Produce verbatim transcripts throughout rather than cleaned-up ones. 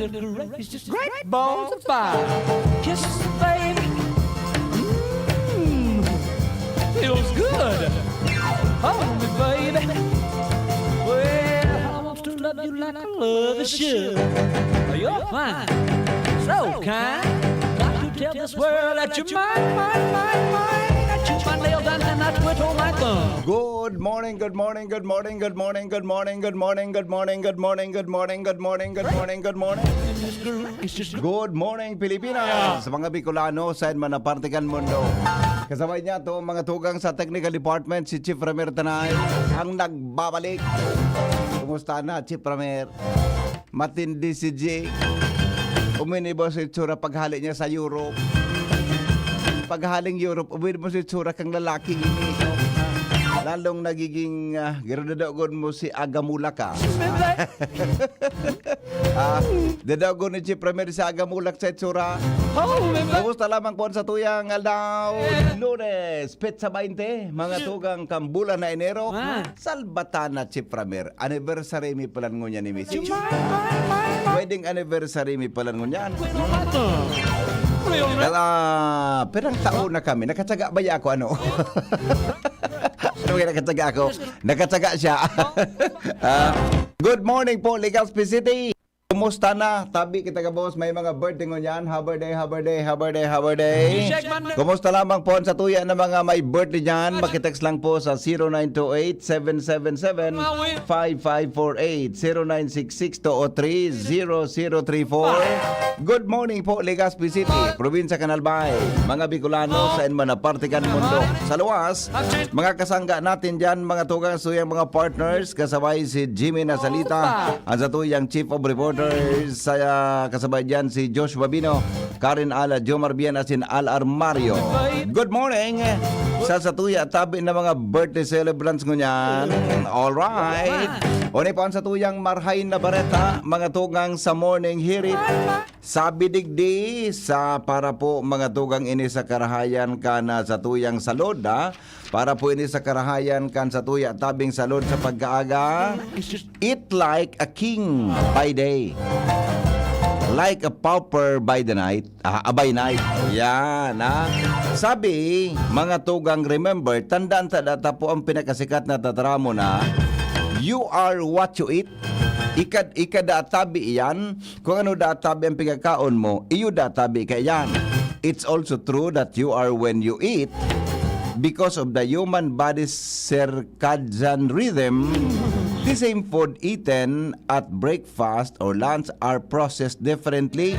Great balls of fire. Kisses, baby. Mm, feels good. Hold me, baby. Well, I want to love you like a lover should. You're fine, so kind. Got to tell this world that you're mine, mine, mine, mine. That you my nail down and I twitch on my thumb. Good morning, good morning, good morning, good morning, good morning, good morning, good morning, good morning, good morning, good morning, good morning, good morning. Good morning, Pilipinas! Sa mga Bicolano, saan man na parte kan mundo. Kasabay niya to, mga tugang sa technical department, si Chief Ramir Tanay, ang nagbabalik. Kumusta na, Chief Ramir? Matindi si Jing. Uminibo si itsura paghali niya sa Europe. Paghaling Europe, uminibo si itsura kang lalaki ini. Lalong nagiging, ah, giro dadagon mo si Agamulak ka. Ah, dadagon ni Chief Ramir si Agamulak sa itsura. Kumusta lamang po sa tuyang aldaw? Lunes, petsa baynte, mga tugang kan bulan na Enero. Ah. Salbatana, Chief Ramir. Anniversary mi palan ngunyan ni Misis. Wedding anniversary mi palan ngunyan. Kala, pirang taon na kami. Nakatsaga ba ako, ano? Ano kaya nakatsaga ako? Nakatsaga siya. Ah, good morning po, Legazpi City. Kumusta na? Tabi kita, gabos, may mga birthday ngunyan. Happy day, happy day, happy day, happy day. Kumusta lamang po sa tuya na mga may birthday dyan? Makitext lang po sa zero nine two eight, seven seven seven, five five four eight, zero nine six six two oh three, zero zero three four. Good morning po, Legazpi City, Probinsya kan Albay. Mga Bicolano, saan man na parte kan mundo. Sa luwas, mga kasangga natin dyan, mga tugang, suyang mga partners, kasabay si Jimmy Nasalita, ang sa tuyang Chief of Reporters, sa, kasabay dyan si Josh Babino, Karen Ala, Jomar Bien, asin Al Armario. Good morning sa satuya tabi na mga birthday celebrants ngunyan. Alright. Uni pa ang satuyang marhay na bareta, mga tugang sa morning hirit. Sabi digdi sa para po mga tugang ini sa karahayan kan satuyang salud, ha? Para po ini sa karahayan kan satuya tabing salud sa pagkaaga. Eat like a king by day, like a pauper by the night. Ah, ah, by night. Yan, ha? Sabi, mga tugang, remember, tandaan ta data po ang pinakasikat na tataramo na, "You are what you eat." Ikad, ikadatabi iyan. Kung ano databi ang pigkakaon mo, iyo databi ka iyan. It's also true that you are when you eat because of the human body's circadian rhythm. The same food eaten at breakfast or lunch are processed differently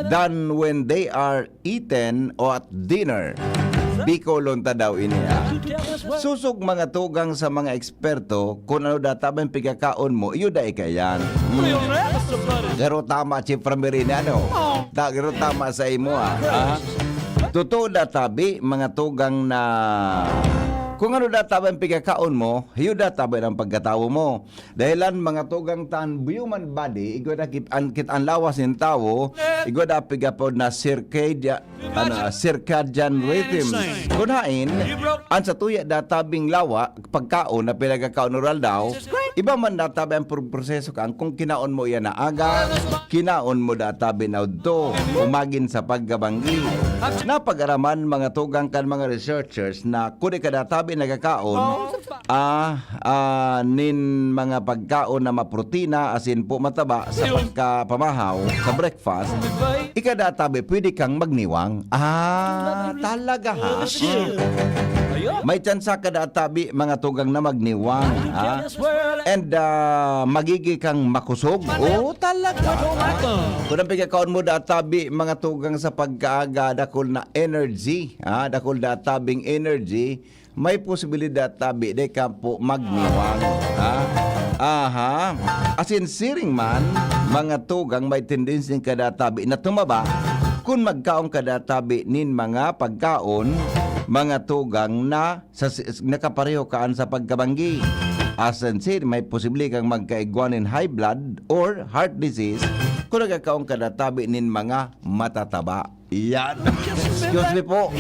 than when they are eaten o at dinner. Bicolon ta daw ini, ah. Susog mga tugang sa mga eksperto, kun ano data ba yung pigkakaon mo, iyo da ika yan. Hmm. Garo tama, Chief Ramirina, ano? Ta, garo tama sa imo, ah. Ah? Totoo da tabi, mga tugang na kung ano data ba yung pigkakaon mo, iyo da tabi ang pagkatawo mo. Dahilan mga tugang tan human body, igwa na kit an, kit an lawas nin tawo, igwa da pigapod na circadia-, ano, circadian rhythm. Kun hain, an sa tuya da tabing lawa, pagkaon na pinagkakaon oral daw, iba man da tabi ang pro-, proseso kan kung kinaon mo iyan na aga, kinaon mo da tabi na udto, umagin sa pagkabanggi. Napag-araman mga tugang kan mga researchers na kung di ka da tabi nagkakaon, ah, ah, nin mga pagkaon na maprotina, asin po mataba sa pagkapamahaw, sa breakfast, ikadatabi, pwede kang magniwang. Ah, talaga ha? Mm. May tsansa kadatabi, mga tugang na magniwang, ha? And, ah, magigi kang makusog. Oh, talaga ha? Kung ang pagkakaon mo databi, mga tugang sa pagkaaga, dakul na energy, ha? Dakul databing energy, may posibilidad tabi di ka po magniwang, ha? Aha. Asin siring man, mga tugang may tendency kada tabi na tumaba kun magkaon kada tabi nin mga pagkaon, mga tugang na sa si-, nakapareho kaan sa pagkabanggi. Asin sin, may posible kang magkaigwa nin high blood or heart disease kun nagkakaon kada tabi nin mga matataba. Iyan. Excuse me po.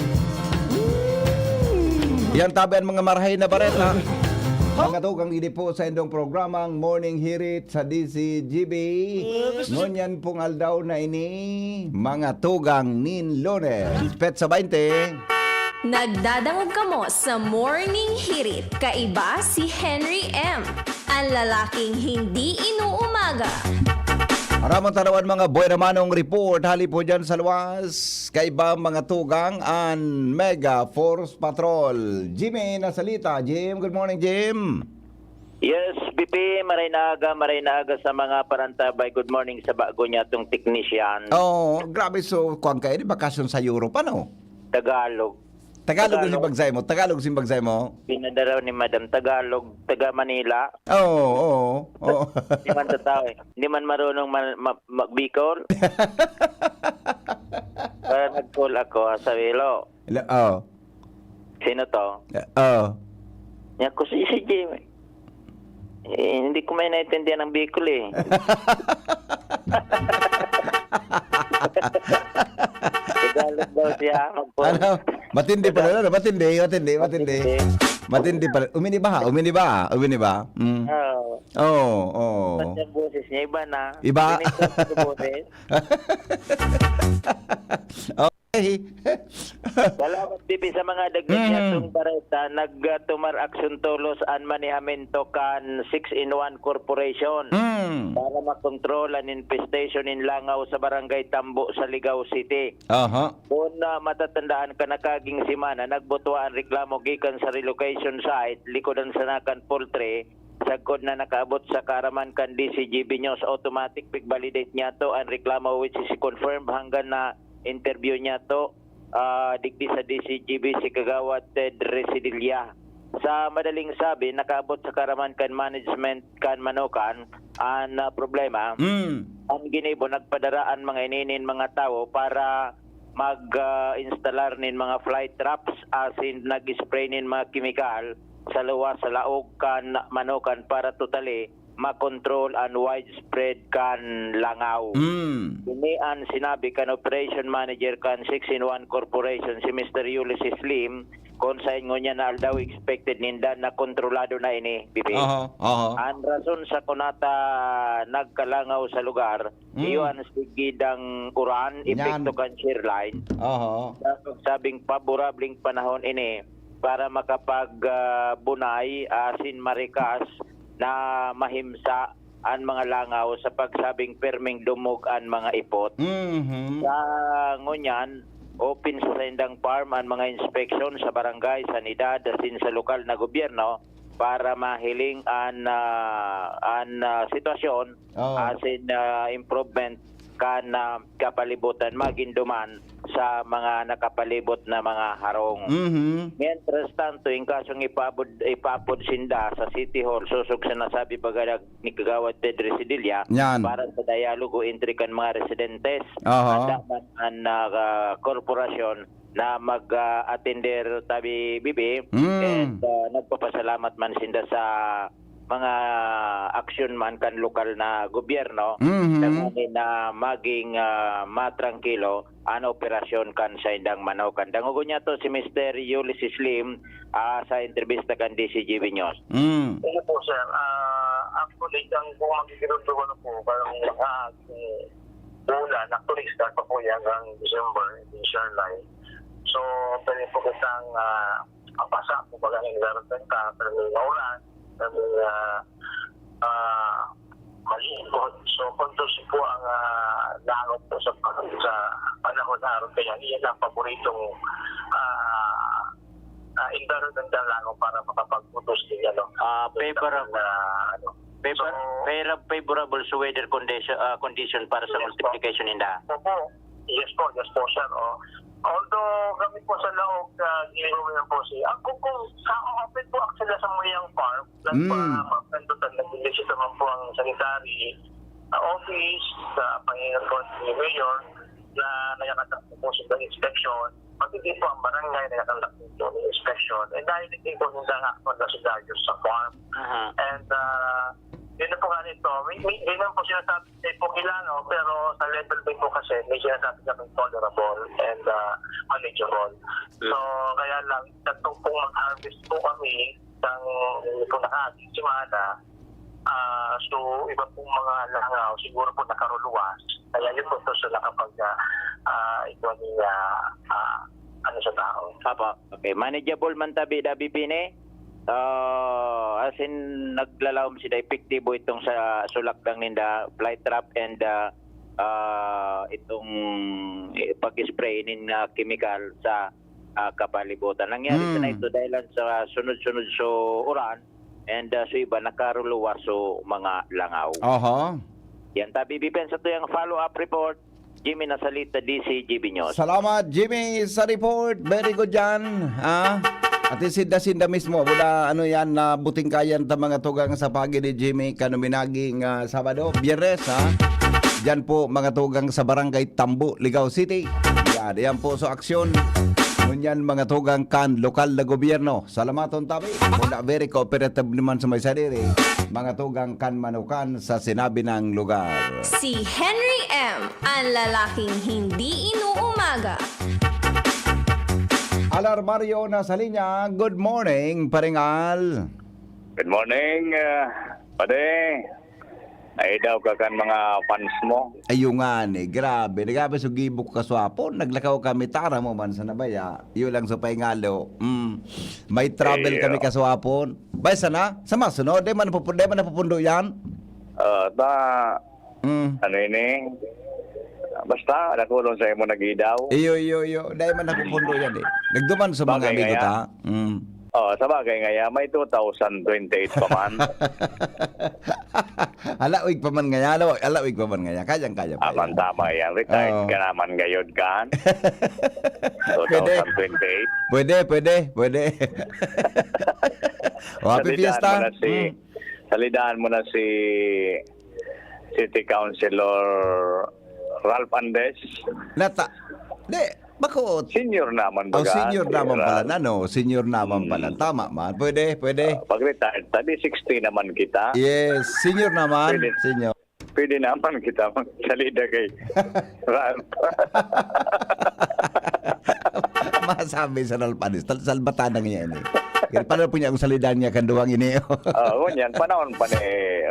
Yan tabi ang mga marahay na bareta. Mga tugang, ini po sa indong programang Morning Hirit sa D C G B. Ngunyan pong aldaw na ini, mga tugang, nin Lunes, petsa baynte. Nagdadangog kamo sa Morning Hirit. Kaiba si Henry M, ang lalaking hindi inuumaga. Aramang tarawan, mga buena manong report hali po dyan sa luwas. Kaiba, mga tugang, an Mega Force Patrol. Jimmy Nasalita. Jim, good morning, Jim. Yes, B P, maray na aga, maray na aga sa mga parantabay. Good morning sa bago niya tong technician. Oh, grabe, so, kuwan kayo, di bakasyon sa Europe, ano? Tagalog. Tagalog ang Tagalog. Simbag sa'yo mo? Tagalog simbag sa'yo mo? Pinadara ni Madam Tagalog, taga Manila. Oo, oo, oo. Hindi man totoo eh. Hindi man marunong ma- ma- mag-Bicol. Kaya nag-call ako, sabi, "Hello, Hello, oh. Sino to?" Eh, oh. Niya ko, "Si, si Jimmy." Eh, hindi ko may naintindihan ng Bicol eh. Tagalog daw siya, mag- Ano? Matindi pala, ano? Matindi, matindi, matindi. Matindi. Matindi pala. Uminiba, ha? Uminiba, ha? Uminiba. Mm. Oo. Oo, oo. Ba't yung boses niya? Iba na. Iba? Ganito yung boses. Okay. Salamat, B P, sa mga dagdag Mhm. niya itong bareta. Nag-, ah, tumar aksyon tolos an manehamento kan Six-in-one Corporation Mm. para makontrol an infestation nin langaw sa Barangay Tambo sa Ligao City. Aha. Kun, ah, matatandaan kan nakaging semana, nagbutwa an reklamo gikan sa relocation site, likodan sana kan poultry, sagkod na nakaabot sa kaaraman kan D C G B News, automatic pig-validate niya to an reklamo, which is confirmed hanggang na interview niya to, ah, digdi sa D C G B si Kagawad Ted Residilla. Sa madaling sabi, nakaabot sa kaaraman kan management kan Manokan an, ah, problema. Mm. An ginibo, nagpadara an mga ini nin mga tawo para mag, ah, instalar nin mga fly traps asin nag-spray nin mga kemikal sa luwas sa laog kan Manokan para totally makontrol an widespread kan langaw. Mm. Ini an sinabi kan operation manager kan Six-in-one Corporation, si Mister Ulysses Lim, kun saen ngunyan na aldaw expected ninda na kontrolado na ini, B P. Aha, aha. An rason sa kunata nagkalangaw sa lugar, Mm. iyo an sigidang uran, Yan. epekto kan shear line. Aha. Sa pagsabing paborableng panahon ini para makapag, ah, bunay, asin marikas na mahimsa an mga langaw sa pagsabing perming dumog an mga ipot. Mhm. Sa ngunyan, open sa saindang farm an mga inspeksyon sa barangay, sanidad, asin sa lokal na gobyerno para mahiling an, ah, an, ah, sitwasyon Oo. asin, ah, improvement kan, ah, kapalibutan, magin duman sa mga nakapalibot na mga harong. Mhm. Mientras tanto, in kasong ipaabot, ipaapod sinda sa City Hall, sosog sa nasabi paghalag ni Kagawad Ted Residilla Yan. para sa dialogo entre kan mga residentes, Aha. handa man an, ah, korporasyon na mag, ah, atender tabi, B P, Mm. and, ah, nagpapasalamat man sinda sa mga aksyon man kan lokal na gobyerno Mhm. tanganing na maging, ah, matrangkilo an operasyon kan saindang Manokan. Dangogon niya to si Mister Ulysses Lim, ah, sa entrebista kan D C G B News. Mm. Ano po, sir? Ah, actually, ang kung magigirot ko, ano po, parang, ah, ulan, actually, start pa po yan hanggang December, December nine. So, pwede po kitang, ah, mapasa, kumbaga, ng garden ka, pero may maulan, pero may, ah, ah, malibot. So, conducive po ang, ah, langot po sa, sa panahon na araw kaya. Iyan ang paboritong, ah, ah, environmental langot para makapag-produce din, ano, Ah, favorable. na, ano. Favor-, So, favor-, favorable sa weather condition, ah, condition para sa Yes po. multiplication ninda. Opo. Yes po, yes po, sir. Oh. Although kami po sa Laog, ah, ginagawa niya po siya. Ang kung, kung sa open po actually sa Muyang Farm, Mm. nagpa-, nagpa-, nagbibisita man po ang sanitary, ah, office, sa Panginoon po ni Mayor, na nagkakatak po po sa inspection. Pati din po ang barangay, nagkakandak din po ng inspection. Eh, dahil din po hindi ang actual na sugayo sa farm. Aha. And, ah, yun na po nga nito. May, may, yun lang po sinasabi, may po kailangan, pero sa level din po kasi, may sinasabi kami tolerable and, ah, manageable. Mm. So, kaya lang, tatlong pong mag-harvest po kami, Ang punahag, semana, ah, so, iba pong mga langaw, siguro po nakaruluwas. Kaya yun po, so, so nakapag, ah, ah, ito ni, ah, ah, ano sa tao. Apo. Okay. Manageable man tabi, Dabi Pini. Ah, as in, naglalawom sila epektibo itong sa sulakdang ninda, fly trap and, ah, ah, itong, eh, pag-spray nin, ah, kemikal sa, ah, kapalibutan. Nangyari Hmm. sana ito dahil lang sa sunod-sunod so uran and, ah, so iba nakaruluwas so mga langaw. Oho. Yan, tabi, Bipen, sa tuyang follow-up report, Jimmy Nasalita, D C G B News. Salamat, Jimmy, sa report. Very good yan. Ah? At sinda-sinda mismo, wala ano yan, na buting kayan ta mga tugang sa pagi ni Jimmy, kano minaging, ah, Sabado, Biyernes, ha? Diyan po, mga tugang sa Barangay Tambo, Ligao City. Yan, yan po, so aksyon. Ngunyan, mga tugang kan lokal na gobyerno. Salamaton tabi. Muna, very cooperative naman sa may sadiri. Mga tugang kan manukan sa sinabi ng lugar. Si Henry M, ang lalaking hindi inuumaga. Alarmario na sa linya. Good morning, Paring Al. Good morning, ah, pare. Ay daw ka kan mga fans mo. Ayo nga ni, grabe. Grabe, so gibok kaswapon. Naglakaw kami, tara mo man sa nabaya. Iyo lang sa paingalo. Mm. May travel Iyo. kami kaswapon. Bay, sana? Sa masunod, di man napupu-, di man napupundo yan? Ah, ta, Mm. ano ini? Basta, nakulong sa imo nagidaw. Iyo, iyo, iyo. Di man napupundo yan eh. Nagduman sa mga Bagay amigo nga ta. Mm. Oh, sa bagay nga, ya, may two thousand twenty-eight pa man. Alawig pa man ngaya, alaw-, alawig pa man ngaya. Kayang-kaya pa Aman, yan. tama yan. Retired Oo. ka naman gayod, kan? Pwede. two thousand twenty-eight. Pwede, pwede, pwede. O, happy Salidahan fiesta. mo na si, Mm. salidahan mo na si City Councilor Ralph Andes. Nata-, di, bako. Senior naman Oh, baga, senior si naman pala Ralph. na, no? Senior naman Hmm. pala. Tama man. Pwede, pwede. Ah, pag-retired, tabi sixty naman kita. Yes, senior naman. Pwede. Senior. Pwede naman kita magsalida kay Ralph. Masabi sa Ralph Anis, tal-, salbatan na niya ini. Kaya pala po niya ang salida niya, kanduwang ini. Oo, ngunyan, panahon pa ni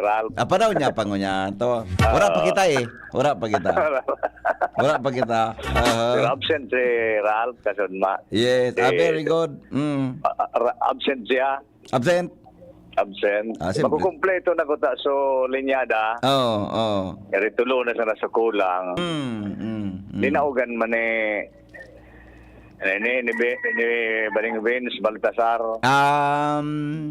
Ralph. Ah, panahon niya pa ngunyan. To, wala pa Ah. kita eh. Wala pa kita. Wala pa kita. Aha. Pero absent si Ralph Kasudma. Yes, ah, Si very good. Mm. Ah, ah, ra-, absent siya. Absent? Absent. Ah, siyempre. Makukumpleto na ko ta so linyada. Oo, oo. Yari tulo na sana sa kulang. Mm, mm, mm. Linaugan man ni, ni, ni, ni Be-, ni Baling Vince Baltasar. Um,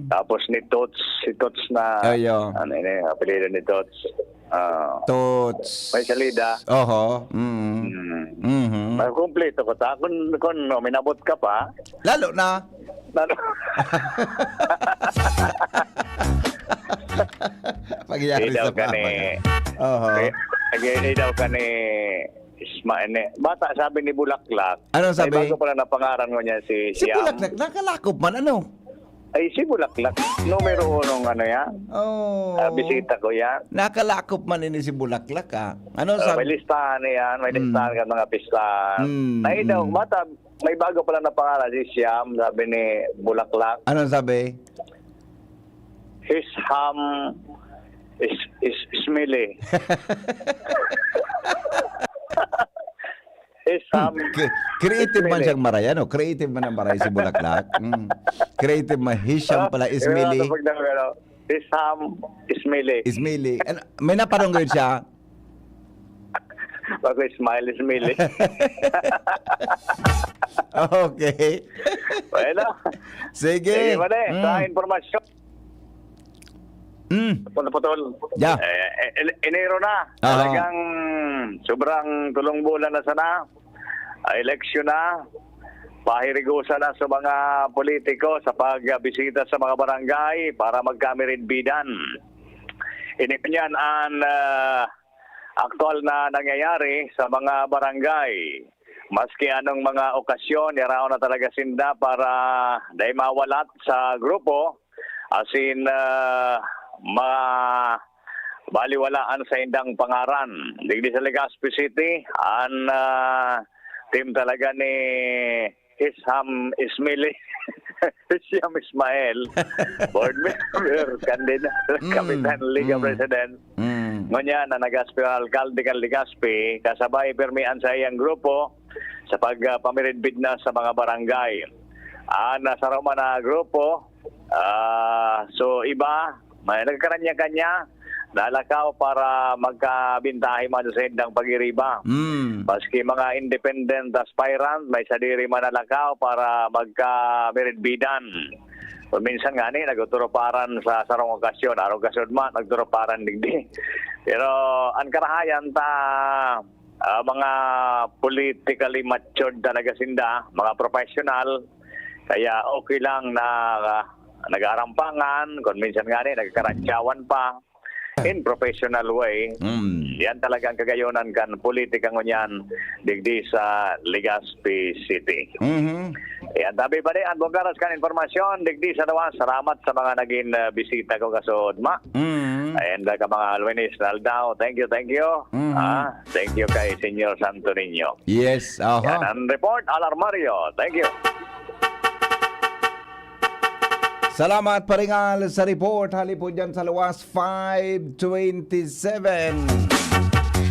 Tapos ni Toots, si Toots na, Ayo. ano ini, apelyido ni Toots. Ah. Toots. May salida. Oho. Mm. Mm. Mhm. Makukumpleto ko ta. Kun, kun, no, minabot ka pa. Lalo na. Lalo. Pagyari Di daw sa ka ni, mama. Oho. Eh, nag-, di daw ka ni Isma-, ni, bata, sabi ni Bulaklak. Anong May sabi? bago pala na pangaran mo niya, si Si Siam. Bulaklak, nakalakop man, ano? Ay, si Bulaklak, numero unong ano yan. Oh. Ah, bisita ko yan. Nakalakop man ini si Bulaklak, ah. Ano Ah, sabi? may listahan na yan, may Hmm. listahan ka mga pistahan. Hmm, Ay daw, hmm. bata, may bago pala na pangalan, si Siam, sabi ni Bulaklak. Anong sabi? His ham is, is smelly. His ham K-, creative man smelly. siyang maray, ano? Creative man ang maray si Bulaklak. Mm. Creative man. His ham Ah, pala, yung smelly. mga kapag na, ano, his ham is smelly. Smelly. Ano, may naparong yun siya? Bago smile, smile. Okay. Bueno. Sige. Sige, pare. Mm. Sa impormasyon. Mm. Putol-putol. Yeah. Eh, eh, en-, Enero na. Aha. Talagang sobrang tulong bulan na sana. Ah, eleksyon na. Pahirigusan na sa mga politiko sa pagbisita sa mga barangay para magkamirinbidan. Ini man yan ang, ah, aktual na nangyayari sa mga barangay. Maski anong mga okasyon, yaraon na talaga sinda para dai mawalat sa grupo, asin, ah, mabaliwalaan sa indang pangaran. Digdi sa Legazpi City, an, ah, team talaga ni Hisham Ismaili. Siyam Ismael, board member, kandidato, Mm, kapitan, Liga mm. President. Mm. Ngunyan, na nag-aspirante alkalde kan Legazpi, kasabay pirmi an saiyang grupo sa pag, ah, pamiridbid na sa mga barangay. An, ah, saro man na grupo, ah, so iba, may nagkakanya-kanya, nalakaw para magkabintahe man sa indang pag-iriba. Mm. Maski mga independent aspirant, may sadiri man nalakaw para magkamiridbidan. Kung minsan nga ni, nagtuturuparan sa sarong okasyon, araw kasud man, nagturuparan digdi. Pero ang karahayan ta, ah, mga politically matured talaga sinda, mga professional, kaya okay lang na, ah, nag-aarampangan, kung minsan nga ni, nagkarantyawan pa, in professional way. Mm. Yan talaga ang kagayonan kan politika ngunyan, digdi sa Legazpi City. Mhm. Yan, tabi pa rin, ang buong karas kan informasyon, digdi sa Tawas. Salamat sa mga naging, ah, bisita ko kaso, Dma. Mhm. And, ah, ka mga Luinis na Aldao, thank you, thank you. Mhm. Ah, thank you kay Senyor Santo Niño. Yes, aha. Yan ang report, Al Armario. Thank you. Salamat, Paringal, sa report. Hali po dyan sa Luwas, five twenty-seven.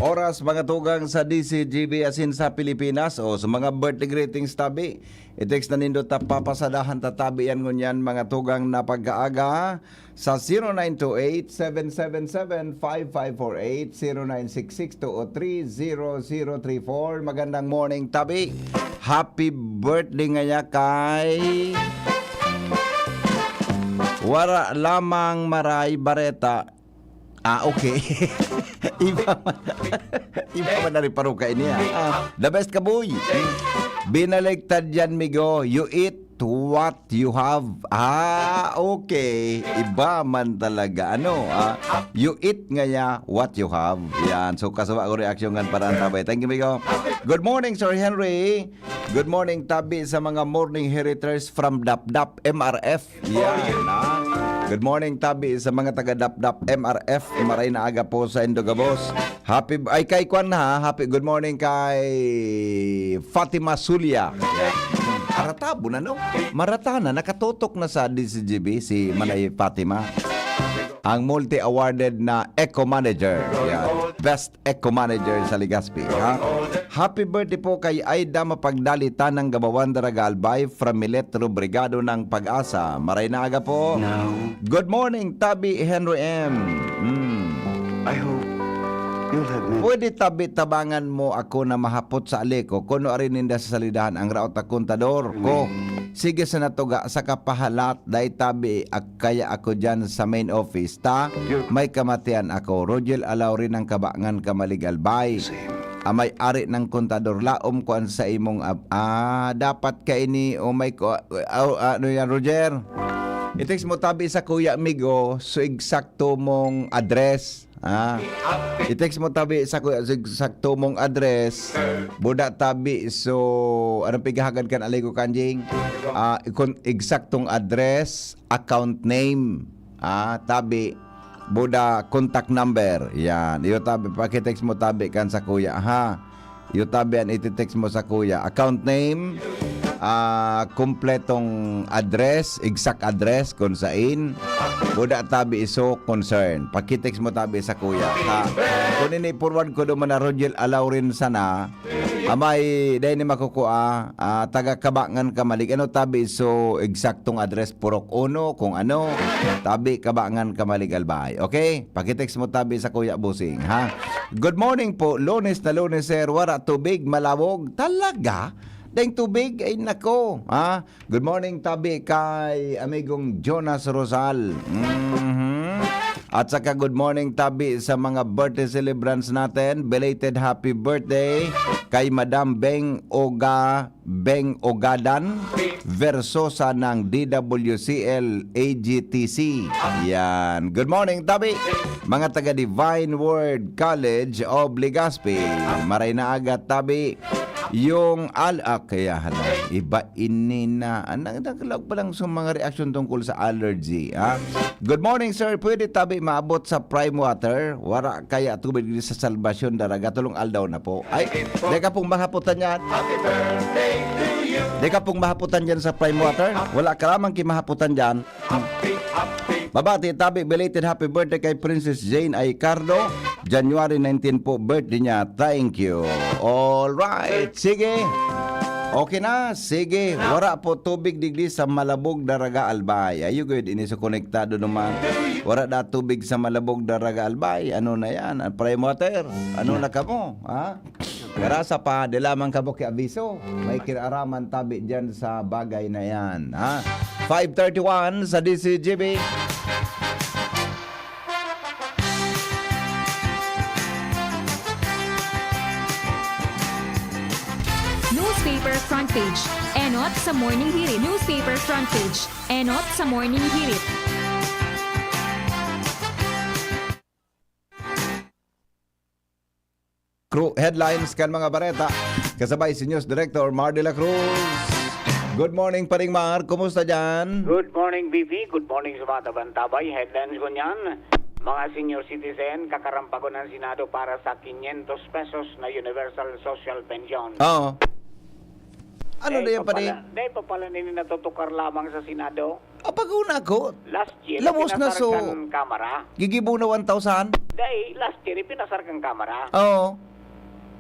Oras, mga tugang sa D C G B asin sa Pilipinas. O, sa mga birthday greetings, tabi. I-text na nindo ta, papasadahan ta tabi yan ngunyan, mga tugang na pagkaaga. Sa zero nine two eight, seven seven seven, five five four eight, zero nine six six two oh three, zero zero three four. Magandang morning, tabi. Happy birthday ngaya kay Wara Lamang Maray Bareta. Ah, okay. Iba man, iba man na rin paruka ini, ah. Ah, the best ka, boy. Binaliktad yan, migo. You eat what you have. Ah, okay. Iba man talaga. Ano, ah, you eat ngaya what you have. Yan. So, kasuwa ko reaksyon kan Paraan Tabay. Thank you, migo. Good morning, Sir Henry. Good morning, tabi sa mga morning heriters from Dapdap, M R F. Yan, ah. Good morning, tabi sa mga taga Dapdap, M R F. Maray na aga po sa Indogabos. Happy, ay, kay Kwan, ha? Happy, good morning kay Fatima Sulia. Yan. Aratabo na, no? Marata na, nakatutok na sa D C G B si Manay Fatima. Ang multi-awarded na Eco Manager. Yan. Best Eco Manager sa Legazpi, ha? Happy birthday po kay Aida Mapagdali, Tanang Gabawan, Daraga Albay, from Milet Rubrigado ng Pag-asa. Maray na aga po. Now. Good morning, Tabi Henry M. Mm. I hope you'll have many. Pwede, Tabi, tabangan mo ako na mahapot sa ali ko, kuno ari ninda sa salidahan ang raot na kontador ko. Sige sa natuga, sa kapahalat, dai, Tabi, ak-, kaya ako dyan sa main office, ta? May kamatian ako. Rogel Alaurin ang kabangan ka, Malig Albay. Amay ari ng kontador, laom ko an sa imong ab-, ah, dapat ka ini, oh my ko, ah, ano yan, Roger? I-text mo, Tabi, sa Kuya Migo, so eksakto mong address. Ah, i-text mo, Tabi, sa Kuya, so eksakto mong address. Buda, Tabi, so, anong pighahagad kan Aligo Kanjing? Ah, ikon-, eksaktong address, account name. Ah, Tabi, buda, contact number. Yan. Iyo, Tabi, pakitext mo, Tabi, kan sa Kuya, ha? Iyo, Tabi, an ititext mo sa Kuya. Account name, ah, kompletong address, exact address, kung sain. Buda, Tabi, iso, concern. Pakitext mo, Tabi, sa Kuya. Ha? Kung ini-forward ko duman na Rogel Alaurin sana, amay, dai ni makukua, ah, taga Kabangan ka, Malig. Ano, Tabi, so, eksaktong address, Purok Uno, kung ano, Tabi, Kabangan ka, Malig, Albay. Okay? Pakitext mo, Tabi, sa Kuya Busing, ha? Good morning po. Lunes na Lunes, sir. Wara tubig, malawog. Talaga? Daing tubig? Ay, nako, ha? Good morning, Tabi, kay amigong Jonas Rosal. Mhm. At saka good morning, Tabi, sa mga birthday celebrants natin. Belated happy birthday kay Madam Beng Oga, Beng Ogadan Versosa ng D W C L A G T C. Yan. Good morning, Tabi. Mga taga Divine Word College of Legazpi. Maray na aga, Tabi. Yung al-, ah, kaya hala, iba ini na, ah, nag-, naglaog pa lang sa mga reaksyon tungkol sa allergy, ha? Good morning, sir. Pwede, Tabi, maabot sa Prime Water? Wara kaya tubig di sa Salvacion, Daraga? Tulong aldaw na po. Ay, teka pong mahaputan yan. Happy birthday to you. Di ka pong mahaputan dyan sa Prime Water? Wala ka lamang kimahaputan dyan. Mabati, tabi, belated happy birthday kay Princess Jane Aicardo. January nineteen po, birthday niya. Thank you. All right. Sige. Okay na. Sige. Wara po tubig digdi sa Malabog, Daraga, Albay. Ayo gud, ini sa konektado naman. Wara da tubig sa Malabog, Daraga, Albay. Ano na yan? Ang Prime Water. Ano na kamo? Ha? Garasa pa, di lamang kamo ki abiso. May kinaraman tabi dyan sa bagay na yan. Ha? Five thirty-one sa D C G B. Newspaper front page. Enot sa Morning Hirit. Newspaper front page. Enot sa Morning Hirit. Crew headlines kan mga bareta. Kasabay si News Director Mar de la Cruz. Good morning, Paring Mar. Kumusta dyan? Good morning, B P. Good morning sa mga tabang-tabay. Headlines ko niyan, mga senior citizen, kakarampagon ng Senado para sa quinientos pesos na universal social pension. Oo. Ano na yan, pare? Dahil pa pala, dahil pa pala nini natutukar lamang sa Senado. Ah, pag-una ko, last year, lamos na, so, ipinasar kan Kamara. Gigibo na one thousand? Dahil last year, ipinasar kan Kamara. Oo.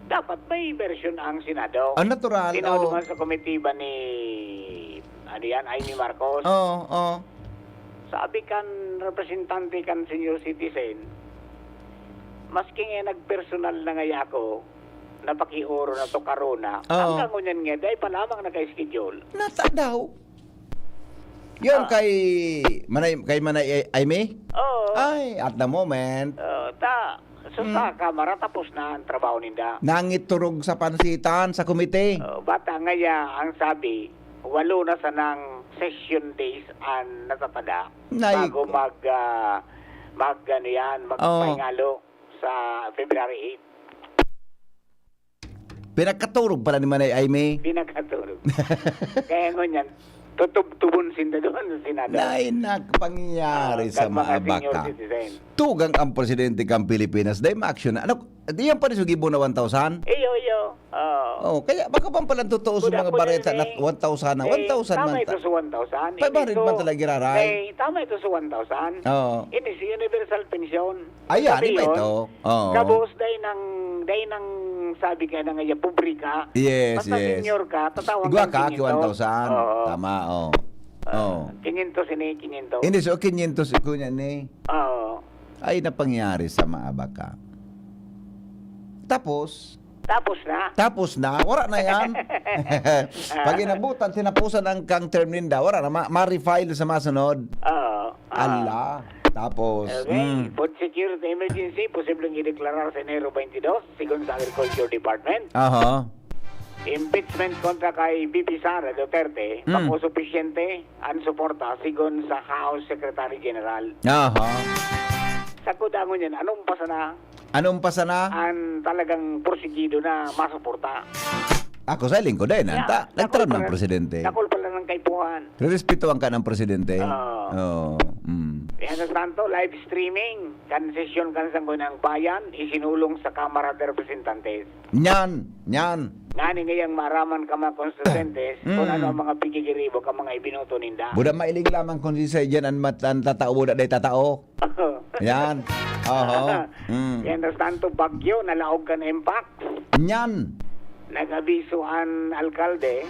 Dapat may version ang Senado. Ah, natural, oo. Tinaw naman sa komitiba ni, ano yan, Imee Marcos. Oo, oo. Sabi kan representante kan senior citizen, maski nga nagpersonal na ngaya ako, napakioro na to karona, Oo. hanggang ngunyan nga, dai pa lamang naka-schedule. Nata daw. Yun Ah. kay Manay, kay Manay Ay-, Imee? Oo. Ay, at the moment. Oo, ta-, so sa Hmm. Kamara, tapos na ang trabaho ninda. Nangiturog sa pansitan sa komite. Oo, bata ngaya, ang sabi, walo na sanang session days ang natatada Nay bago ko. mag, ah, mag, ano yan, Oo. magpahingalo sa February eight. Pinagkaturog pala ni Manay Imee. Pinagkaturog. Kaya ngunyan, tutubtubon sinda doon sa Senado. Nay, nak, pangyayari Ah, sa kan mga mga senior baka. citizen. Tugang ang presidente kang Pilipinas, dahil ma-action na. Ano, di yan pa rin sugibo na one thousand? Iyo, iyo. Oo. Oh, kaya baka bang palang totoo sa Kuda mga po bareta din na eh. one thousand na, Eh, one thousand tama man ito ta-, sa one thousand. Five hundred Ito, man talaga giraray. Eh, tama ito sa one thousand. Oo. Ini si universal pension. Ayan, Sabi iba yun, ito. Oo. Gabos dai nang, dai nang sabi ka na nga, ya, pobre ka. Yes, Basta yes. senior ka, tatawan Igwa kang ka, quinientos. one thousand. Oo. Tama, oh. Ah, Oh. quinientos ini, quinientos. Hindi, so, quinientos iko niya ni. Oo. Ay, napangyari sa maabak ka. Tapos? Tapos na. Tapos na? Wala na yan. Pag inabutan, tinapusan ang kang term ninda, wala na, ma-, ma-refile sa masunod. Oo. Ah. Ala. Tapos, Okay. mm. Food security emergency, posibleng ideklarar sa Enero twenty-two, sigon sa Agriculture Department. Aha. Impeachment kontra kay V P Sara Duterte, Mm. bako supisyente ang suporta, sigon sa House Secretary General. Aha. Sa kudangon yan, anong pasa na Anong pasa na? Ang talagang porsigido na masuporta. Ako sa lingkod, eh, nanta. Nagtaram ng presidente. Dakul pala ng kaipuhan. Rerespetuhan ka ng presidente. Oo. Oo. Mm. Yan ang tanto, live streaming. Kan sesyon kan Sangguniang Bayan, isinulong sa Kamara de Representantes. Nyan, nyan. Ngani ngayang maaraman ka mga konstituyentes kung Mm. ano ang mga pigigiribo ka mga ibinoto ninda. Buda mailing lamang kung si Sir Jan ang mat-, ang tatao, buda day tatao. Yan. Oho. Mm. Mientras tanto, bagyo, nalaog kan impact. Nyan. Nag-abiso an alkalde,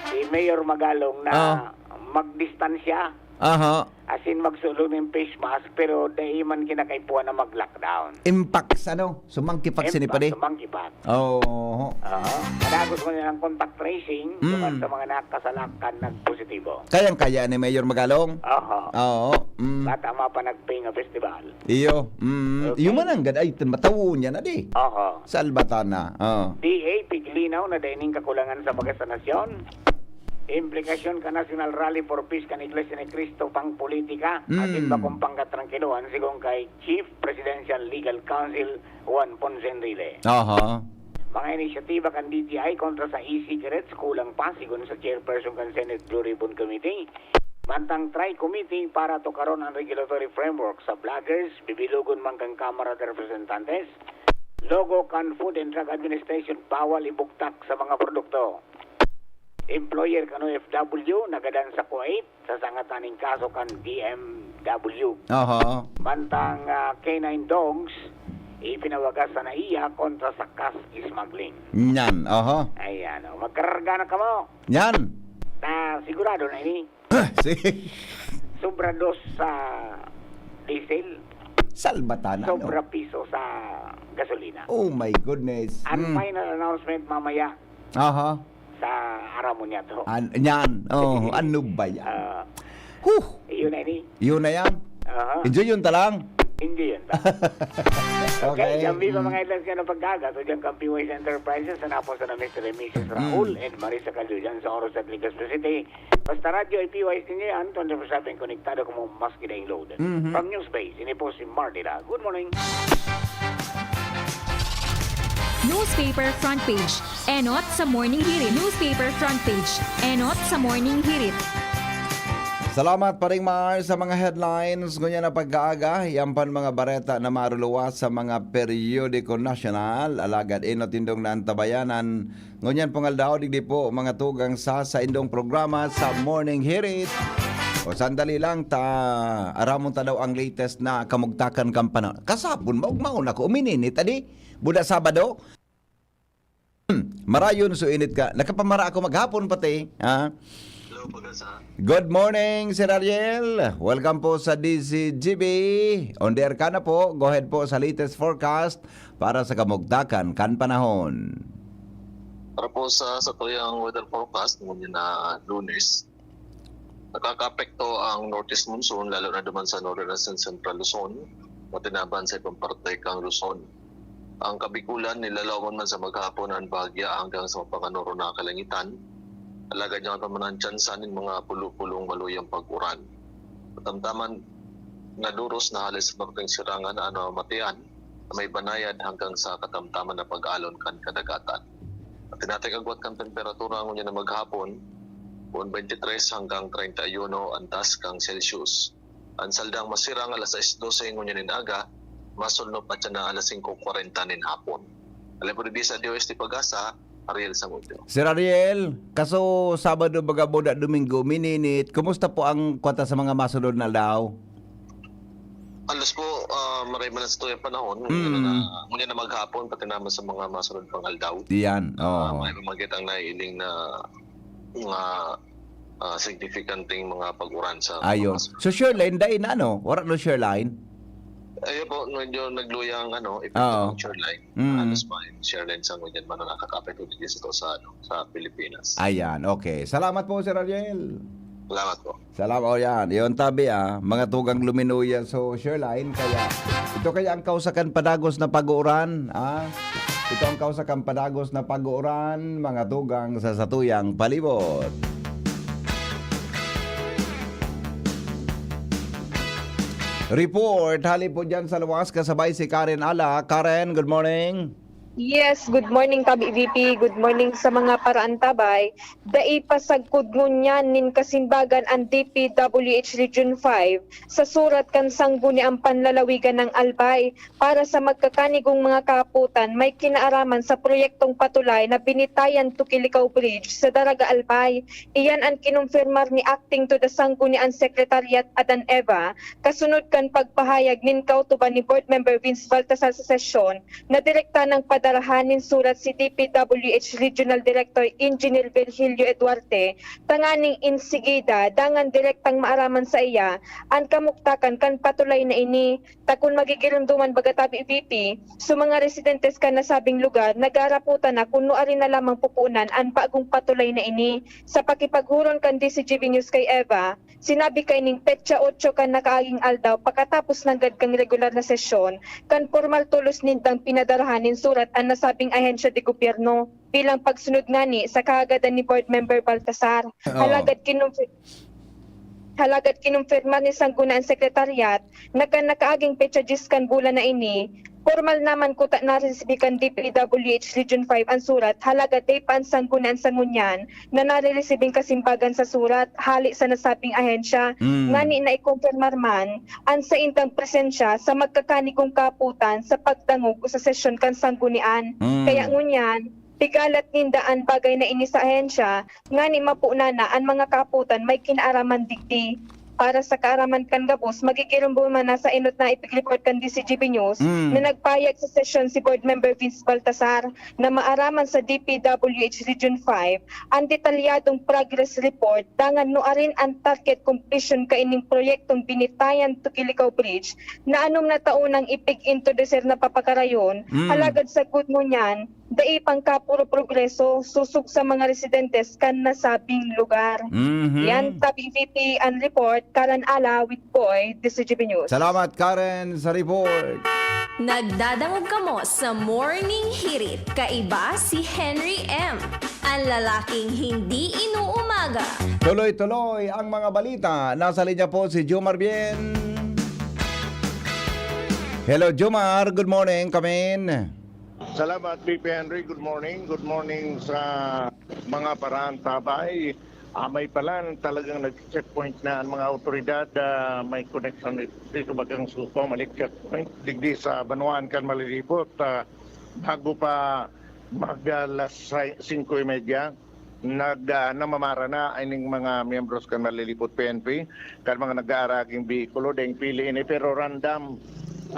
si Mayor Magalong, na Ah. magdistansya. Aha. As in, magsulod ng face mask, pero dai man kinakaipuhan na mag-lockdown. Impact, ano? Sumangkipak sini pa di? Sumangkipak. Oo. Oo. Padagos mo nilang contact tracing, Mm. duman sa mga nakasalakan nagpositibo. Kayang-kaya ni Mayor Magalong? Oho. Oo. Mm. Bata mapanagping nga festival. Iyo. Mm. Okay. Iyo man ang gad-, ay, matawo niya na di. Oho. Salbatana. Oo. D A, piglinaw na daining kakulangan sa bagas sa nasyon. Implikasyon ka National Rally for Peace kan Iglesia ni Cristo pang politika, Mm. asin bakong pangkatrangkilohan, sigon kay Chief Presidential Legal Counsel Juan Ponce Enrile. Aha. Mga inisyatiba kan D T I kontra sa e-cigarettes kulang pa, sigon sa chairperson kan Senate Blue Ribbon Committee. Mantang Tri-Committee para tukaron ang regulatory framework sa vloggers, bibilogon man kan Kamara de Representantes. Logo kan Food and Drug Administration, bawal ibugtak sa mga produkto. Employer kan O F W nagadan sa Kuwait sa sangatan nin kaso kan D M W. Aha. Mantang ah, canine dogs ipinawagas sa NAIA kontra sa cash smuggling. Nyan, aha. Ayan, oh. Magkararga na kamo. Nyan. Na sigurado na ini. Sige. Sobra dos sa diesel, Salbatan, ano? Sobra piso sa gasolina. Oh my goodness. Ang Mm. final announcement mamaya Aha. sa Aramon niya to. An yan. Oh, ano ba yan? Ah, Huh. Yun na ini. Yun na yan. Aha. Enjoy yun talang. Hindi yun. Okay, Okay. Yan biba Mm. mga headlines nga ng pag-aga. So dyan kang P Y S Enterprises, sa napos na Mister and Missus Raul and Marisa Caldo dyan sa Oros at Legazpi City. Basta radyo ay P Y S ninyo yan, twenty-four seven konektado kung mas kidaing load. Mhm. From Newspace, ini po si Marnila. Good morning. Newspaper front page. Enot sa Morning Hirit. Newspaper front page. Enot sa Morning Hirit. Salamat, Paring Mar, sa mga headlines. Ngunyan na pag-aaga, yan pan mga bareta na maruluwas sa mga periodiko nasyonal. Alagad inot indong naantabayanan. Ngunyan pong aldaw, digdi po, mga tugang sa saindong programa sa Morning Hirit. O sandali lang, ta aramon ta daw ang latest na kamugtakan kan panahon. Kasapon, maugmaon ako, umininit, adi? Buda Sabado? Hmm, marayon so init ka. Nakapamara ako maghapon pati, ha? Hello, Pagasa. Good morning, Sir Ariel. Welcome po sa D Z G B. On the air ka na po. Go ahead po sa latest forecast para sa kamugtakan kan panahon. Para po sa satuyang weather forecast, ngunyan na Lunes, nakakaapekto ang northeast monsoon, lalo na duman sa northern at central Luzon, matinaban sa ibang parte kang Luzon. Ang Kabikulan, nilalawan man sa maghapon an bahagya hanggang sa mapanganoro na kalangitan, alagad yaon pa man an tsansa nin mga pulo-pulong maluyang pag-uran. Katamtaman, naduros na hali sa barteng sirangan na ano matian na may banayad hanggang sa katamtaman na pag-alon kan kadagatan. An tinatay kagwat kan temperatura ngunyan na maghapon, poon twenty-three hanggang treinta y uno an taas kan Celsius. An saldang masirang alas sais dose ngunyan nin aga, masulnop at siya na alas singko kwarenta nin hapon. Alipod di sa D O S T Pagasa, Ariel Sangudo. Sir Ariel, kaso Sabado, baga buda Domingo, mininit. Kumusta po ang kwata sa mga masunod na aldaw? Alas po, ah, maray man ang satuyang panahon. Mm. Ngunyan na, ngunyan na maghapon, pati naman sa mga masunod pang aldaw. Diyan. Ah, Oh. may mga kitang naiiling na mga ah, signifikanteng mga pag-uran sa Ayo. mga So, sure line, dai na, ano? Wala no sure line? Ayun po, medyo nagluya ang ano, epekto Oo. ng sure line. Mm. Halos pa yung sure line sa ngunyan man ang nakakapekto dito sa, sa, ano, sa Pilipinas. Ayan, okay. Salamat po, Sir Ariel. Salamat po. Salamat. O yan, yun tabi ah, mga tugang luminuya so sure line. Kaya, ito kaya ang kausakan padagos na pag-uuran, ah? Ito ang kausakan padagos na pag-uuran, mga tugang sa satuyang palibot. Report, hali po dyan sa luwas, kasabay si Karen Ala. Karen, good morning. Yes, good morning, Tabi V P. Good morning sa mga paraantabay. Dai pa sagkod ngunyan nin kasimbagan an D P W H Region five sa surat kan Sangguniang Panlalawigan ng Albay para sa magkakanigong mga kaaputan may kinaaraman sa proyektong patulay na Binitayan to Kilicao Bridge sa Daraga Albay. Iyan an kinumpirmar ni Acting to the Sangguniang Secretariat Adan Eva, kasunod kan pagpahayag nin kautuban ni Board Member Vince Baltasar sa sesyon na direkta nang padarahan nin surat si D P W H Regional Director Engineer Virgilio Eduarte, tanganing insigida dangan direktang maaraman sa iya an kamuktakan kan patulay na ini. Ta kun magigiromdoman baga, Tabi V P, so mga residentes kan nasabing lugar nagaraputan na kun nuarin na lamang pupunan an bagong patulay na ini. Sa pakipaghuron kan D Z G B News kay Eva, sinabi kaining petsa otso kan nakaaging aldaw, pakatapos nanggad kan regular na sesyon, kan pormal tolos nindang pinadarahan nin surat an nasabing ahensya de gobyerno bilang pagsunod ngani sa kahagadan ni Board Member Baltasar. Oo. Halagad kinumpi- Halagad kinumpirma ni Sangguniang Sekretariat na kan nakaaging petsa dyes kan bulan na ini, pormal naman kuta naresibi kan D P W H Region five an surat, halagad dai pa an Sanggunian sa ngunyan na nareresibing kasimbagan sa surat hali sa nasabing ahensya. Mm. Ngani na ikumpirmar man an saindang presensya sa magkakanigong kaputan sa pagdangog o sa sesyon kan Sanggunian. Mm. Kaya ngunyan, Pigalat ninda an bagay na ini sa ahensya, ngani mapo na an mga kahapotan may kinaaraman digdi. Para sa kaaraman kan gabos, magigirombo man na sa enot na ipig-report kan D C G B News Mm. na nagpahayag sa sesyon si Board Member Vince Baltasar na maaraman sa D P W H Region five an detalyadong progress report dangan nuarin an target completion kaining proyektong Binitayan to Kilicao Bridge na anom na taon nang ipig-introducer na papakarayon, Mm. alagad sagkod ngunyan, dai pang kapuro progreso sosog sa mga residentes kan nasabing lugar. Mhm. Yan, Tabi V P an report, Karen Ala with Boy, D C G B News. Salamat, Karen, sa report. Nagdadangog kamo sa Morning Hirit. Kaiba si Henry M, an lalaking hindi inuumaga. Tuloy-tuloy ang mga balita. Nasa linya po si Jomar Bien. Hello, Jomar. Good morning. Come in. Salamat, V P Henry. Good morning. Good morning sa mga paraantabay. Ah, may palan talagang nag-checkpoint na ang mga awtoridad. Ah, may connection dito bagang Supa, mali checkpoint. Digdi sa Banwaan kan Malilipot. Ah, bago pa mag alas singko y media, nag, ah, namamara na ining mga miyembros kan Malilipot P N P, kan mga nag-aaraging behikulo, daing pili ini, pero random,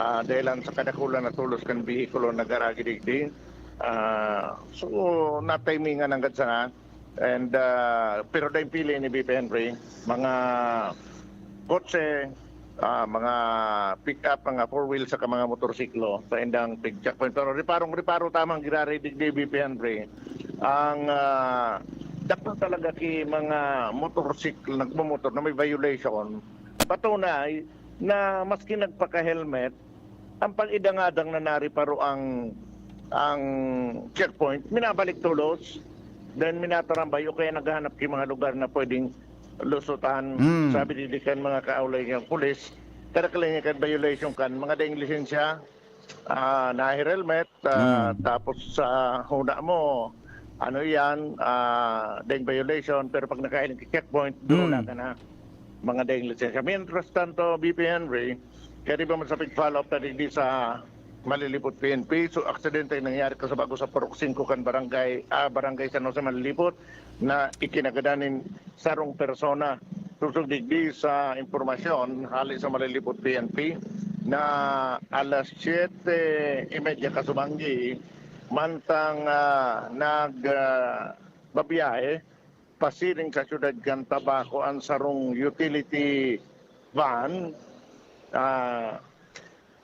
ah, dahilan sa kadakulan na tolos kan behikulo nag-aragi digdi. Ah, so, natimingan nanggad sana. And, ah, pero daing pili ini, V P Henry, mga kotse, ah, mga pick-up, mga four wheel, saka mga motorsiklo sa indang pig-checkpoint. Pero reparong-reparo tamang girari digdi, V P Henry. Ang, ah, dakul talaga ki mga motorsiklo, nagmumotor na may violation. Patunay na maski nagpaka-helmet, ang pag-idangadang na nareparo ang, ang checkpoint, minabalik tolos, then minatarambay o kaya naghahanap ki mga lugar na pwedeng lusutan. Mm. Sabi digdi kan mga kaawlay niyang pulis, kada kalinga kan violation kan mga daing lisensya, ah, nahi-helmet, ah, Mm. tapos sa huna mo, ano yan, ah, daing violation, pero pag nakahiling ki checkpoint, doon Mm. na ka na. Mga daing lisensya. Mientras tanto, V P Henry, kaya di ba man sa pig-follow up ta digdi sa Malilipot P N P, so aksidente ang nangyari kasabago sa Purok singko kan barangay, ah, Barangay San Jose Malilipot na ikinagadan nin sarong persona. Sosog digdi sa impormasyon hali sa Malilipot P N P na alas siyete y media kasubanggi, mantang, ah, nag, ah, babiyahe pasiring sa siyudad kan Tabaco ang sarong utility van, ah,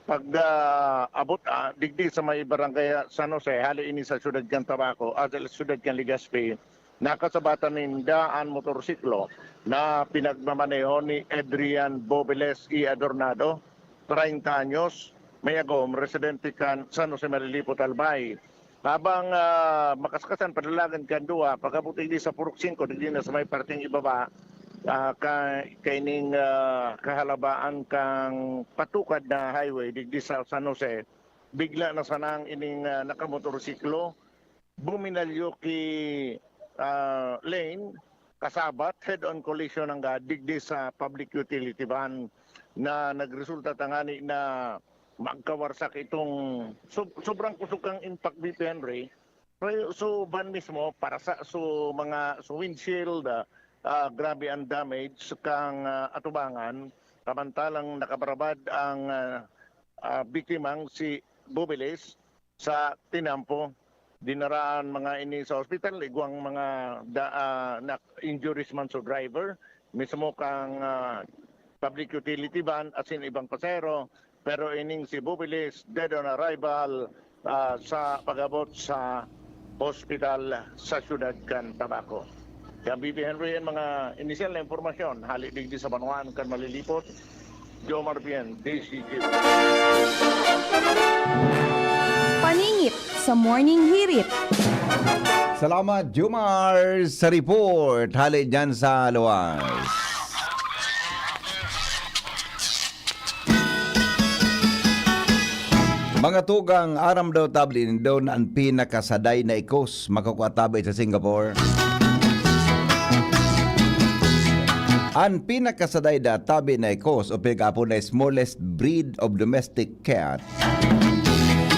pag, ah, abot, ah, digdi sa may Barangay San Jose, hali ini sa siyudad kan Tabaco, ah, sa siyudad kan Legazpi, nakasabatan ninda an motorsiklo na pinagmamaneho ni Adrian Bobeles y Adornado, treinta anyos, mayagom, residente kan San Jose Malilipot, Albay. Habang, ah, makasakasan, padalagan kan duwa, pag-abot digdi sa Purok singko, digdi na sa may parteng ibaba, ah, ka-, kaining, ah, kahalabaan kan patukad na highway, digdi sa San Jose, bigla na sanang ining, ah, nakamotorsiklo buminalyo ki, ah, lane, kasabat, head-on collision nanggad digdi sa public utility van na nagresulta tangani na magkawarsak itong sob-, sobrang kusog kang impact, V P Henry. Pero so van mismo, parasa so mga, so windshield, ah, ah, grabe ang damage kang, ah, atubangan, samantalang nakabarabad ang, ah, ah, biktimang si Bobeles sa tinampo. Dinaraan mga ini sa ospital, igwang mga da-, ah, na-, injuries man sa driver, mismo kang, ah, public utility van, asin ibang pasahero. Pero ining si Bobeles, dead on arrival, ah, sa pag-abot sa hospital sa siyudad kan Tabaco. Yan, V P Henry, ang mga inisyal na impormasyon, hali digdi sa Banwaan kan Malilipot, Jomar Bien, D C G. Paningit sa Morning Hirit. Salamat, Jomar, sa report. Hali dyan sa luwas. Mga tugang, aram daw tabli nindo na an pinakasaday na ikos makukua tabi sa Singapore. An pinakasaday na tabi na ikos o pinag-aapod na smallest breed of domestic cat,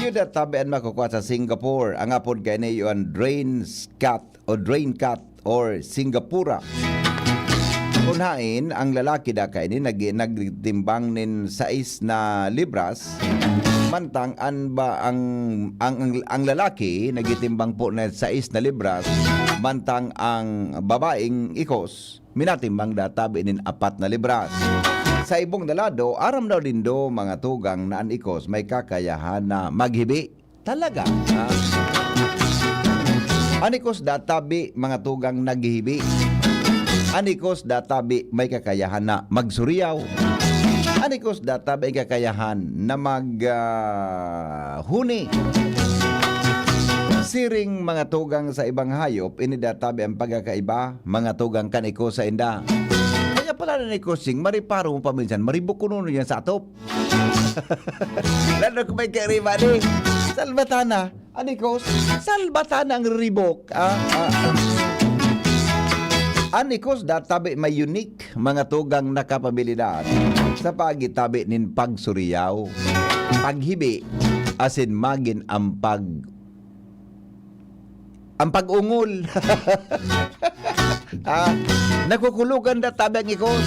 Databi an makukua sa Singapore. Ang apod kaini iyo an drain cat o drain cat or Singapura. Kun haen, ang lalaki da kaini nag-, nagtimbang nin sais na libras, mantang an ba, ang, ang, ang, ang lalaki nagitimbang po na sais na libras, mantang ang babaeng ikos minatimbang databi nin apat na libras. Sa ibong na lado, aram daw nindo, mga tugang, na an ikos may kakayahan na maghibi. Talaga, ha? An ikos databi, mga tugang, naghihibi. An ikos databi may kakayahan na magsuriyaw. An ikos databi may kakayahan na mag, ah, huni. Siring, mga tugang, sa ibang hayop, ini databi ang pagkakaiba, mga tugang, kan ikos sainda. Kaya pala na ni Kosing, mariparo mo pa minsan, maribok kuno yan sa atop. Lalo kung may kairiba ni. Salbatana. An ikos, salbatana ang ribok. Ah, ah, ah. An ikos databi may unique, mga tugang, na kapabilidad sa pagitabi nin pagsuriyaw, paghibi, asin magin ang pag-, ang pag-ungol. Ah, nakukulogan databi ang ikos.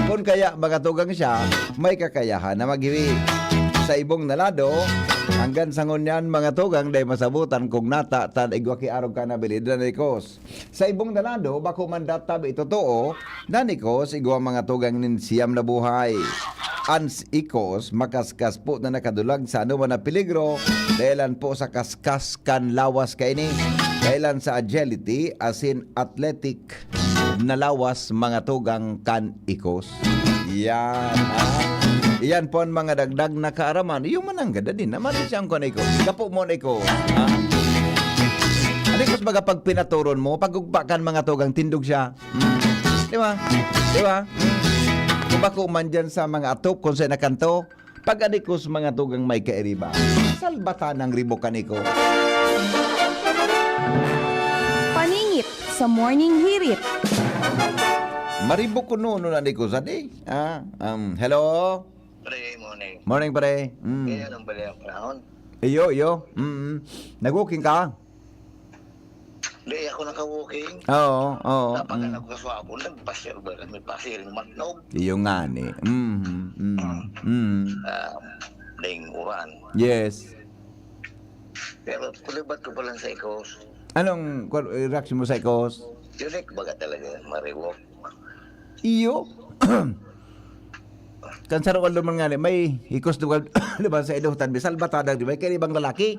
Kun kaya, mga tugang, siya may kakayahan na maghibi. Sa ibong na lado, hanggang sa ngunyan, mga tugang, dai masabutan kung nata tan igwa ki arog kan abilidad na ikos. Sa ibong na lado, bako man databi totoo na an ikos igwa, mga tugang, nin siyam na buhay. An s-, ikos makaskas po na nakadulag sa anoman na peligro, dahelan po sa kaskas kan lawas kaini, dahelan sa agility asin athletic na lawas, mga tugang, kan ikos. Yan, ha? Iyan po an mga dagdag na kaaraman. Iyo man ang gada din naman siyang kon ikos. Gapo mo an ikos, ha? An ikos, baga, pag pinaturon mo, pag ugpa kan, mga tugang, tindog siya. Hmm. Di ba? Di ba? Kung bako man dyan sa mga atop, kung sa nakanto, pag an ikos, mga tugang, may kairiba, salbatan ang ribok kan ikos. Paningit sa Morning Hirit. Maribok ko noon, noon an ikos, adi? Ah, um, hello? Pre, morning. Morning, pre. Mm. Kaya anong bali ang panahon? Iyo, iyo. Mm. Nag-walking ka? Di, ako naka-walking. Oo, oo, Dapat mm. Ako kaswapon, nagpasyal ba kami, pasiring matnog. Iyo nga ni. Mm, mm, mm. Ah, ding uran. Yes. Pero kulibat ko pa lang sa ikos. Anong ku-, reaction mo sa ikos? Unique baga talaga, mariwok. Iyo. Kan sa Roald naman nga ni, may ikos dugal, di ba, sa inutan, may salbatadang, di ba, kaya ibang lalaki?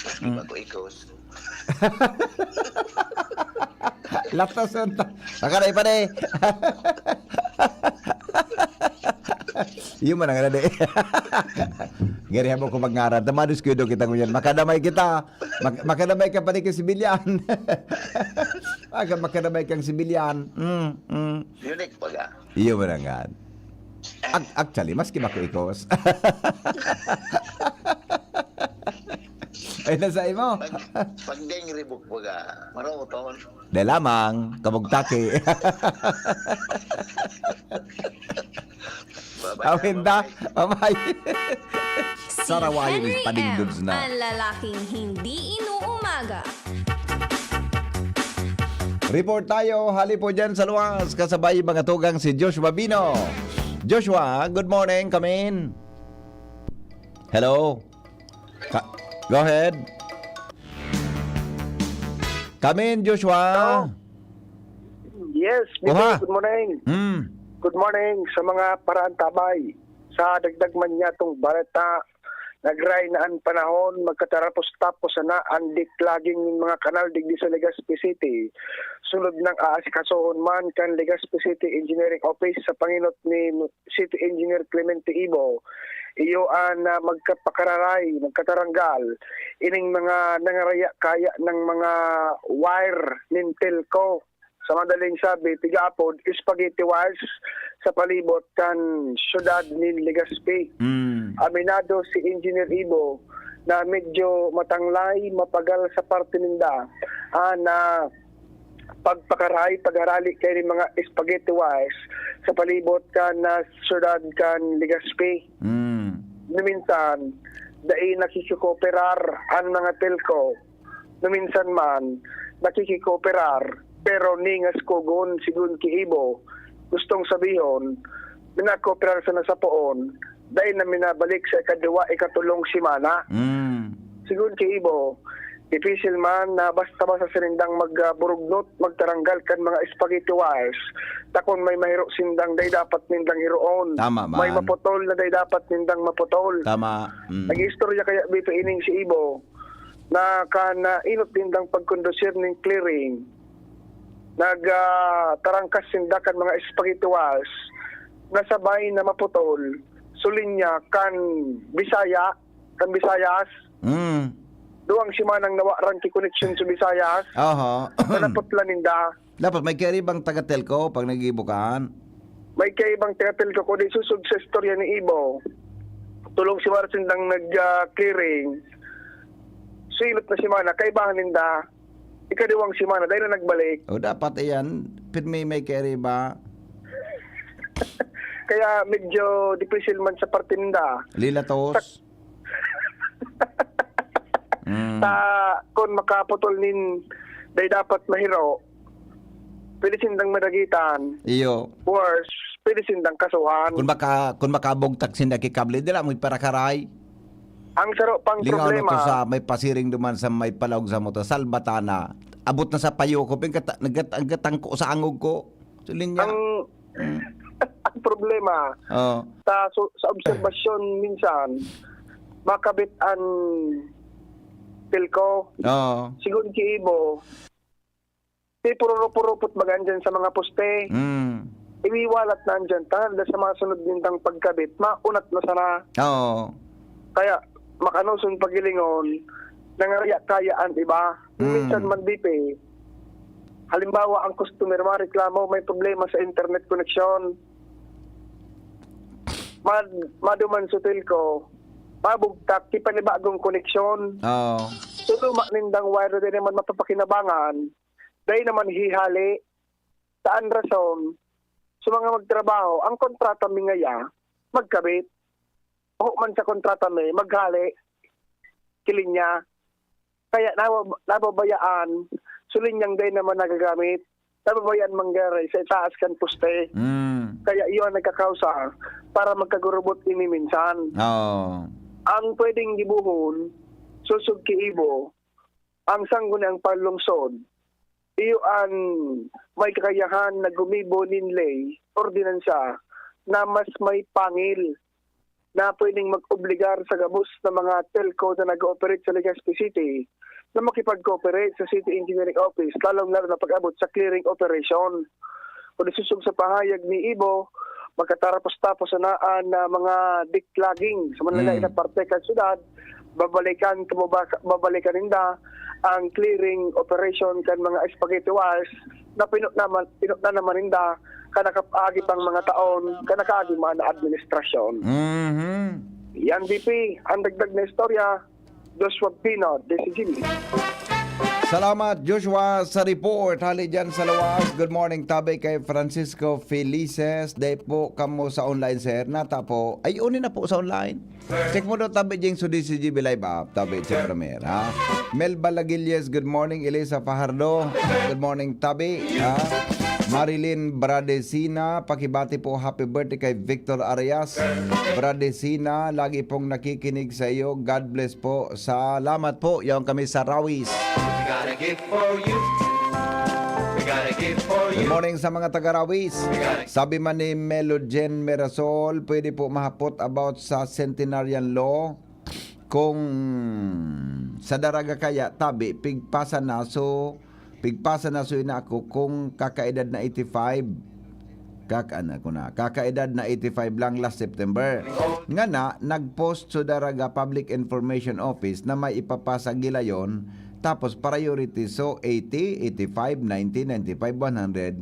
Mas iba ko ikos. Latas ang ta-, makaray pa na eh. Iyo man ang ano, di. Gari, habo ko magngaran. Tamados ko yun, kita ngunyan. Makadamay kita. Mak-, makadamay ka pa rin kay sibilyan. Aga, makadamay kang sibilyan. Mm, mm. Unique baga. Iyo man ang gan. Ac-, actually, maski bako ikos. Ay, nasa imo. Pag, pag deng ribok baga, maroton. Dai lamang, kabugtaki. Bye-bye. Awin da, bye-bye. Sarawayo is Henry padingdod M, na. Ang lalaking hindi inuumaga. Report tayo, hali po dyan sa luwas, kasabay mga tugang si Joshua Bino. Joshua, good morning, come in. Hello? Ka-, go ahead. Come in, Joshua. Hello? Yes, Oha. Good morning. Hmm. Good morning sa mga paraantabay. Sa dagdag man niyatong bareta, nagray na an panahon, magkatarapos-tapos sana an diklaging nin mga kanal digdi sa Legazpi City. Sunod nang aasikasohon man kan Legazpi City Engineering Office sa pangenot ni City Engineer Clemente Ibo, iyo an, ah, magkapakararay, magkataranggal, ining mga nangaraya-kaya ng mga wire nin telco. Sa madaling sabi, tigaapod, spaghetti wires sa palibot kan syudad nin Legazpi. Mm. Aminado si Engineer Ibo na medyo matanglay, mapagal sa parte ninda, ah, na pagpakaray, pagharali kay ning mga spaghetti wires sa palibot kan, ah, syudad kan Legazpi. Mm. Na minsan, dai nakikikooperar an mga telco. Numinsan man, nakikikooperar, pero ningas kogon, sigon ki Ibo. Gustong sabihon, minakooperar sana sa poon, dai na minabalik sa ikaduwa, ikatulong semana. Mm. Sigon ki Ibo, dipisil man na basta-basta sinindang mag, ah, burugnot, magtaranggal kan mga spaghetti wires. Ta kun may mahiro sindang, dai dapat nindang hiroon. Tama man. May maputol na dai dapat nindang maputol. Tama. Mm. Nag-istorya kaya bito ining si Ibo na kan, ah, inot nindang pagkondusir ning clearing, nag, ah, tarangkas sinda kan mga spaghetti wires na sabay na maputol. Sa linya kan Bisaya, kan Visayas. Mm. Duwang semanang nawaran ki koneksyon sa Visayas. Aha. Sa naputlan ninda. Dapat may kairibang taga-telco pag nag-iibo ka. May kaibang taga-telco, kundi susog sa istorya ni Ibo. Tulong si Marcin dang nag, ah, clearing. Silot na semana, kaibahan ninda. Ikaduwang semana, dahil na nagbalik. O, dapat iyan, pirmi may kairiba. Kaya medyo dipisil man sa parte ninda. Lilatos. Mm. Ta, kun makaputol nin, dai dapat mahiro, pwede sindang madagitan. Iyo. Worse, pwede sindang kasuhan. Kun maka-, kun makabugtak sinda ki kable, dila mo iparakaray. Ang saro pang Lingaw na to problema. Sa may pasiring duman sa may palaog sa motor, Salvatana. Abot na sa payo ko, pin-, gata-, nagat-, nagatangko sa angog ko. Sa linya. Ang, Mm. ang problema, Oh. sa, su-, sa obserbasyon minsan, makabit an telco. Oo. Sigon ki Ibo, may purupot-purupot baga andyan sa mga poste. Mm. Iwiwalat na andyan, ta, sa mga sunod nindang pagkabit, maunat na sana. Oo. Kaya, makanoson pagilingon, nangaraya kaya an iba. Mm. Minsan man, D P, halimbawa, ang customer mareklamo, may problema sa internet connection. Mad-, maduman sa telco, mabugtak, ki panibagong koneksyon. Oo. So, luma nindang wire na di naman mapapakinabangan, dai naman hihali. Saan rason? Sa mga magtrabaho, ang kontrata mi ngaya, magkabit. O man sa kontrata mi, maghali. Ki linya. Kaya nawa-, nababayaan, sa linyang dai naman nagagamit, nababayaan manggaray sa itaas kan poste. Mm. Kaya iyon ang nagkakausa para magkagurubot ini minsan. Oo. Ang pwedeng gibohon, susog ki Ibo, ang sangguniang panlungsod, iyo an may kakayahan na gumibo nin ley, ordinansa, na mas may pangil na pwedeng mag-obligar sa gabos na mga telco na nag-ooperate sa Legazpi City na makipag-cooperate sa City Engineering Office, lalong-lalo na pag-abot sa clearing operation. Kung isusog sa pahayag ni Ibo, magkatarapos-tapos na an, ah, mga declogging sa manlalain Mm. na parte kan syudad, babalikan, kumbaga, babalikan ninda ang clearing operation kan mga spaghetti wires na pino-, naman, pino-, na naman ninda kan nakaagi pang mga taon, kan nakaagi man na administrasyon. Mhm. Yan, D P, ang dagdag na istorya, Joshua Pino, D C G B. Salamat, Joshua, sa report. Hali dyan sa luwas. Good morning, tabi kay Francisco Felices. Dai po kamo sa online, sir. Nata po. Ay, uni na po sa online. Check mo daw, tabi, Jing, sa D C G B Live app. Tabi, check mo, ha? Mel Balagilles, good morning. Elisa Fajardo, good morning, tabi. Ha? Marilyn Bradesina, pakibati po, happy birthday kay Victor Arias. Bradesina, lagi pong nakikinig sa iyo. God bless po. Salamat po. Yan kami sa Rawis. We got a gift for you. We got a gift for Good you. Morning sa mga taga Rawis. We got a Sabi man ni Melogen Mirasol, pwede po mahapot about sa centenarian law. Kung sa Daraga kaya, tabi, pigpasa na, so, pigpasa na, so, ina ako, kung kakaedad na eighty-five, kaka-, ano ko na, kakaedad na eighty-five lang last September. Nga na, nag-post sa Daraga Public Information Office na may ipapasa gilayon, tapos priority, so, eighty, eighty-five, ninety, ninety-five, one hundred.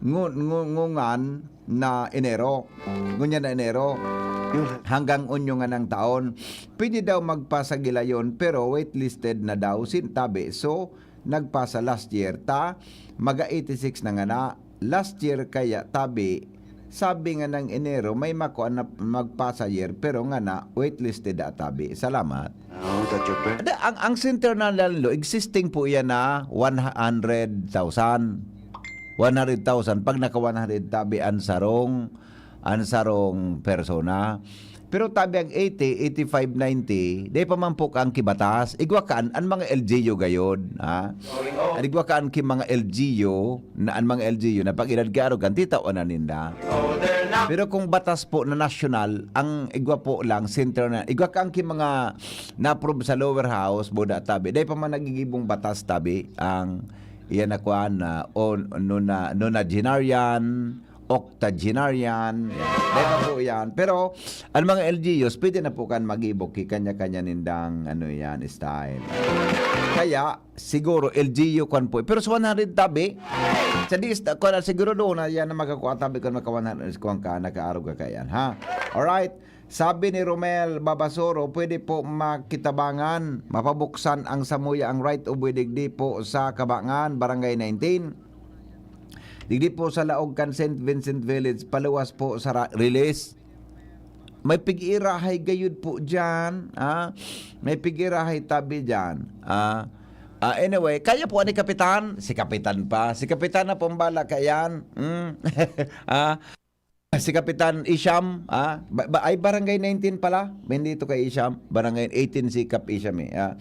Ngu-, ngu-, ngungan na Enero. Ngunyan na Enero. Hanggang unyo nga ng taon. Pwede daw magpasa gilayon, pero waitlisted na daw sin tabi. So, nagpasa last year ta, maga eighty-six na nga na. Last year kaya tabi, Sabi nga ng Enero, may makuha na magpasayer, pero nga na, waitlisted na tabi. Salamat. Oh, that's your friend. Ada, ang, ang Centennial Law, existing po yan na one hundred thousand. One hundred thousand, pag naka one hundred tabi ang sarong, ang sarong persona. Pero tabi ang eighty, eighty-five, ninety, dai pa man po kang kibatas. Igwa ka an, an mga L G U gayod, ha? An igwa ka an ki mga L G U, na an mga L G U na pag-edad ka arogan, titaw na ninda. Pero kung batas po na nasyonal, ang igwa po lang, center na, igwa ka an ki mga na-approve sa lower house, boda tabi. Dai pa man nagigibong batas tabi, ang iyan na kuan na, o, nona-, nonagenarian, octogenarian. Dai pa po yan. Pero, ang mga L G Us, pwede na po kan mag-ibok, ki kanya-kanya nindang, ano yan, style. Kaya, siguro, L G U kwan po. Pero sa one hundred tabi, sa dis, kwan na, siguro doon na yan na magkakuha tabi kung maka one hundred, kwan ka, nakaarog ka yan, ha? Alright. Sabi ni Romel Babasoro, pwede po makitabangan, mapabuksan ang samuya ang right of way digdi po sa Kabangan, Barangay nineteen. Digdi po sa laog kan Saint Vincent Village, paluwas po sa ra-, release. May pig-irahay gayud po dyan, ah. May pig-irahay tabi dyan, ah. Ah, anyway, kaya po ni Kapitan, si Kapitan pa. Si Kapitan na pong bala kayan. Mm. Ah, si Kapitan Isham, ah, ba, ba, ay, Barangay nineteen pala. Bendito kay Isham. Barangay eighteen si Kap Isham, eh, ah.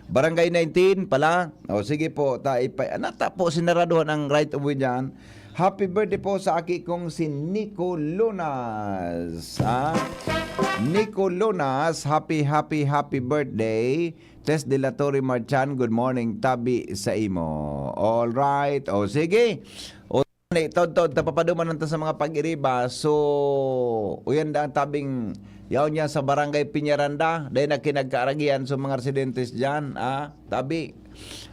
Barangay nineteen pala. O, sige po, ta, ipa, ano, ta po, sinaraduhan ang right of way dyan. Happy birthday po sa aki kong si Nico Lunas, ah. Nico Lunas, happy, happy, happy birthday. Tess de la Torre Marchan, good morning, tabi sa imo. All right. O, sige. O, taod-taod, ta papadumanan ta sa mga pag-iriba. So, uyan da ang tabing yaon niya sa Barangay Peñaranda. Dahil na kinagkaaragihan sa mga residentes dyan, ah, tabi.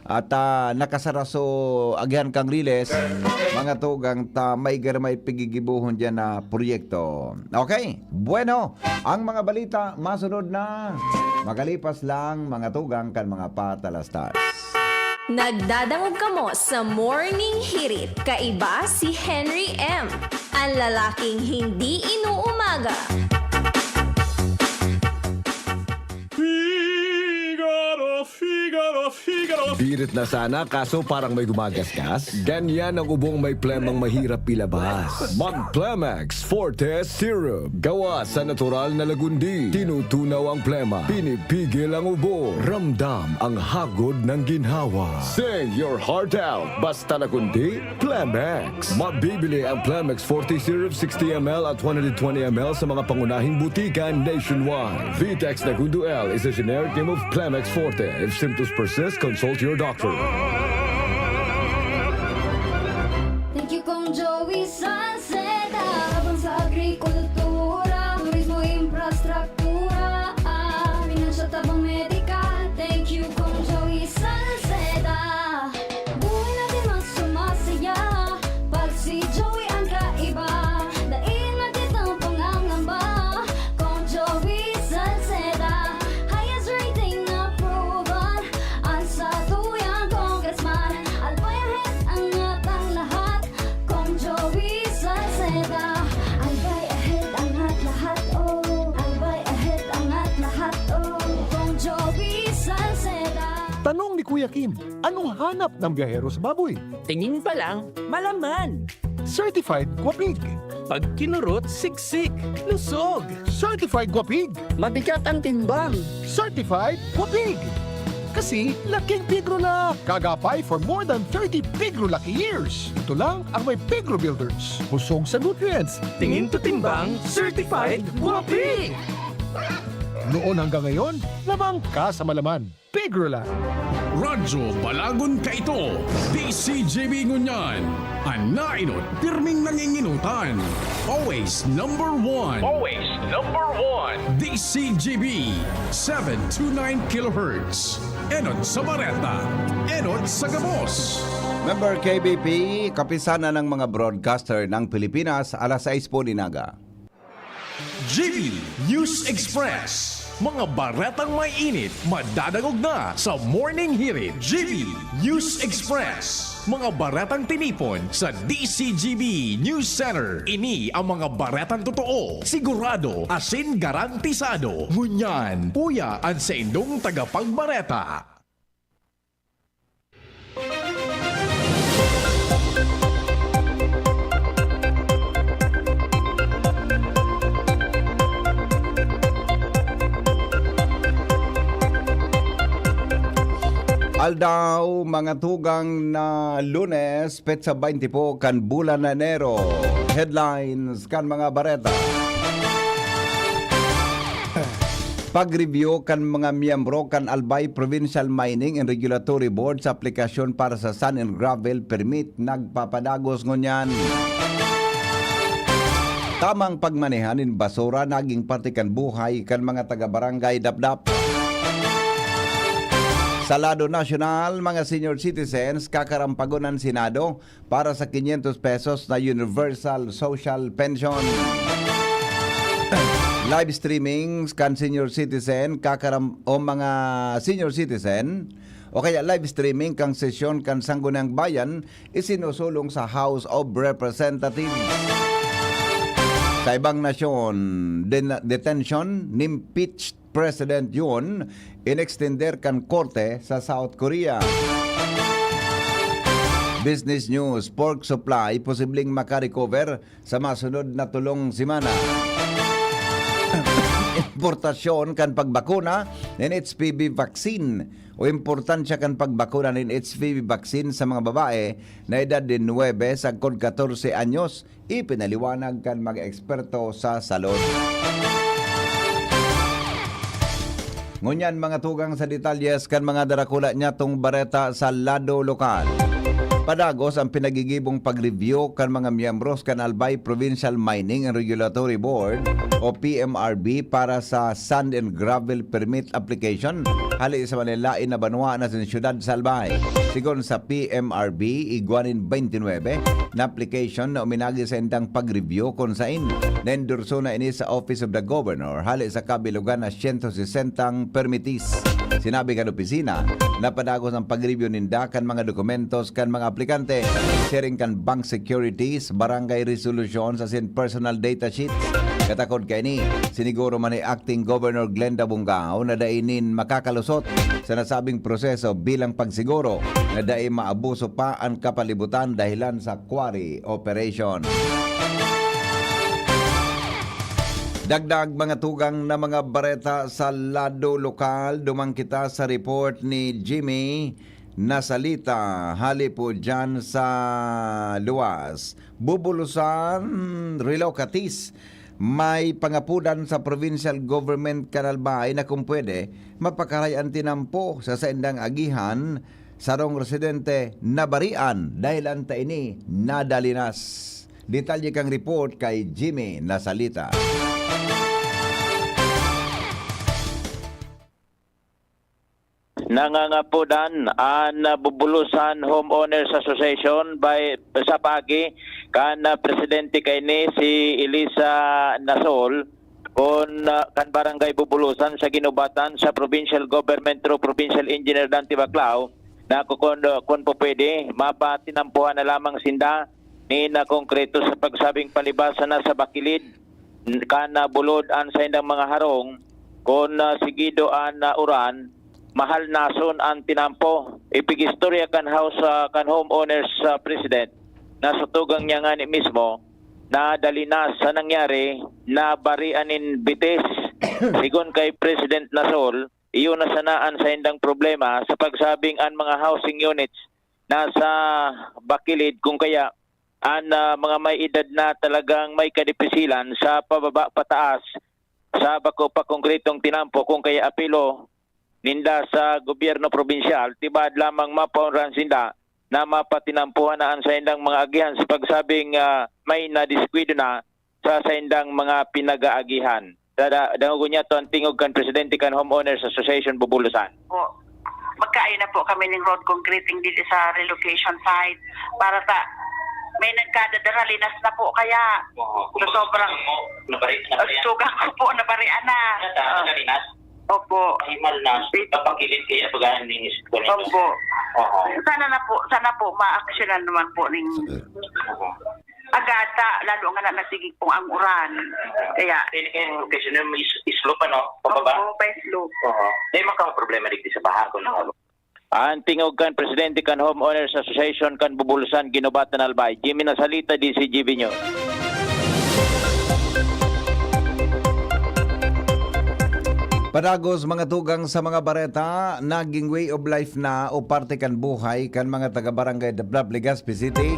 At, ah, nakasara so agihan kang riles, mga tugang ta, may garmay pigigibuhon dyan na proyekto. Okay, bueno, ang mga balita masunod na. Makalipas lang, mga tugang kan mga patalastas. Nagdadangog kamo sa Morning Hirit. Kaiba si Henry M, ang lalaking hindi inuumaga. Figaro, Figaro, Figaro. Birit na sana, kaso parang may gumagasgas. Ganyan ang ubong may plemang mahirap ilabas. Mag Plemex Forte Syrup. Gawa sa natural na lagundi. Tinutunaw ang plema. Pinipigil ang ubo. Ramdam ang hagod ng ginhawa. Sing your heart out. Basta lagundi, Plemex. Mabibili ang Plemex forty Syrup sixty M L at one hundred twenty M L sa mga pangunahing butika nationwide. Vitex Nagundo L is a generic name of Plemex Forte. If symptoms persist, consult your doctor. Thank you, Kong Joey Salceda. Laban sa agrikultura, turismo, infrastruktura, ah, pinansyal, tabang medikal. Thank you, Kong Joey Salceda. Buhay natin mas sumasaya pag si Joey ang kaiba. Dai na kitang pangangamba, Kong Joey Salceda. Highest rating approval, ang satuyang congressman. Albay ahead, angat ang lahat, Kong Joey Salceda. Albay ahead, angat lahat, oh. Albay ahead, angat lahat, oh. Kong Joey Salceda. Tanong ni Kuya Kim, anong hanap ng biyahero sa baboy? Tingin pa lang, malaman. Certified Guapig. Pag kinurot, siksik, lusog. Certified Guapig. Mabigat ang timbang. Certified Guapig. Kasi laking pigro na. Kagapay for more than thirty pigro lucky years. Ito lang ang may pigro builders. Busog sa nutrients. Tingin to timbang, certified Guapig. Noon hanggang ngayon, lamang ka sa malaman. Pigro lang. Radyo Balagon kaito, D C G B ngunyan. An naenot, pirming nanginginutan. Always number one. Always number one. D C G B, seven two nine kilohertz. Enot sa bareta, enot sa gabos. Member K B P, Kapisanan ng mga Broadcaster ng Pilipinas, alas sais po nin aga. G B News Express. Mga baretang may init, madadangog na sa Morning Hirit, G B News Express. Mga baretang tinipon sa D C G B News Center. Ini ang mga baretang totoo, sigurado, asin garantisado. Ngunyan, uya an saindong tagapagbareta. Aldaw, mga tugang, na Lunes, petsa baynte po kan bulan na Enero. Headlines kan mga bareta. Pag-review kan mga miyembro kan Albay Provincial Mining and Regulatory Board sa aplikasyon para sa sand and gravel permit nagpapadagos ngunyan. Tamang pagmaneha nin basura naging parte kan buhay kan mga taga-barangay Dapdap. Sa lado nasyonal, mga senior citizens kakarampagon an Senado para sa quinientos pesos na universal social pension. Live streaming kan senior citizen, kakaram-, o mga senior citizen, o kaya live streaming kan sesyon kan Sangguniang Bayan, isinusulong sa House of Representatives. Sa ibang nasyon, den-, detention ni impeached President Yoon inextender kan korte sa South Korea. Business news, pork supply posibleng makarecover sa masunod na tolong semana. Importasyon kan pagbakuna nin H P V vaccine o importansya kan pagbakuna nin H P V vaccine sa mga babae na edad de nuebe sagkod katorse anyos. Ipinaliwanag kan mga eksperto sa salud. Ngunyan, mga tugang, sa detalyes kan mga darakula nyatong bareta sa lado lokal. Padagos ang pinagigibong pag-review kan mga miyembros kan Albay Provincial Mining and Regulatory Board o P M R B para sa sand and gravel permit application hali sa malalain na banwa na sa siyudad sa Albay. Sigon sa P M R B, igwa nin baynte nuebe na application na uminagi sa indang pag-review kun sain naendorso na ini sa Office of the Governor hali sa kabilogan na siyento sesentang permittees. Sinabi kan opisina na padagos ang pag-review ninda kan mga dokumentos kan mga aplikante, siring kan bank securities, barangay resolutions, asin personal data sheets. Katakod kaini, siniguro man ni Acting Governor Glenda Bongao na dai nin makakalusot sa nasabing proseso bilang pagsiguro na dai maabuso pa an kapalibutan dahilan sa quarry operation. Dagdag, mga tugang, na mga bareta sa lado lokal, duman kita sa report ni Jimmy Nasalita, hali po dyan sa luwas. Bubulusan, Rilocatis, may pangapodan sa provincial government kan Albay na kung pwede, mapakaray an tinampo sa saindang agihan, sarong residente nabarian dahilan ta ini nadalinas. Detalye kan report kay Jimmy Nasalita. Nangangapodan an, ah, Bubulusan Homeowners Association by, sa paagi kan, ah, presidente kaini si Elisa Nasol, kun, ah, kan Barangay Bubulusan sa Guinobatan sa provincial government through Provincial Engineer Dante Baclao, na kukun-, kun po pwede, mapatinampuhan na lamang sinda ni na konkreto sa pagsabing palibasa na sa bakilid kan, ah, bulod an saindang mga harong, kun, ah, sigido an, ah, uran, mahalnason an tinampo. Ipigistorya kan house, ah, kan homeowners, ah, president na sa tugang niya ngani mismo na dalinas sa nangyari na barian nin bitis. Sigon kay President Nasol, iyo na sana an saindang problema sa pagsabing an mga housing units nasa bakilid, kung kaya an, ah, mga may edad na talagang may kadipisilan sa pababa pataas sa bako pa konkretong tinampo, kung kaya apelo ninda sa gobyerno probinsyal, tibaad lamang mapaunrahan sinda na mapatinampuhan na an saindang mga agihan sa pagsabing, ah, may nadiskuido na sa saindang mga pinag-aagihan. Dada-, dangogon niya to ang tingog kan presidente kan Homeowners Association Bubulusan. Po, magkaayo na po kami ning road concreting dito sa relocation site para sa may nagkadadara, linas na po kaya. Oo. So, sobrang Nabari-, nabarian. Tugang ko po, nabarian na. Nada-, Oo. Nagalinas? Opo. Animal na, papakilit kaya pag-aanis ko nito. Opo. Oo. Sana na po, sana po, ma-actionan naman po ning Oo. agata, lalo nga na nasigig pong ang uran. Kaya Pwede kayong location ng is-, slope, ano? Pababa? Opo, pa slope. Oo. May mga problema digdi sa baha, kung ano. An tingog kan presidente kan Homeowners Association kan Bubulsan, Guinobatan, Albay, Jimmy Nasalita, D C G B News. Padagos, mga tugang, sa mga bareta, naging way of life na o parte kan buhay kan mga taga Barangay Daplap, Legazpi City,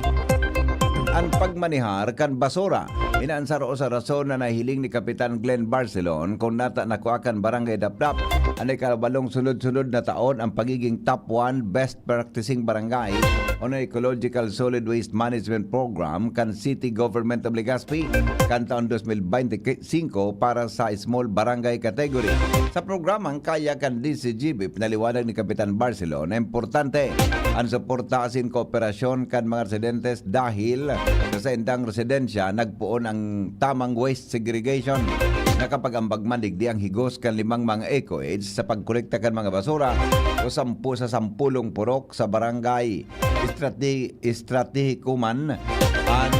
an pagmanihar kan basura. Ini an saro sa rason na nahiling ni Kapitan Glenn Barcelon kun nata nakua kan Barangay Daplap an ikabalong sunod-sunod na taon ang pagiging top one best practicing barangay on Ecological Solid Waste Management Program kan City Government of Legazpi kan taon dos mil bente singko para sa small barangay category. Sa programang kaya kan D C G B, pinaliwanag ni Kapitan Barcelon na importante an suporta asin kooperasyon kan mga residentes dahil sa saindang residensya nagpoon ang tamang waste segregation. Nakapag-ambag man digdi ang higos kan limang mga ecoage sa pagkolekta kan mga basura o sampu sa sampulong purok sa barangay. Estrate-, estratehiko man an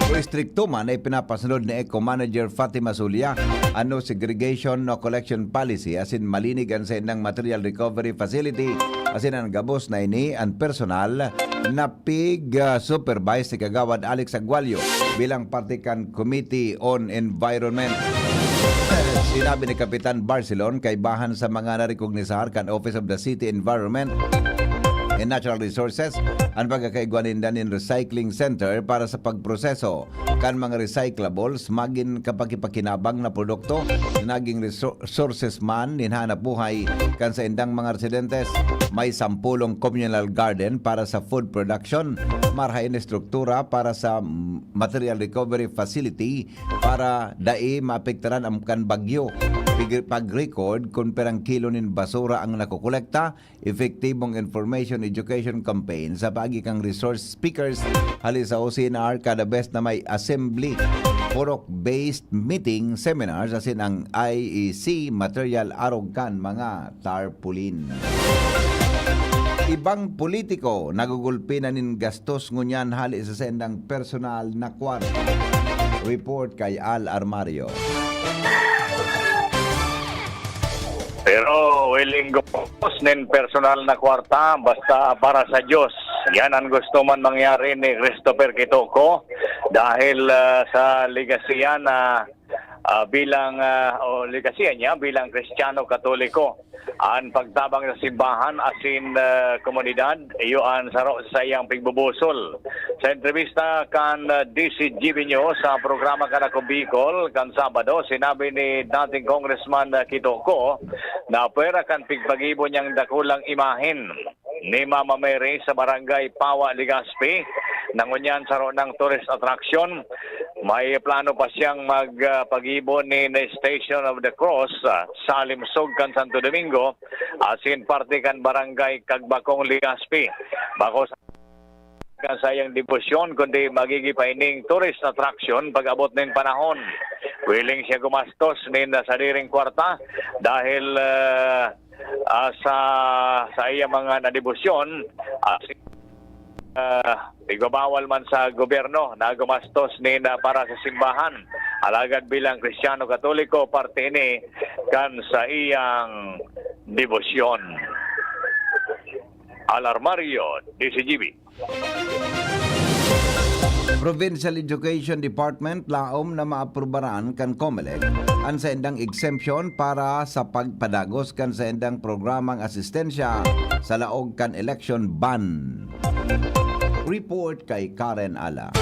o estrikto man na ipinapasunod ni Eco Manager Fatima Zulia, an no segregation, no collection policy, asin malinig an saindang material recovery facility, asin an gabos na ini an personal na pig, ah, supervise ni Kagawad Alex Agualio bilang parte kan Committee on Environment. Sinabi ni Kapitan Barcelon, kaibahan sa mga narekognisar kan Office of the City Environment and Natural Resources, an pagkakaigwa ninda nin recycling center para sa pagproseso kan mga recyclables magin kapakipakinabang na produkto na naging resor-, sources man nin hanap buhay kan saindang mga residentes. May sampulong communal garden para sa food production, marahay na estruktura para sa material recovery facility para dai maapektaran ang kan bagyo. Pig-, pag-record kun pirang kilo nin basura ang nakokolekta, epektibong information education campaign sa paagi kan resource speakers hali sa O C N R, kada bes na may assembly, purok-based meeting, seminars, asin ang I E C material arog kan mga tarpaulin. Ibang politiko nagugulpi na nin gastos ngunyan hali sa saindang personal na kwarta. Report kay Al Armario. Pero willing gumapos nin personal na kwarta basta para sa Diyos. Yan ang gusto man mangyari ni Christopher Kitoko dahil, ah, sa legacy niya na, ah, bilang, ah, o legacy niya bilang Kristiyano Katoliko. An pagtabang sa simbahan asin, ah, komunidad, iyo an saro sa saiyang pigbubusol. Sa entrebista kan, ah, D C G B News sa programa kan Ako Bicol kan Sabado, sinabi ni dating Congressman, ah, Kitoko na pwera kan pigpagibo niyang dakulang imahen ni Mama Mary sa Barangay Pawa, Legazpi, na ngunyan saro nang tourist attraction. May plano pa siyang mag, ah, pagibo nin Station of the Cross, ah, sa Alimsog kan Santo Domingo, asin parte kan Barangay Kagbakong, Legazpi. Bako sa kan saiyang debosyon, kundi magiging pa ining tourist attraction pag-abot nin panahon. Willing siya gumastos nin sadiring kwarta dahil, ah, ah, sa, sa iya mga nadebosyon, ah, si-, ah, igbabawal man sa gobyerno na gumastos nin, ah, para sa simbahan. Alagad bilang Kristiyano Katoliko, parte ini kan sa iyang debosyon. Alarmario, D C G B. Provincial Education Department laom na maaprubaran kan COMELEC an saindang exemption para sa pagpadagos kan saindang programang asistensya sa laog kan election bond. Report kay Karen Ala.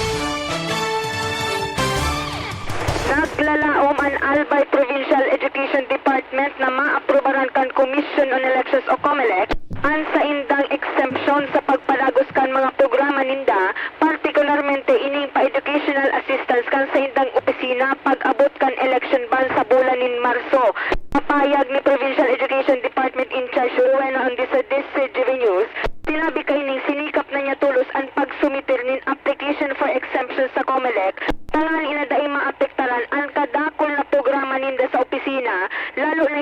Naglalaom an Albay Provincial Education Department na maaprubaran kan Commission on Elections o COMELEC an saindang exemption sa pagpadagos kan mga programa ninda, partikularmente ining pa-educational assistance kan saindang opisina pag-abot kan election bond sa bulan nin Marso. Sa pahayag ni Provincial Education Department in charge Rowena Andisa, D C G B News, sinabi kaining sinikap na niya tolos an pagsumitir nin application for exemption sa COMELEC, tanganing na dai maapektaran an kadakul na programa ninda sa opisina, lalo na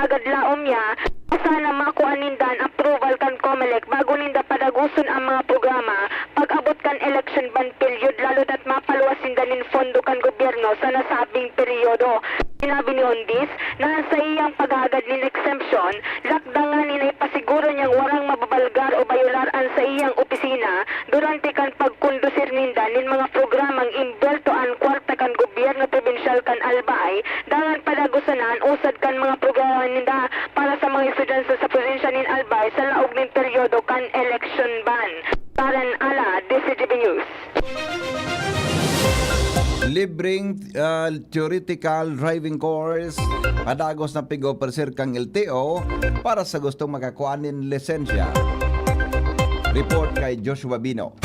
Agad laom niya, sana makua ninda an approval kan Comelec bago ninda padagoson ang mga programa pag-abot kan election ban period, lalo na't mapaluwas sinda nin pondo kan gobyerno sa nasabing peryodo. Sinabi ni Hondis na an saiyang paghagad nin exemption, lakdangan nin ipasiguro niyang warang mababalgar o bayolar an saiyang opisina durante kan pagkondusir ninda nin mga programang imbelto an kwarta kan gobyerno probinsyal kan Albay, dangan padagoson an usad kan mga programa ninda para sa mga estudyante sa probinsya nin Albay sa laog nin peryodo kan election ban. Karen Ala, D C G B News. Libreng, ah, theoretical driving course, padagos na pig-offer kan L T O para sa gustong makakua nin lisensya. Report kay Joshua Bino.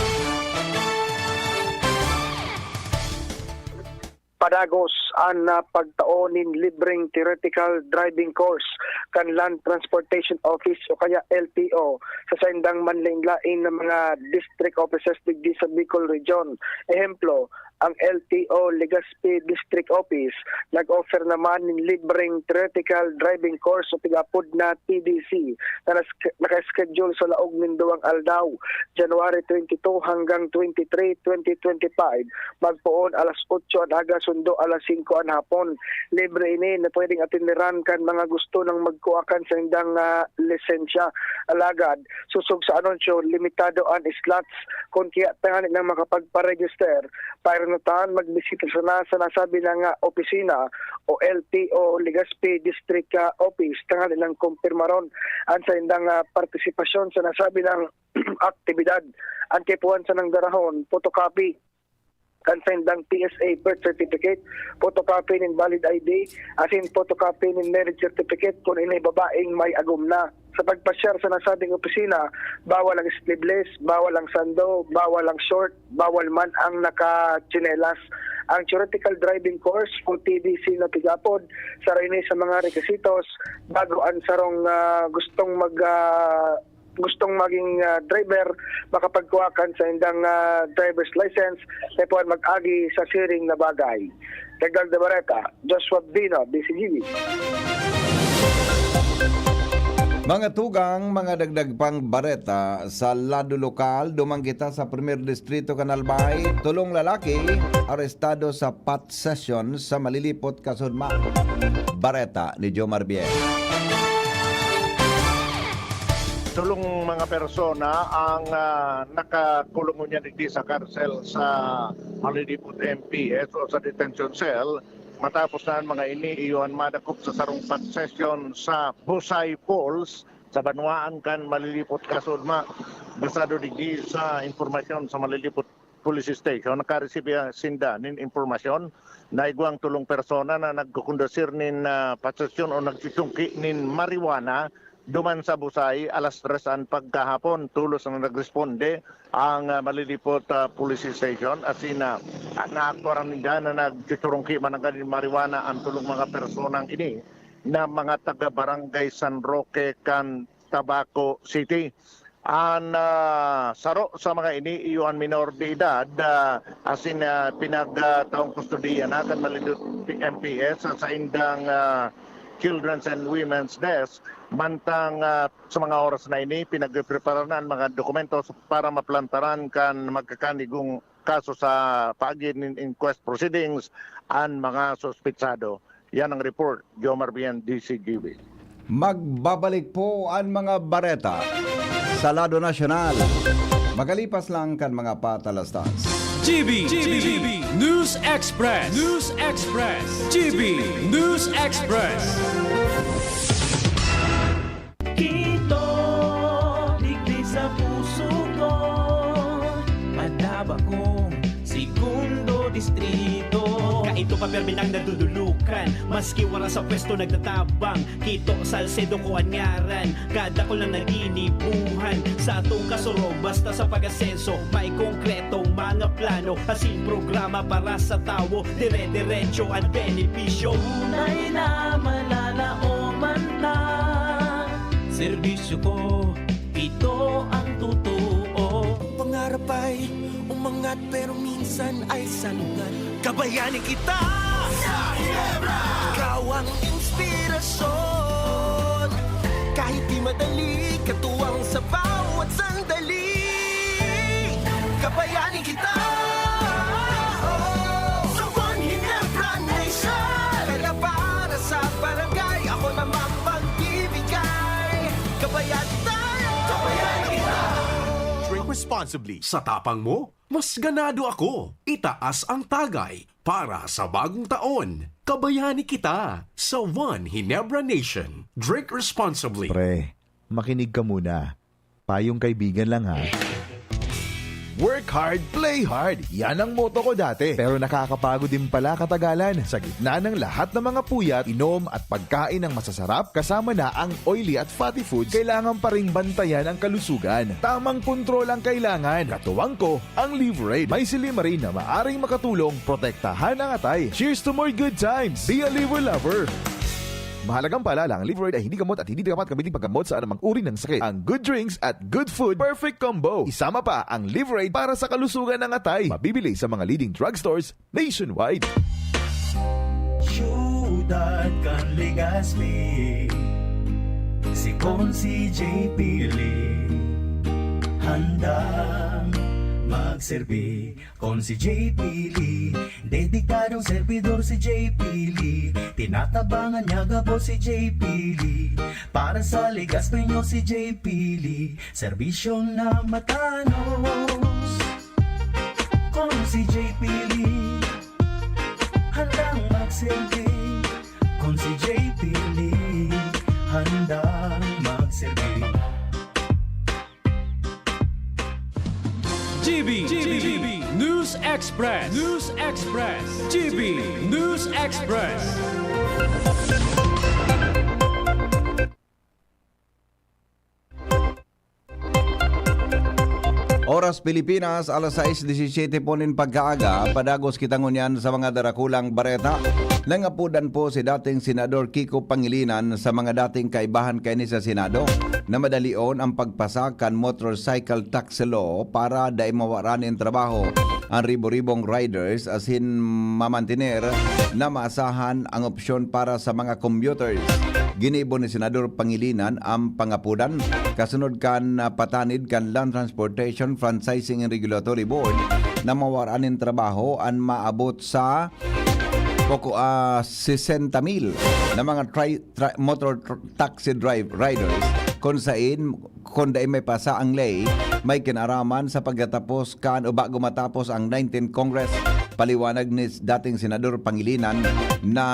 Padagos an, ah, pagtao nin libreng theoretical driving course kan Land Transportation Office o kaya L T O sa saindang manlain-lain na mga district offices digdi sa Bicol Region. Ehemplo, ang L T O Legazpi District Office nag-offer naman nin libreng theoretical driving course o pig-apod na T D C na nas- naka-schedule sa laog nin duwang aldaw, January twenty-two hanggang twenty-three, twenty twenty-five, magpoon alas otso an aga sundo alas singko an hapon. Libre ini na pwedeng atenderan kan mga gusto nang magkua kan saindang, ah, lisensya. Alagad, sosog sa anunsyo, limitado an slots. Kun kaya tanganing makapagpa-register, pairenotan, magbisita sana sa nasabi na nga opisina o L T O Legazpi District, ah, Office tanganing kumpirmaron an saindang, ah, partisipasyon sa nasabi na aktibidad. An kaipuhan sanang darahon, photocopy kan saindang P S A birth certificate, photocopy nin valid I D, asin photocopy nin marriage certificate kun ini babaeng may agom na. Sa pagpasyar sa nasabing opisina, bawal ang sleeveless, bawal ang sando, bawal ang short, bawal man ang nakatsinelas. Ang theoretical driving course o T D C na pig-apod, saro ini sa mga rekisitos bago an sarong, ah, gustong mag, ah, gustong maging, ah, driver makapagkuha kan saindang, ah, driver's license, kaipuhan mag-agi sa siring na bagay. Dagdag na bareta, Joshua Bino, D C G B. Mga tugang, mga dagdag pang bareta sa lado lokal, duman kita sa Primer Distrito kan Albay, tolong lalaki arestado sa PAT session sa Malilipot, Kasudma. Bareta ni Jomar Bien. Tolong mga persona ang, ah, nakakulong ngunyan digdi sa karsel sa Malilipot M P S o sa detention cell matapos na an mga ini iyo an madakop sa sarong PAT session sa Busay Falls sa banwaan kan Malilipot, Kasudma. Basado digdi sa impormasyon sa Malilipot Police Station, nakaresibir sinda nin impormasyon na igwang tolong persona na nagkukondusir nin, ah, posesyon o nagchuchungki nin marijuana duman sa Busay alas tres an pagkahapon. Tolos an nagresponde, ang, ah, Malilipot, ah, Police Station, asin, ah, naaktuaran ninda na nagchuchurungki man nanggad nin marijuana an tolong mga personang ini na mga taga Barangay San Roque kan Tabaco City. An, ah, saro sa mga ini iyo an minor de edad, ah, asin, ah, pinagtaong kustodiya na kan Malilipot M P S sa saindang, ah, Children's and Women's Desk. Mantang, ah, sa mga oras na ini, pinagpreparar na an mga dokumentos para maplantaran kan magkakanigong kaso sa paagi nin inquest proceedings an mga suspetsado. Yan ang report, Jomar Bien, D C G B. Magbabalik po an mga bareta sa lado nasyonal. Makalipas lang kan mga patalastas. G B, G B, News Express, News Express, G B, News Express. Kito, digdi sa puso ko, madaba kong segundo distrito. Kaito pa permi nang nadudulukan, maski wala sa pwesto nagtatabang. Kito Salcedo ko an ngaran, kadakul na naginibuhan. Sa atong kasurog, basta sa pag-asenso, may konkretong mga plano. Asin programa para sa tawo, dire-diretso an benepisyo. Tunay na malalaoman ta. Serbisyo ko, ito ang totoo. Pangarap ay umangat pero minsan ay salungat. Kabayani kita sa Ginebra! Ikaw ang inspirasyon. Kahit di madali, katuwang sa bawat sandali. Kabayani kita. Sa One Ginebra Nation. Kaya para sa barangay, ako namang magbibigay. Kabayani tayo. Kabayani kita. Drink responsibly. Sa tapang mo, mas ganado ako. Itaas ang tagay para sa bagong taon. Kabayani kita sa One Ginebra Nation. Drink responsibly. Pre, makinig ka muna. Payong kaibigan lang, ha. Work hard, play hard. Yan ang motto ko dati. Pero nakakapagod din pala katagalan. Sa gitna ng lahat ng mga puyat, inom at pagkain ng masasarap, kasama na ang oily at fatty foods, kailangan pa ring bantayan ang kalusugan. Tamang kontrol ang kailangan. Katuwang ko, ang Liverade. May silymarin na maaring makatulong protektahan ang atay. Cheers to more good times! Be a Liver Lover! Mahalagang paalala, ang Liverade ay hindi gamot at hindi dapat gamitin paggamot sa anumang uri ng sakit. Ang good drinks at good food, perfect combo. Isama pa ang Liverade para sa kalusugan ng atay. Mabibili sa mga leading drugstores nationwide. Siyudad kan Legazpi, si Consi J P Lee, handang magserbi. Consi J P Lee, dedikadong servidor si J P Lee. Tinatabangan niya gabos si J P Lee. Para sa Legazpi nyo si J P Lee, serbisyong na matanos. Consi J P Lee, handang magserbi. Consi J P Lee, handang magserbi. G B, G B, News Express, News Express, G B News Express. Oras Pilipinas, alas sais disisiyete po nin pagkaaga. Padagos kita ngunyan sa mga darakulang bareta. Nangapudan po si dating Senador Kiko Pangilinan sa mga dating kaibahan kaini sa Senado na madalion ang pagpasa kan motorcycle tax law para dai mawara nin trabaho an ribo-ribong riders asin mamantener na maasahan ang opsyon para sa mga commuters. Ginibo ni Senador Pangilinan ang pangapudan kasunod kan, ah, patanid kan Land Transportation Franchising and Regulatory Board na mawara nin trabaho an maabot sa poko, ah, sesenta mil na mga tri-, tri-, motor tr-, taxi drive riders, kun sain, kun dai may pasa ang ley, may kinaraman sa pagkatapos kan o bago matapos ang nineteenth Congress. Paliwanag ni dating Senador Pangilinan na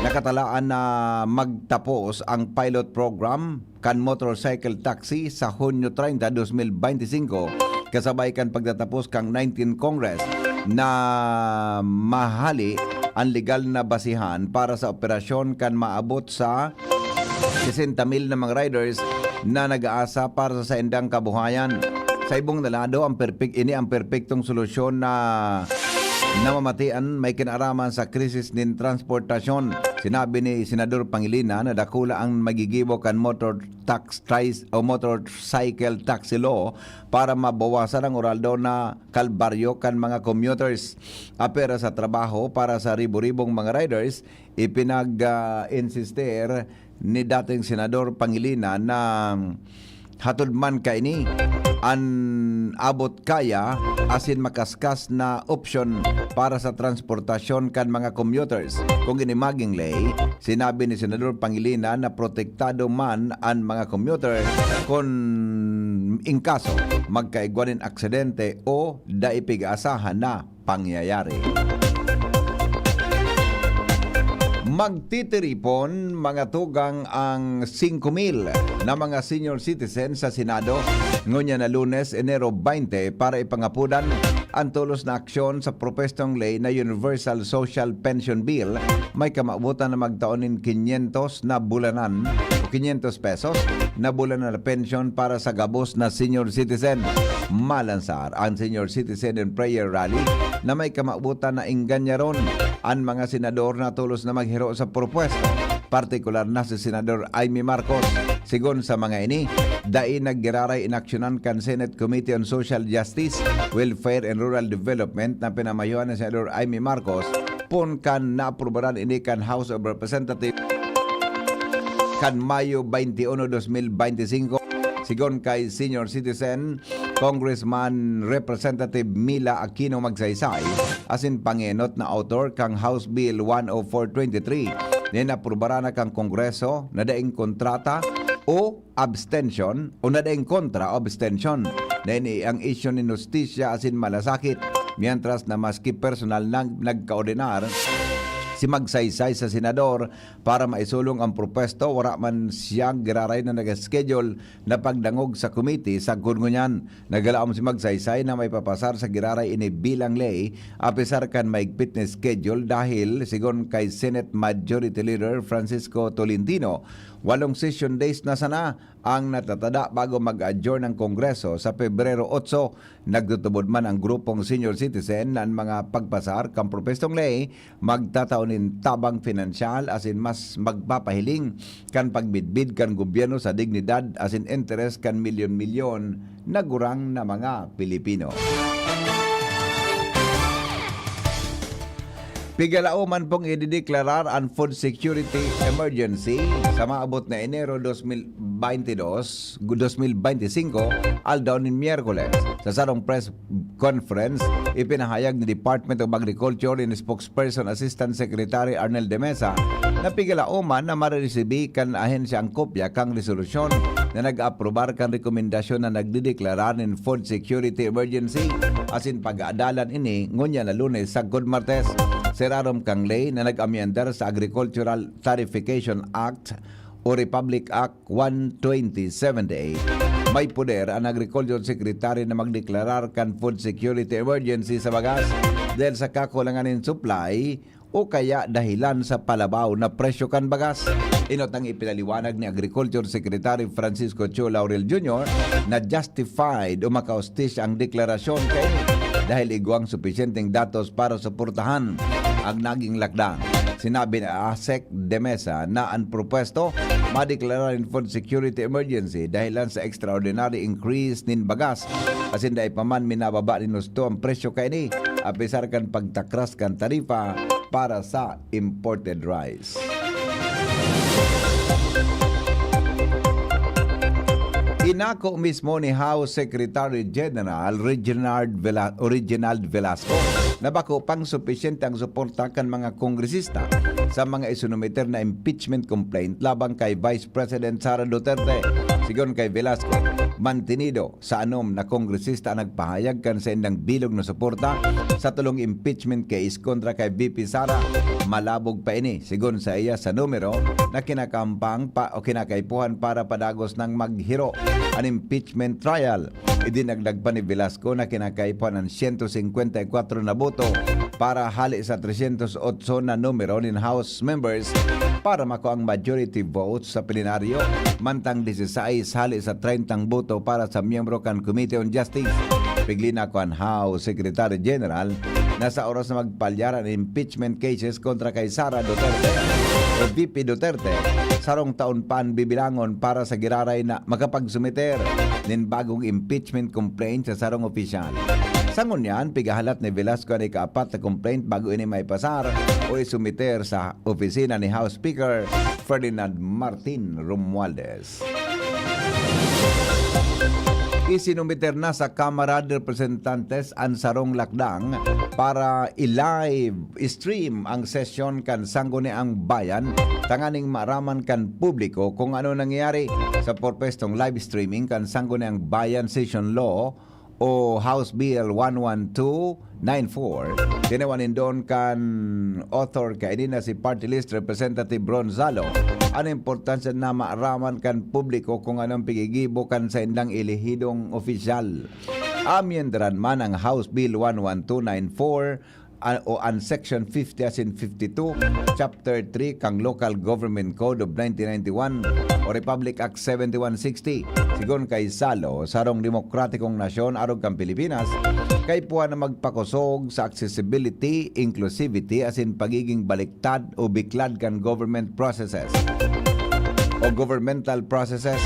nakatalaan na magtapos ang pilot program kan motorcycle taxi sa Hunyo treinta, dos mil beinti singko, kasabay kan pagtatapos kan nineteenth Congress na mahali an legal na basihan para sa operasyon kan maabot sa sesenta mil na mga riders na nag-aasa para sa saindang kabuhayan. Sa ibong na lado, ang perpek-, ini ang perpektong solusyon na namamatian may kinaraman sa krisis nin transportasyon. Sinabi ni Senador Pangilinan na dakula ang magigibo kan motor tax tris-, o motorcycle taxi law para mabawasan ang oral daw na kalbaryo kan mga commuters. Apera sa trabaho para sa ribo-ribong mga riders, ipinag, ah, insister ni dating Senador Pangilinan na hatod man kaini an abot kaya asin makaskas na opsyon para sa transportasyon kan mga commuters. Kung ini maging ley, sinabi ni Senador Pangilinan na protektado man an mga commuter kun in kaso magkaigwa nin aksidente o dai pig-aasahan na pangyayari. Magtitiripon mga tugang ang singko mil na mga senior citizen sa Senado ngunyan na Lunes, Enero baynte, para ipangapudan an tolos na aksyon sa propwestong ley na Universal Social Pension Bill. May kamawotan na magtao nin kinyentos na bulanan o kinyentos pesos na bulanan na pensyon para sa gabos na senior citizen. Malansar ang Senior Citizen and Prayer Rally na may kamawotan na ingganyaron an mga senador na tolos na maghiro sa propwesta, partikular na si Senador Imee Marcos. Sigon sa mga ini, dai naggiraray inaksyonan kan Senate Committee on Social Justice, Welfare and Rural Development na pinamayohan ni Senador Imee Marcos, pon kan naaprubaran ini kan House of Representatives. kan Mayo twenty-one, dos mil bente singko, sigon kay senior citizen, Congressman Representative Mila Aquino Magsaysay, asin pangenot na author kan House Bill one oh four twenty-three na inaprubaran na kan Kongreso na daing kontrata o abstention o na daing kontra o abstention na ini ang isyu nin hustisya asin malasakit, mientras na maski personal nang nagkaordinar si Magsaysay sa senador para maisulong ang propuesto, wara man siya giraray na nag-schedule na pagdangog sa komite sagkod ngunyan. Nagalaom si Magsaysay na maipapasar sa giraray ini bilang ley, apesar kan maigpit na schedule dahil, sigon kay Senate Majority Leader Francisco Tolentino, walong session days na sana ang natatada bago mag-adjourn ang Kongreso sa Pebrero otso. Nagtutubod man ang grupong senior citizen na an mga pagpasar kan propestong ley magtatao nin tabang pinansyal asin mas magpapahiling kan pagmidbid kan gobyerno sa dignidad asin interes kan milyon-milyon na gurang na mga Pilipino. Pigalaoman pong idideklarar an food security emergency sa maabot na Enero dos mil bente dos, dos mil bente singko, aldaw nin Miyerkules. Sa sarong press conference, ipinahayag ni Department of Agriculture in Spokesperson Assistant Secretary Arnel de Mesa na pigalaoman na mareresibi kan ahensya an kopya kan resolusyon na nag-aprobar kan rekomendasyon na nagdedeklarar nin food security emergency asin pag-aadalan ini ngunyan na Lunes sagkod Martes. Sa irarom kan ley na nag-amyendar sa Agricultural Tariffication Act o Republic Act one twenty seventy-eight, may poder an Agriculture Secretary na magdeklarar kan food security emergency sa bagas dahil sa kakulangan nin supply o kaya dahilan sa palabaw na presyo kan bagas. Inot ang ipinaliwanag ni Agriculture Secretary Francisco Cho Laurel Junior na justified o makahustisya ang deklarasyon kaini dahil igwang supisyenteng datos para suportahan ang naging lakdang. Sinabi ni Asek de Mesa na an propuesto madeklarar nin food security emergency dahilan sa extraordinary increase nin bagas, asin dai pa man minababa nin husto ang presyo kaini, apesar kan pagtakras kan tarifa para sa imported rice. Inako mismo ni House Secretary General Reginald Vela-, Reginald Velasco na bako pang supisyente ang suporta kan mga kongresista sa mga isinumiter na impeachment complaint laban kay Vice President Sara Duterte. Sigon kay Velasco, mantenido sa anom na kongresista ang nagpahayag kan saindang bilog na suporta sa tulong impeachment case kontra kay V P Sara. Malabog pa ini, sigon sa iya, sa numero na kinakampang pa o kinakaipuhan para padagos nang maghiro an impeachment trial. Idinagdag pa ni Velasco na kinakaipuhan an siyento singkwenta y kwatro na boto para hali sa tresyentos otso na numero nin House members para makua ang majority vote sa plenaryo, mantang disisais hali sa treyntang boto para sa miyembro kan Committee on Justice. Pigli na kan House Secretary General na sa oras na magpalyar an impeachment cases kontra kay Sara Duterte o V P Duterte, sarong taon pa an bibilangon para sa giraray na makapagsumiter nin bagong impeachment complaint sa sarong opisyal. Sa ngunyan, pigahalat ni Velasco an ikaapat na complaint bago ini maipasar o isumiter sa opisina ni House Speaker Ferdinand Martin Romualdez. Isinumiter na sa Kamara de Representantes an sarong lakdang para i-live stream ang sesyon kan Sangguniang Bayan tanganing maaraman kan publiko kung ano nangyayari sa propwestong live streaming kan Sangguniang Bayan Session Law o House Bill one one two nine four. Tinawan nin doon kan author kaini na si Party List Representative Ron Zalo an importansya na maaraman kan publiko kung anong pigigibo kan saindang elehidong opisyal. Amyendaran man ang House Bill one one two nine four, ah, o an Section fifty asin fifty-two, Chapter three kan Local Government Code of nineteen ninety-one o Republic Act seventy-one sixty. Sigon kay Zalo, sarong demokratikong nasyon arog kan Pilipinas kaipuhan na magpakosog sa accessibility, inclusivity asin pagiging baliktad o biklad kan government processes o governmental processes.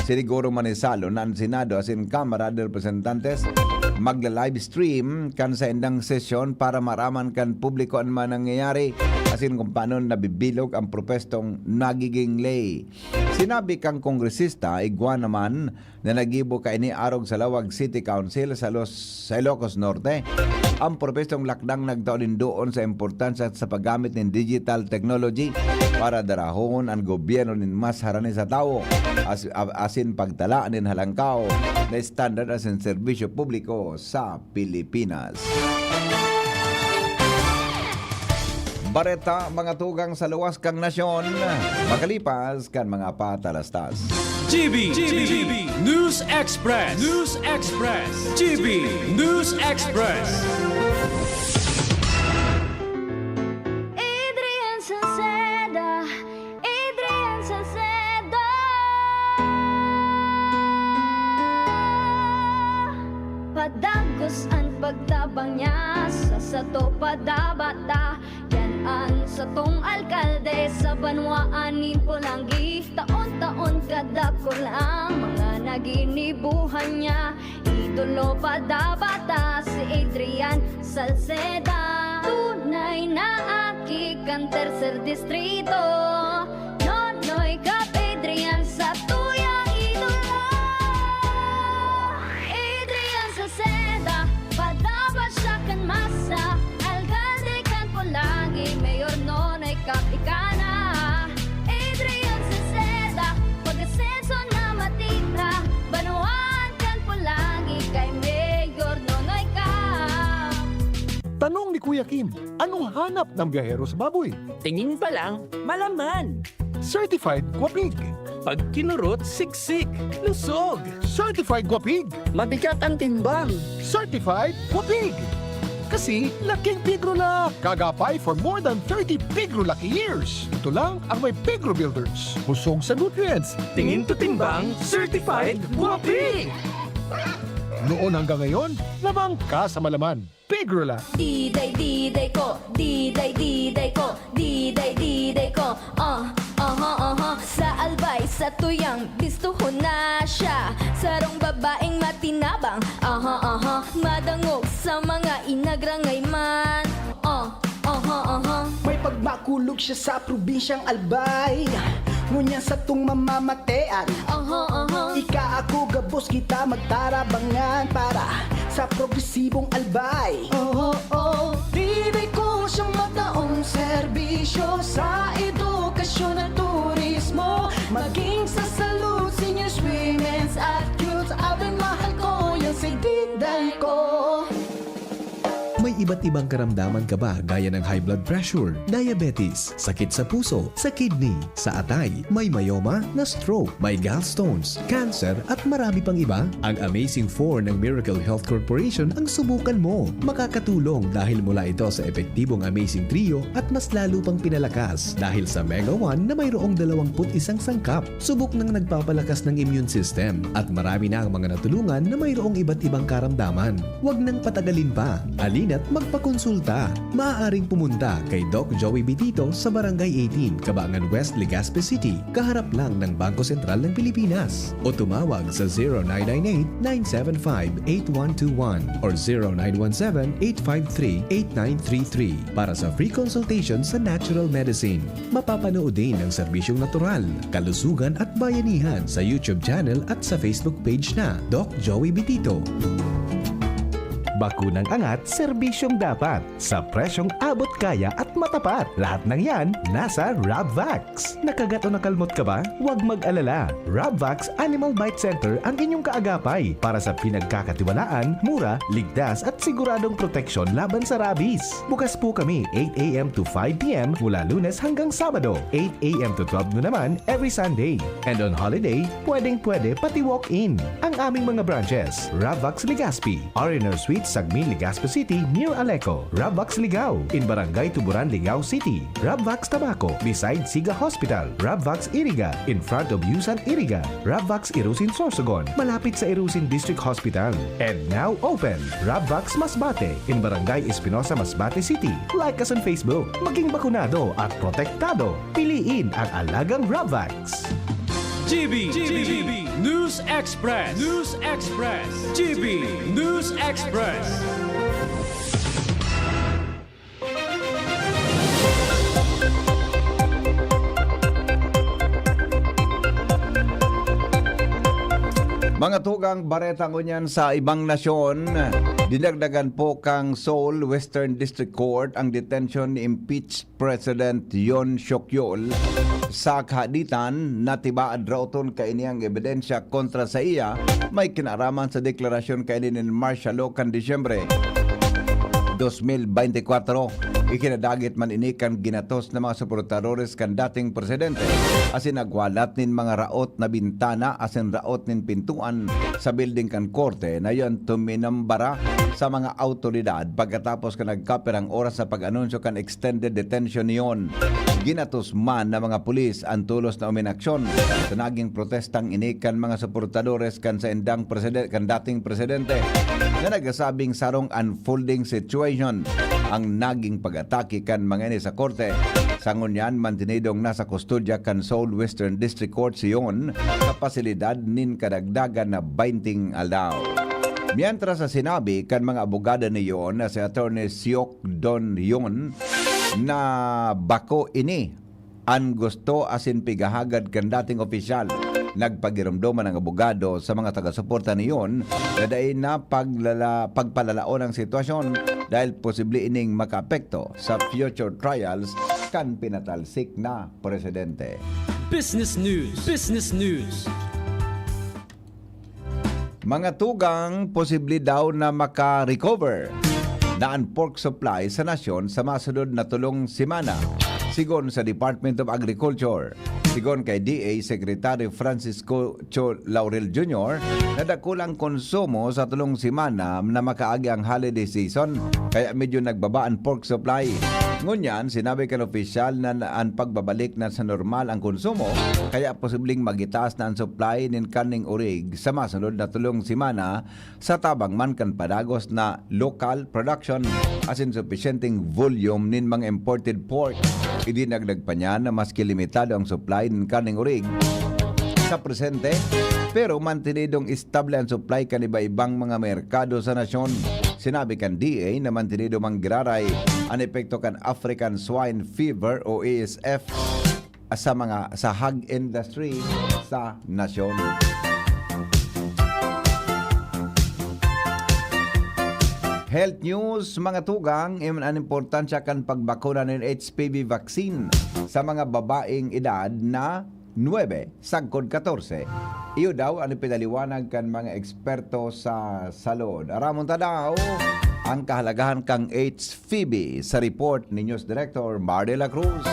Siniguro man ni Salo na an Senado asin Kamara de Representantes magla-live stream kan saindang sesyon para maaraman kan publiko an mga nangyayari asin kung paano nabibilog ang propestong nagiging ley. Sinabi kan kongresista, igwa naman, na naggibo kaini arog sa Laoag City Council sa Los-, sa Ilocos Norte. Ang propestong lakdang nagtao nin duon sa importansya sa paggamit nin digital technology para darahon an gobyerno nin mas harani sa tawo, as-, a-, asin pagtala nin halangkaw na standard asin serbisyo publiko sa Pilipinas. Bareta, mga tugang sa luwas kan nasyon, makalipas kan mga patalastas. G B, G B, News Express, News Express, G B News Express. Adrian Salceda, Adrian Salceda. Padagos an pagtabang niya sa sato padabata. Yan an satong alkalde sa banwaan nin Polangui. Taon-taon kadakul ang mga naginibuhan niya. Idolo padabata si Adrian Salceda. Tunay na aki kan Tercer Distrito. Nonoy Cap Adrian, satuyang idolo. Adrian Salceda, padapat siya kan masa. Alkalde kan Polangui, Mayor Nonoy Cap ika na. Adrian Salceda, pag-asenso na matira. Banwaan kan Polangui, kay Mayor Nonoy Cap. Tanong ni Kuya Kim, anong hanap ng biyahero sa baboy? Tingin pa lang, malaman. Certified Guapig. Pag kinurot, siksik, lusog. Certified Guapig. Mabigat ang timbang. Certified Guapig. Kasi laking Pigrula. Kagapay for more than thirty Pigro Lucky years. Ito lang ang may Pigro Builders. Busog sa nutrients. Tingin to timbang, certified Guapig. Noon hanggang ngayon, lamang ka sa malaman. Pigrula. Diday, diday ko, diday, diday ko, diday, diday ko. Ah, aha, aha. Sa Albay, satuyang bistuhon na siya. Sarong babaeng matinabang, aha, aha. Madangog sa mga inagrangay man. Ah, aha, aha. May pagmakulog siya sa probinsyang Albay. Ngunyan satong mamamatean. Aha, aha. Ika, ako, gabos kita magtarabangan para sa progresibong Albay. Oh, oh, oh. Diday ko siyang mataong serbisyo sa edukasyon at turismo. Maging sa salud, seniors, women's at youth. Abay, mahal ko yan si Diday ko. May iba't ibang karamdaman ka ba, gaya ng high blood pressure, diabetes, sakit sa puso, sa kidney, sa atay, may myoma, na-stroke, may gallstones, cancer, at marami pang iba? Ang Amazing Four ng Miracle Health Corporation ang subukan mo. Makakatulong dahil mula ito sa epektibong Amazing Trio at mas lalo pang pinalakas dahil sa Mega One na mayroong dalawampu't isang sangkap. Subok nang nagpapalakas ng immune system at marami na ang mga natulungan na mayroong iba't ibang karamdaman. Huwag nang patagalin pa. Halina't magpakonsulta. Maaaring pumunta kay Doc Joey Bitito sa Barangay eighteen, Cabangan West, Legazpi City, kaharap lang ng Bangko Sentral ng Pilipinas. O tumawag sa zero nine nine eight, nine seven five, eight one two one or zero nine one seven, eight five three, eight nine three three para sa free consultation sa natural medicine. Mapapanood din ang serbisyong natural, kalusugan at bayanihan sa YouTube channel at sa Facebook page na Doc Joey Bitito. Bakunang angat, serbisyong dapat, sa presyong abot kaya at matapat. Lahat ng yan nasa Rabvax. Nakagat o nakalmot ka ba? Huwag mag-alala. Rabvax Animal Bite Center ang inyong kaagapay para sa pinagkakatiwalaan, mura, ligtas at siguradong proteksyon laban sa rabies. Bukas po kami eight a m to five p m mula Lunes hanggang Sabado, eight a m to twelve noon naman every Sunday. And on holiday, pwedeng-pwede pati walk-in. Ang aming mga branches, Rabvax Legazpi, R and R Suite, Sagmin, Legazpi City, near Aleco, Rabvax Ligao, in Barangay Tuburan, Ligao City, Rabvax Tabaco, beside Siga Hospital, Rabvax Iriga, in front of Yusan Iriga, Rabvax Irusin Sorsogon, malapit sa Irusin District Hospital. And now open, Rabvax Masbate, in Barangay Espinosa, Masbate City. Like us on Facebook. Maging bakunado at protektado. Piliin ang alagang Rabvax. G B, G B News Express, News Express, G B News Express. Mga tugang, bareta ngunyan sa ibang nasyon. Dinagdagan po kan Seoul Western District Court ang detention ni impeached President Yoon Suk Yeol sa kahaditan na tibaad raoton kaini ang ebidensya kontra saiya may kinaaraman sa deklarasyon kaini nin martial law kan Disyembre dos mil beintikwatro. Ikinadagit man ini kan ginatos na mga suportadores kan dating presidente, asin nagwalat nin mga raot na bintana asin raot nin pintuan sa building kan korte na iyan tuminambara sa mga awtoridad pagkatapos kan nagkapirang oras sa pag-anunsyo kan extended detention niyon. Ginatos man na mga pulis an tolos na uminaksyon sa naging protestang ini kan mga suportadores kan saindang preside-, kan dating presidente, na nagsasabing sarong unfolding situation ang naging pag-atake kan mga ini sa korte. Sa ngunyan, mantinidong nasa kustodya kan Seoul Western District Court si Yoon sa pasilidad nin kadagdagan na baynting aldaw. Mientras sa sinabi kan mga abogado ni Yoon na si Attorney Seok Don Yoon na bako ini an gusto asin pigahagad kan dating opisyal. Nagpagiromdoman ang abogado sa mga taga-suporta ni Yoon na dai na paglala-, pagpalalaon ang sitwasyon dahil posible ining makaapekto sa future trials kan pinatalsik na presidente. Business News. Business News. Mga tugang, posible daw na maka-recover na an pork supply sa nasyon sa masunod na tulong semana, sigon sa Department of Agriculture. Sigon kay D A Secretary Francisco Cho Laurel Junior na dakulang konsumo sa tulong semana na makaagi ang holiday season, kaya medyo nagbaba an pork supply. Ngunyan, sinabi kan opisyal na, na an pagbabalik na sa normal ang konsumo, kaya posibleng magitaas na an supply nin karneng orig sa masunod na tulong semana sa tabang man kan padagos na local production asin supisyenteng volume nin mga imported pork. Idinagdag pa niya na maski limitado ang supply nin karneng orig sa presente, pero mantinidong estable an supply kan iba-ibang mga merkado sa nasyon. Sinabi kan D A na mantinido man giraray an epekto kan African Swine Fever o A S F sa mga, sa hog industry sa nasyon. Health news, mga tugang, im-, an importansya kan pagbakuna nin H P V vaccine sa mga babaeng edad na nuebe sagkod katorse. Iyo daw an ipinaliwanag kan mga eksperto sa salud. Aramon ta daw ang kahalagahan kan H P V sa report ni News Director Mar de la Cruz.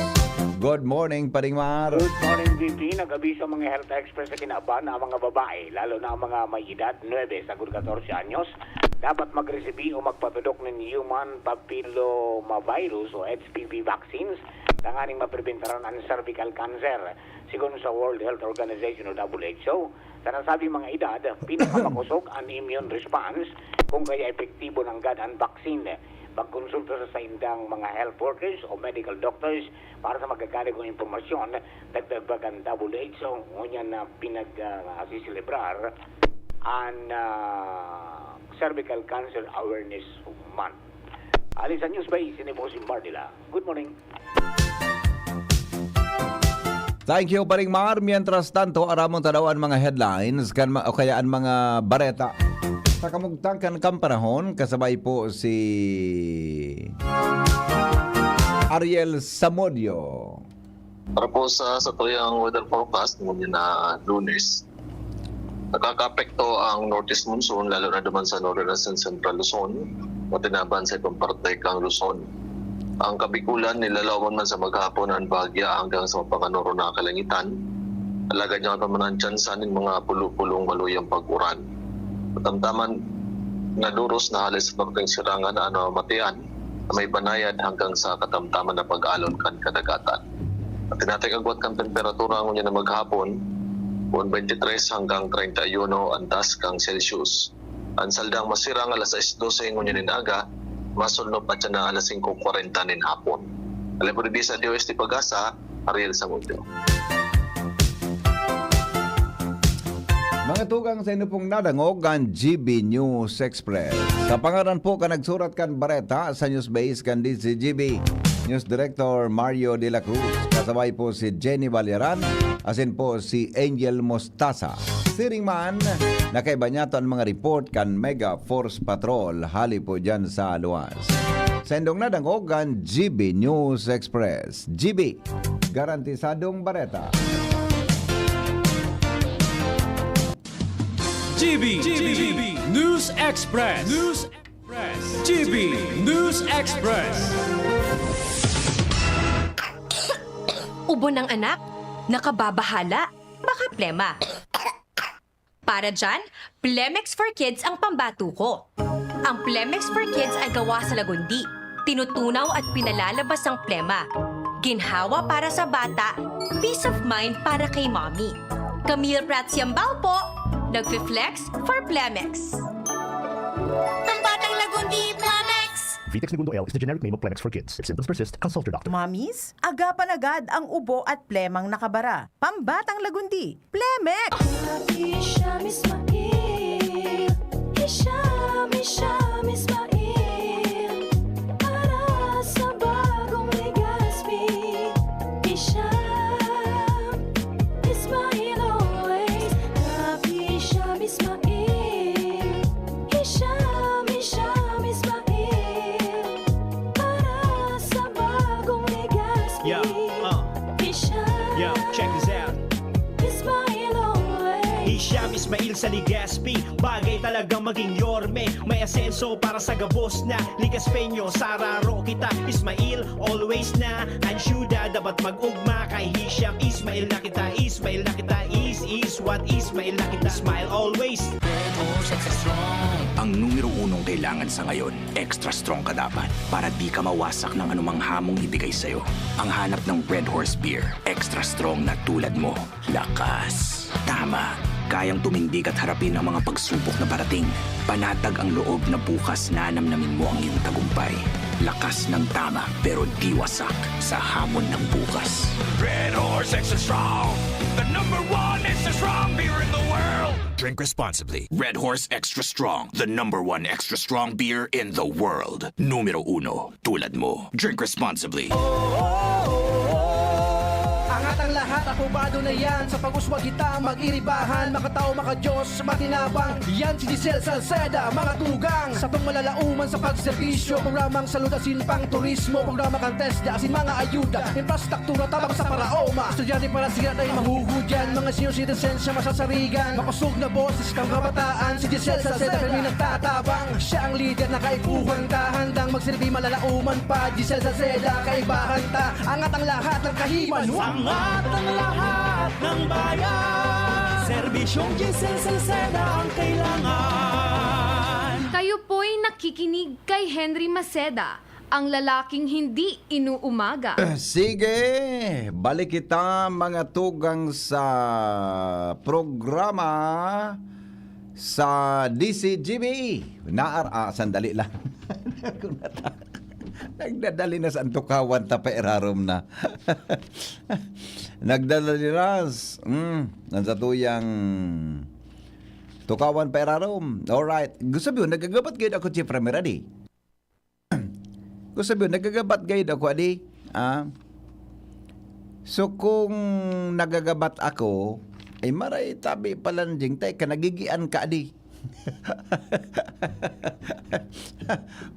Good morning, Paring Mar. Good morning, V P. Nag-abiso ang mga health experts sa kinaban na ang mga babae, lalo na ang mga may edad nuebe sagkod katorse anyos, dapat magresibi o magpatudok nin human papillomavirus o H P V vaccines tanganing mapribentaran an cervical cancer. Sigon sa World Health Organization o W H O, sa nasabing mga edad, pinakamakosog an immune response, kung kaya epektibo nanggad an vaccine. Pagkonsulta sa saindang mga health workers o medical doctors para sa magagaling kong impormasyon, dagdag pa kan W H O, ngunyan na pinag, ah, siselebrar an, ah, Cervical Cancer Awareness Month. Hali sa News Bay, sini po si Mar de la. Good morning. Thank you, Paring Mar. Mientras tanto, aramon ta daw an mga headlines kan ma-, o kaya an mga bareta sa kamugtakan kan panahon, kasabay po si Ariel Samudio. Para po sa satuyang weather forecast, ngunyan na Lunes, nakakaapekto ang northeast monsoon, lalo na duman sa northern at sa central Luzon, matinaban sa ibang parte kang Luzon. Ang Kabikulan, nilalawan man sa maghapon ang bahagya hanggang sa mapanganoro na kalangitan. Alagad niya pa man ang tsansa nin mga pulo-pulong maluyang pag-uran. Katamtaman na duros na hali sa bakting sirangan na namamatian na may banayad hanggang sa katamtaman na pag-alon kan kadagatan. An tinatay agwat kan temperatura ngunyan na maghapon, kun twenty-three hanggang treinta y uno antas kan Celsius. An saldang masirang alas sais dose ngunyan nin aga, masulnop pa siya na alas singko kwarenta nin hapon. Alipod digdi sa D O S T Pag-asa, Ariel Samudio. Tugang sa inyo pong nadangog kan G B News Express. Sa pangaran po kan nagsurat kan bareta sa News Base kan D Z G B, News Director Mario de la Cruz, kasabay po si Jenny Baliaran, asin po si Angel Mostaza. Siring man, nakaiba niya to ang mga report kan Mega Force Patrol, hali po dyan sa luwas. Sa indong nadangog kan G B News Express. G B, garantisadong bareta. G B, G B, News Express. News Express. G B News Express. Ubo ng anak, nakababahala, baka plema. Para dyan, Plemex for Kids ang pambato ko. Ang Plemex for Kids ay gawa sa lagundi. Tinutunaw at pinalalabas ang plema. Ginhawa para sa bata, peace of mind para kay mommy. Camille Prats Yambao po, nagfi-flex for Plemex. Ang batang lagundi, Plemex! Vitex Negundo L is the generic name of Plemex for kids. If symptoms persist, consult your doctor. Mommies, agapan agad ang ubo at plemang nakabara. Pambatang lagundi, Plemex! Hisham Ismail Hisham, Hisham Ismail Para sa bagong Legazpi Hisham Ismail always Love Hisham Ismail Hisham, Hisham Ismail Para sa bagong Legazpi Yeah, uh, Hisham yo, check this out. Ismail always Hisham Ismail sa Legazpi. Bagay talagang maging yorme. May asenso para sa gabos na Legazpeño. Sararo kita, Ismail, always na. Ayuda, dapat mag-ugma kay Hisham Ismail na kita. Ismail na kita, is, is what Ismail na kita. Smile always. Ang numero unong kailangan sa ngayon, extra strong ka dapat para di ka mawasak ng anumang hamong ibigay sa'yo. Ang hanap ng Red Horse Beer, extra strong na tulad mo. Lakas. Tama. Kayang tumindig at harapin ang mga pagsubok na parating. Panatag ang loob na bukas nanamnamin mo ang iyong tagumpay. Lakas ng tama, pero di wasak sa hamon ng bukas. Red Horse Extra Strong, the number one extra strong beer in the world. Drink responsibly. Red Horse Extra Strong, the number one extra strong beer in the world. Numero uno, tulad mo. Drink responsibly. Angat ang lahat, apobado na yan. Sa pag-uswag kita, mag-iribahan. Makatao, makadiyos, matinabang. Yan si Giselle Salceda, mga tugang. Sa pangmalalauman sa pagserbisyo. Programang salud asin pang turismo. Programa kan TESDA asin mga ayuda. Infrastruktura tabang sa paraoma. Estudyante para siya tayo mahuhudyan. Mga senior citizens siya masasarigan. Makusog na boses kang kabataan. Si Giselle Salceda, kami nagtatabang. Siya ang lider na kaipuhan ta. Handang magsilbi malalauman pa. Giselle Salceda, kaibahan ta. Angat ang lahat ng kahiman. Angat ang lahat ng bayan. Serbisyong Giselle Salceda ang kailangan. Kayo po'y nakikinig kay Henry Maceda, ang lalaking hindi inuumaga. Sige, balik kita mga tugang sa programa sa D C G B. Naar, ah, sandali lang. Ako na ta- Nagdadali na sa antukawan ta pairarom na. Nagdadali na. Mm, ang satuyang tukawan pairarom. Alright. Gusto mo yun, nagagabat kayo ako, Chief Ramiradi. Gusto mo yun, nagagabat kayo ako, adi? Ah? So, kung nagagabat ako, ay maray tabi pala ng jingtay ka, nagigian ka, adi?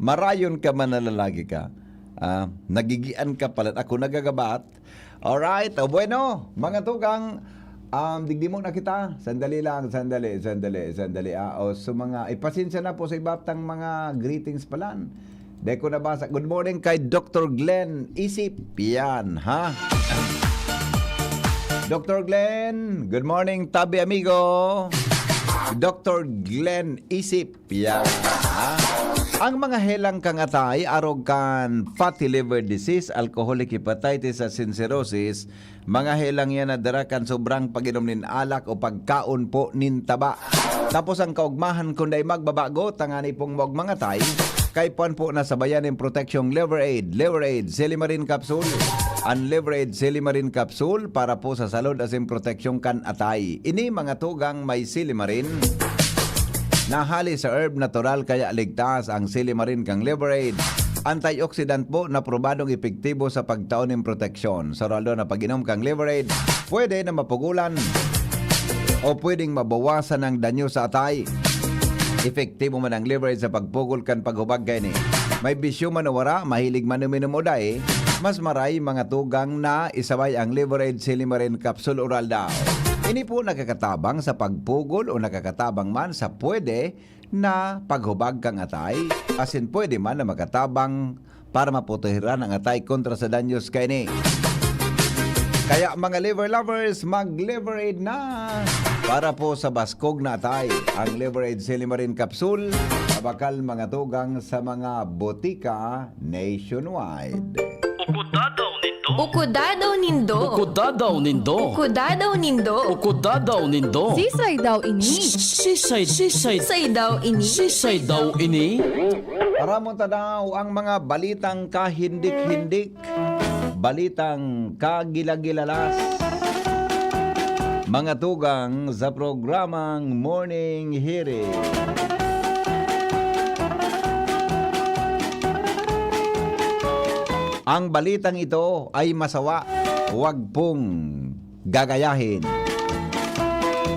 Marayon ka man na lalaki ka. Ah, nagigian ka pala. Ako nagagabat. Alright. O bueno, mga tugang, um, digdi mo na kita. Sandali lang, sandali, sandali, sandali. Ah, o, so mga, ipasensya na po sa iba tang mga greetings palan. Di ko nabasa. Good morning kay Doctor Glenn Isip. Yan, ha? Doctor Glenn, good morning, tabi amigo. Doctor Glenn Isip. Yan, ha? Ang mga helang kangatay, arog kan fatty liver disease, alcoholic hepatitis at cirrhosis, mga helang yan na dara kan sobrang pag-inom nin alak o pagkaon po nin taba. Tapos ang kaugmahan, kung dai magbabago, tangani pong magmangatay, kaipuhan po na sabayan nin proteksyong Liver Aid, Liver Aid Silimarin Capsule. An Liver Aid Silimarin Capsule para po sa salud asin proteksyon kan atay. Ini mga tugang may silimarin na hali sa herb natural kaya ligtas ang silimarin kan Liver Aid. Antioxidant po na probadong epektibo sa pagtao nin proteksyon. Sa oral daw na pag-inom kan Liver Aid, pwede na mapugulan o pwedeng mabawasan ang danyo sa atay. Epektibo man ang Liver Aid sa pagpugol kan paghubag kaini. May bisyo man o wara, mahilig man uminom o dai, mas maray mga tugang na isabay ang Liver Aid Silimarin Capsule Oral daw. Ini po nakakatabang sa pagpugol o nakakatabang man sa pwede na paghubag kan atay, asin pwede man na makatabang para maprotehiran ang atay kontra sa danyos kaini. Kaya mga Liver Lovers, mag-Liver Aid na! Para po sa baskog na atay, ang Liver Aid Silimarin Capsule, mabakal mga tugang sa mga botika nationwide. Ukudadaw nindo. Ukudadaw nindo. Ukudadaw nindo. Ukudadaw nindo. Ukudadaw nindo. Sisay daw ini? Sisay, sisay. Sisay daw ini? Sisay daw ini? Aramon ta daw ang mga balitang kahindik-hindik, balitang kagilagilalas, mga tugang sa programang Morning Hirit. Ang balitang ito ay masawa, wag pong gagayahin.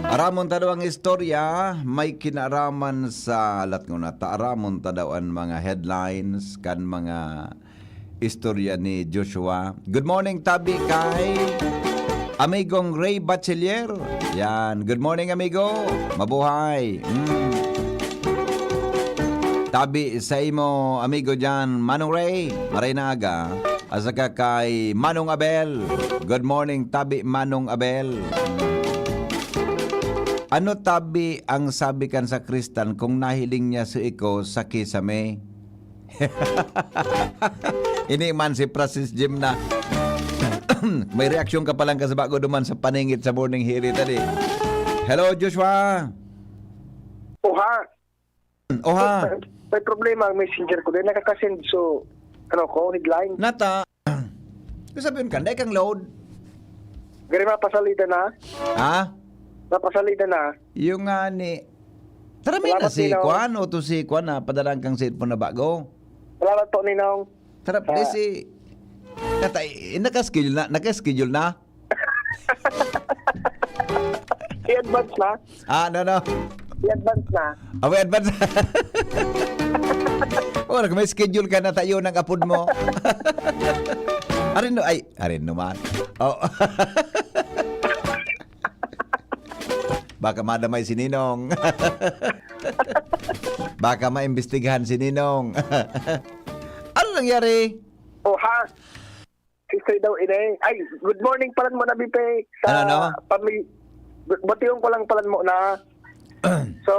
Aramon ta daw ang istorya, may kinaraman sa lat ngona ta. Aramon ta daw an mga headlines kan mga istorya ni Joshua. Good morning, tabi kay Amigong Ray Bachiller. Yan. Good morning, amigo. Mabuhay. Mm. Tabi sa imo, amigo dyan, Manong Ray. Maray na aga. At saka kay Manong Abel. Good morning, tabi Manong Abel. Ano tabi ang sabi kan sakristan kung nahiling niya si iko sa kisame? Ini man si Francis Jim na. May reaksyon ka palang kasaba ko duman sa paningit sa morning hiri tadi. Hello, Joshua. Oha. Oha. May, may problema ang messenger ko. Dahil nakakasend so, ano ko, headline. Nata. Kung sabihin ka, dai kang load. Gari mapasalida na? Ha? Mapasalida na? Yung nga ni... Tara, may Salamat, na si Nino. Kwan, o to si Kwan na padalaan kang cellphone na bago. Salamat po, Ninong. Tara, Ah. di si... Nata, eh, naka-schedule na, naka-schedule na? I-advance na? Ah, no, no. I-advance na. Ah, may advance. Wala ka, may schedule ka na tayo ng apod mo. Arin no, ay, arin naman. Oh. Baka madamay si Ninong. Baka maimbestigahan si Ninong. Ano nangyari? Oh, ha? Sisay daw ini. Ay, good morning palan mo na, Bipe. Sa Ano, ano? pami-, batiyon ko lang palan mo na. So,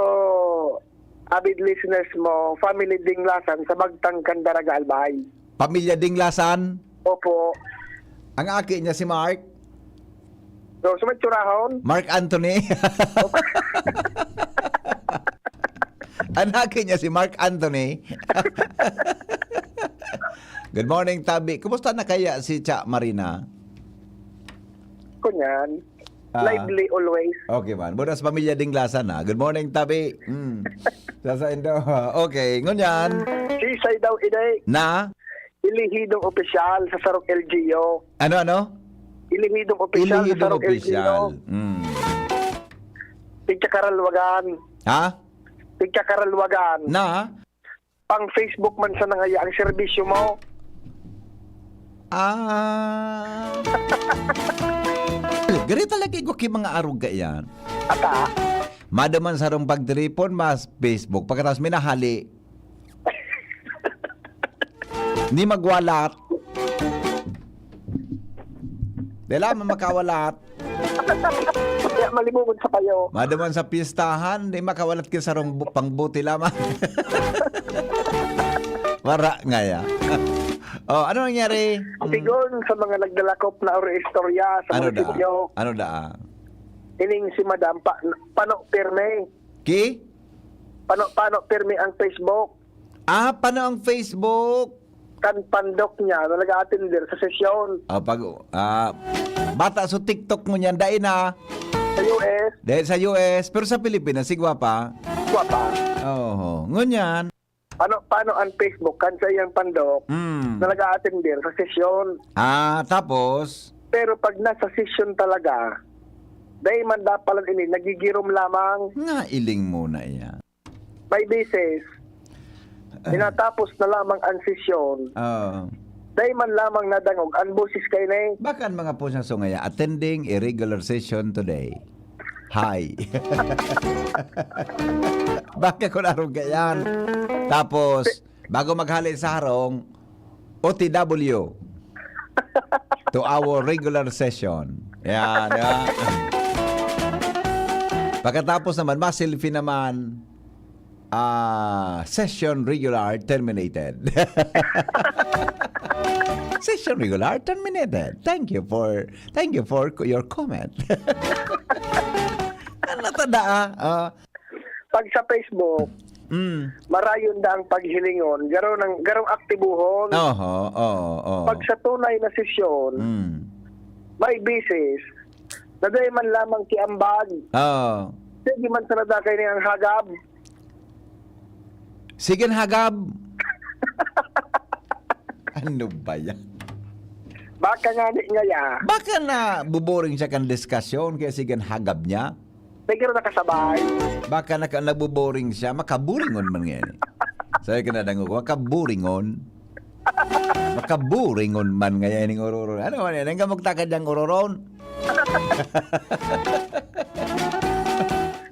avid listeners mo, family Dinglasan sa Bagtang kan Daraga Albay. Pamilya Dinglasan? Opo. Ang aki niya si Mark? So, sa may tsurahon? Mark Anthony? Ang aki niya si Mark Anthony? Good morning, Tabi. Kumusta na kaya si Cha Marina? Kunyan. Ah. Lively always. Okay man. Buenas pamilya Dinglasan, ha. Good morning, Tabi. Mm. Sa, sa Indo. Okay, ngunyan. Sisay daw, Inay. Na? Ilihidong opisyal sa sarong L G U. Ano, ano? Ilihidong opisyal sa Ilihidong sarong opisyal. L G U. Mm. Tigkakaralwagan. Ha? Tigkakaralwagan. Na? Pang Facebook man sa nangaya ang serbisyo mo. Ah. Gari talaga ko ki mga arog ka yan. Ata. Madaman sarong pagtiripon, mas Facebook. Pagkatapos minahali. Ni magwalat. Dela man makawalat. Kaya malibubog sa payo. Madaman sa pistahan, di makawalat ki sarong bu-, pangbuti lamang. Wara nga ya. Oh, ano nangyari? Mm. Sigon sa mga nagdalakop na ori istorya sa Ano da? munisipyo. Ano da? Ining si Madam pa, pano pirme. Ki? Pano, pano pirme ang Facebook. Ah, paano ang Facebook? Kan pandok niya na nag-a-attender sa sesyon. Ah, pag, ah, bata sa TikTok mo niyan, dai na. Sa U S. Dahil sa U S, pero sa Pilipinas, si gwapa. Gwapa. Oho. Ngunyan. Paano, paano ang Facebook kan sa iyang pandok Mm. na nag-a-attender sa sesyon? Ah, tapos? Pero pag nasa sesyon talaga, dai man dapalan ini, nagigirom lamang. Nga iling muna iyan. May bisis, Ah. Tinatapos na lamang ang sesyon. Oo. Dai man lamang nadangog ang boses kaini. Baka ang mga pusa sungaya, attending a regular session today. Hi. Baka kun arog ka yan. Tapos, bago maghali sa harong, O T W to our regular session. Yan, di ba? Pagkatapos naman, ma-selfie naman, ah, session regular terminated. Session regular terminated. Thank you for, thank you for your comment. Ano to da, ah? Ah, Pag sa Facebook, Mm. marayon da ang paghilingon, garo nang, garong aktibuhon. Oho, oo, oo. Pag sa tunay na sesyon, Mm. may bisis, na dai man lamang kiambag. Oo. Sige man sa nadakay niyang hagab. Sige, hagab. Ano ba yan? Baka nga ni ngaya. Baka nabuboring siya kan diskasyon, kaya sige, hagab niya. Siguro nakasabay. Baka naka-, nabuboring siya, makaburingon man ngayon. Sabi ka na, dango ko, makaburingon. Makaburingon man ngayon yung ururon. Ano man yan? Hanggang magtakad yung ururon.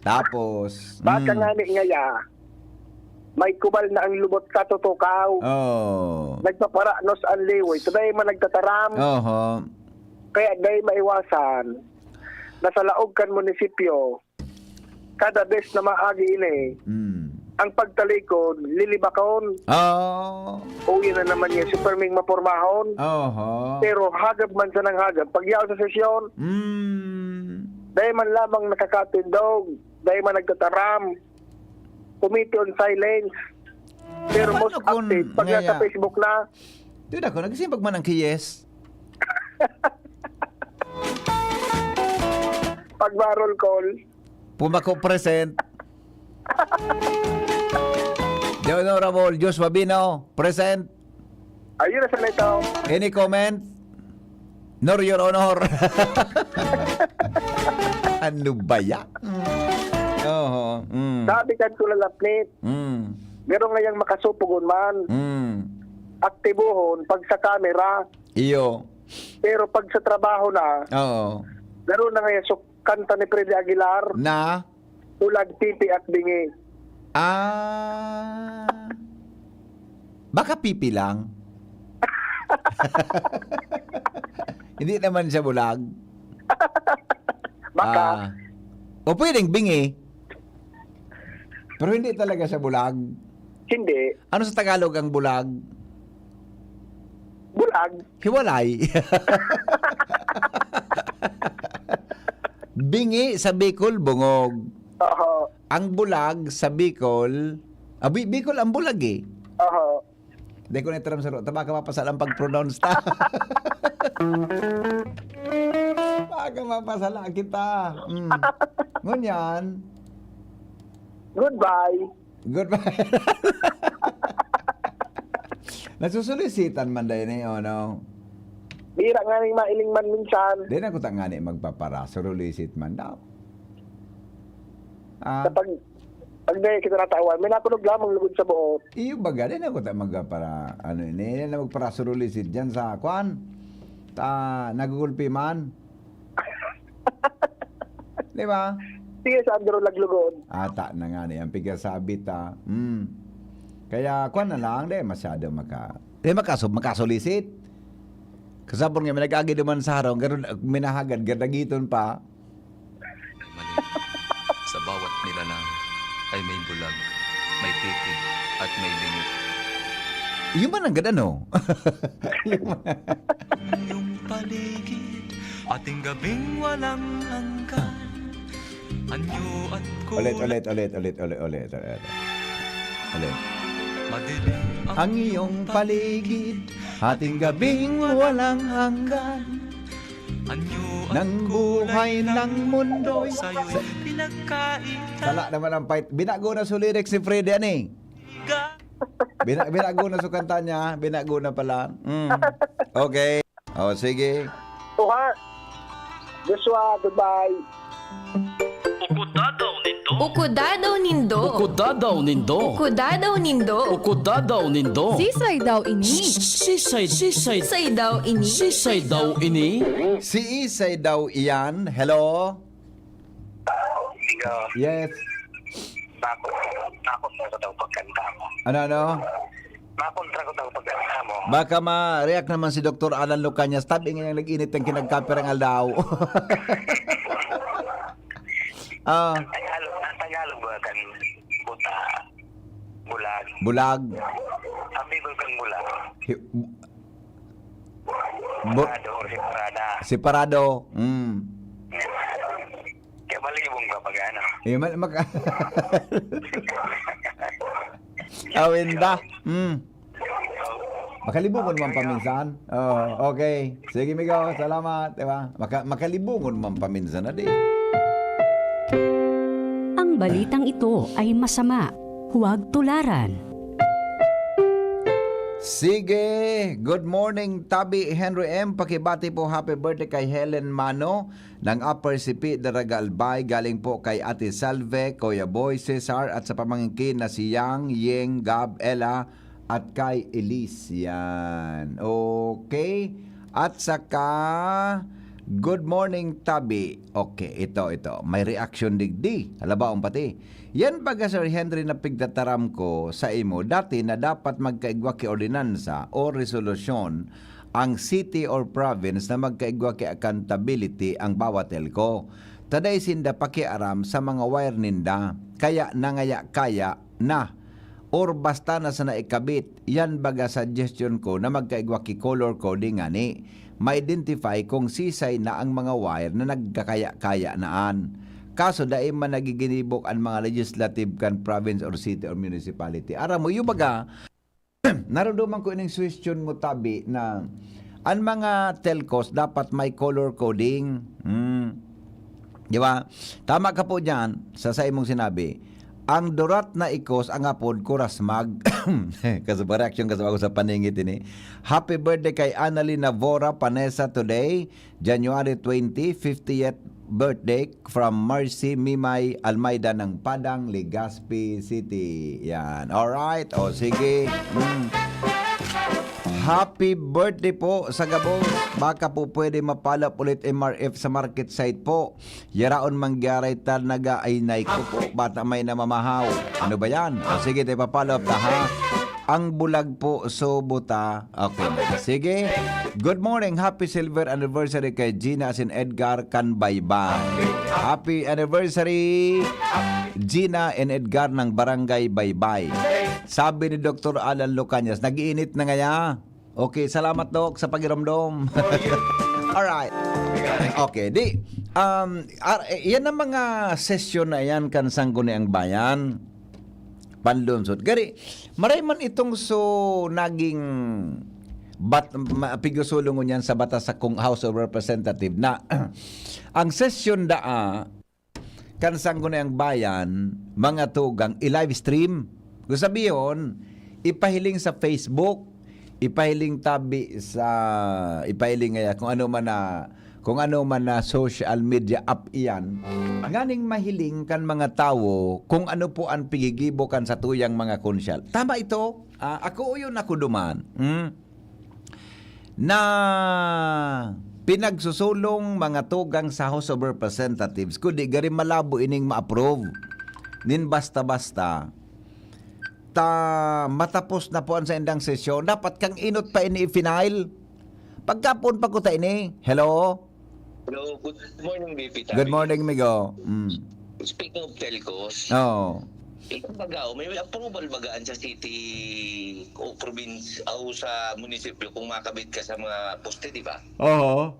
Tapos, Baka mm. nga ni ngaya, may kubal na ang lubot katutukaw. Oh. Nagpaparanos ang liway. Today man nagtataram. Oho. Kaya dai maiwasan na sa laog kan munisipyo, kada bes na maagi ini, Mm. ang pagtalikod, lilibakon. Oh. Uwi na naman niya, super ming mapormahon. Oho. Pero hagab man sa nang hagab, pag yaw sa sesyon, Mm. dai man lamang nakakatindog, dai man nagtataram. Committee on silence. Pero Ano most kun active, pag nasa ngaya? Facebook na. Duda ko, nagsimbag man ang kiyes. Pag barrel call. Pumako present. The Honorable Joshua Bino, present. Ayun na sa ito. Any comment? Nor, Your Honor. Ano ba yan? Oho. Mm. Sabi kan Kulalapnit, Mm. Garo ngayang makasupogon man. Mm. Aktibohon pag sa kamera. Iyo. Pero pag sa trabaho na, Oo. garo na ngaya so kanta ni Freddy Aguilar. Na? Bulag, pipi at bingi. Ah. Baka pipi lang. Hindi naman siya bulag. Baka. Ah. O pwedeng bingi. Pero hindi talaga siya bulag. Hindi. Ano sa Tagalog ang bulag? Bulag. Hiwalay. Bingi sa Bicol, bungog. Oho. Ang bulag sa Bicol, ah, Bi-, Bicol ang bulag eh. Oho. Di ko na itaram sa ro-, tama ka mapasal ang pag-pronounce ta. Baka mapasala kita. Mm. Ngunyan. Goodbye. Goodbye. Nasusulisitan man dahil na yun, no? Bira nga ning mailing man minsan. Di na kuta nga ni magpapara, surulisit man daw. Ah. Kapag, pag dahil kita natawan, may nakunog lamang lugod sa buot. Iyo baga, di na kuta magpapara, ano ini, di na magpara surulisit dyan sa, kwan, ta, nagugulpi man. Di ba? Sige, Sandro, laglugon. Ata na nga ni ang pigasabi ta. Mm. Kaya, kwan na lang, di masyado maka-, di makaso-, makasulisit. Kasabon nga, may nag-agi duman sa harong, ganun, minahagad, gadagiton pa. Mali. Sa bawat nilalang ay may bulag, may pipi, at may bingi. Yun man ang ganda, no? Yun man. Inyong paligid, ating gabing walang hanggan. Anyo at Ulit, kulang. Ulit, ulit, ulit, ulit, ulit, ulit. Ulit. Ang iyong paligid, ating gabing walang hanggan. Anyo ang Nang buhay ng mundo'y sa'yo'y sa- pinagkaitan. Sala naman ang fight. Binago na sa lyrics ni Freddy, ani? Ga- Bina-, binago na sa kanta niya. Binago na pala. Mm. Okay. O, sige. Oha. Joshua, goodbye. Ukudadaw nindo. Ukudadaw nindo. Ukudadaw nindo. Ukudadaw nindo. Ukudadaw nindo. Sisay daw ini? Sisay, sisay. Sisay daw ini? Sisay daw ini? Si Isay daw iyan. Hello? Ikaw, Yes. Bakit? Bakit na sa daw pagkanta mo? Ano, ano? Makontra ko daw pag-asa mo. Baka ma-react naman si Doktor Alan Lucanias, tabi nga niyang nag-init ang kinagkapirang aldaw. Ah, Ang Tagalog, ang Tagalog ba kan buta, bulag? Bulag. Ang Bicol kan bulag. Hi-, bu-, Parado o separada. Separado. Mm. Kaya malibong ka pag ano. Eh, mal-, mag- Awinda. Mm. Makalibongon man paminsan. Oh, okay. Sige, migo. Salamat, di ba? Maka-, makalibongon man paminsan na di. Ang balitang ito ay masama. Huwag tularan. Sige. Good morning, Tabi Henry M. Pakibati po, happy birthday kay Helen Mano ng Upper Sipi, Daraga, Albay. Galing po kay Ate Salve, Kuya Boy, Cesar, at sa pamangkin na si Yang, Yeng, Gab, Ella, at kay Elise. Yan. Okay. At saka, good morning, Tabi. Okay, ito, ito. May reaction digdi. Halabaon pati. Yan baga, Sir Henry, na pigtataram ko sa imo, dati na dapat magkaigwa ki ordinansa o resolusyon ang city or province na magkaigwa ki accountability ang bawat telco. Ta dai sinda pakiaram sa mga wire ninda. Kaya nangaya-kaya na. Or basta na sana ikabit. Yan baga suggestion ko na magkaigwa ki color coding ngani ma-identify kung sisay na ang mga wire na nagkakaya-kaya naan. Kaso dai man nagiginibok an mga legislative kan province or city or municipality. Aram mo, yung baga, naramdaman ko ining suggestion mo, Tabi, na an mga telcos dapat may color coding. Hmm. Di ba? Tama ka po dyan sa, sa imong sinabi. Ang durat na ikos, ang apod ko, Rasmag. Kasi pa reaction kasi ako sa paningit ini. Happy birthday kay Annalyn Navora Panessa today, January twenty, fiftieth birthday from Mercy Mimay Almeida ng Padang, Legazpi City. Yan. Alright. O, sige. Mm. Happy birthday po sa gabos. Baka po pwede mapalap ulit M R F sa market site po. Yaraon manggiaray talaga ay nay ko po. Bata may namamahaw. Ano ba yan? O, sige, tayo pa-follow up ta, ha? Ang bulag po, so buta. Okay na. Sige. Good morning. Happy silver anniversary kay Gina asin Edgar kan Baybay. Happy anniversary, Gina and Edgar ng Barangay Baybay. Sabi ni Doktor Alan Lucanias, nag-iinit na ngaya. Okay, salamat, Doc, sa pagiromdom. Alright. Okay, di, um, ar-, eh, yan ang mga sesyon na yan kan Sangguniang Bayan. Panlunsod. Gari, maray man itong so naging bat-, ma-, pigsusulong ngunyan sa batas sa kung House of Representative na ang sesyon daa kan Sangguniang Bayan, mga tugang, i-live stream. Kung sabihon, ipahiling sa Facebook, ipahiling tabi sa, ipahiling ngaya kung ano man na, kung ano man na social media app iyan, nganing mahiling kan mga tawo kung ano po ang pigigibo kan satuyang mga konsyal. Tama ito? Ah, ako uyon ako duman. Hmm? Na pinagsusulong mga tugang sa House of Representatives, kundi gari malabo ining ma-approve nin basta-basta. Ta matapos na po ang saindang sesyon, dapat kang inot pa ini i-final. Pagkapon pa ko ta ini. Hello? Hello, good morning, B P Tabi. Good morning, migo. Mm. Speaking of telcos, Oo. Ikaw baga, may, may approval baga an sa city o province o sa munisipyo kung makabit ka sa mga poste, di ba? Oo.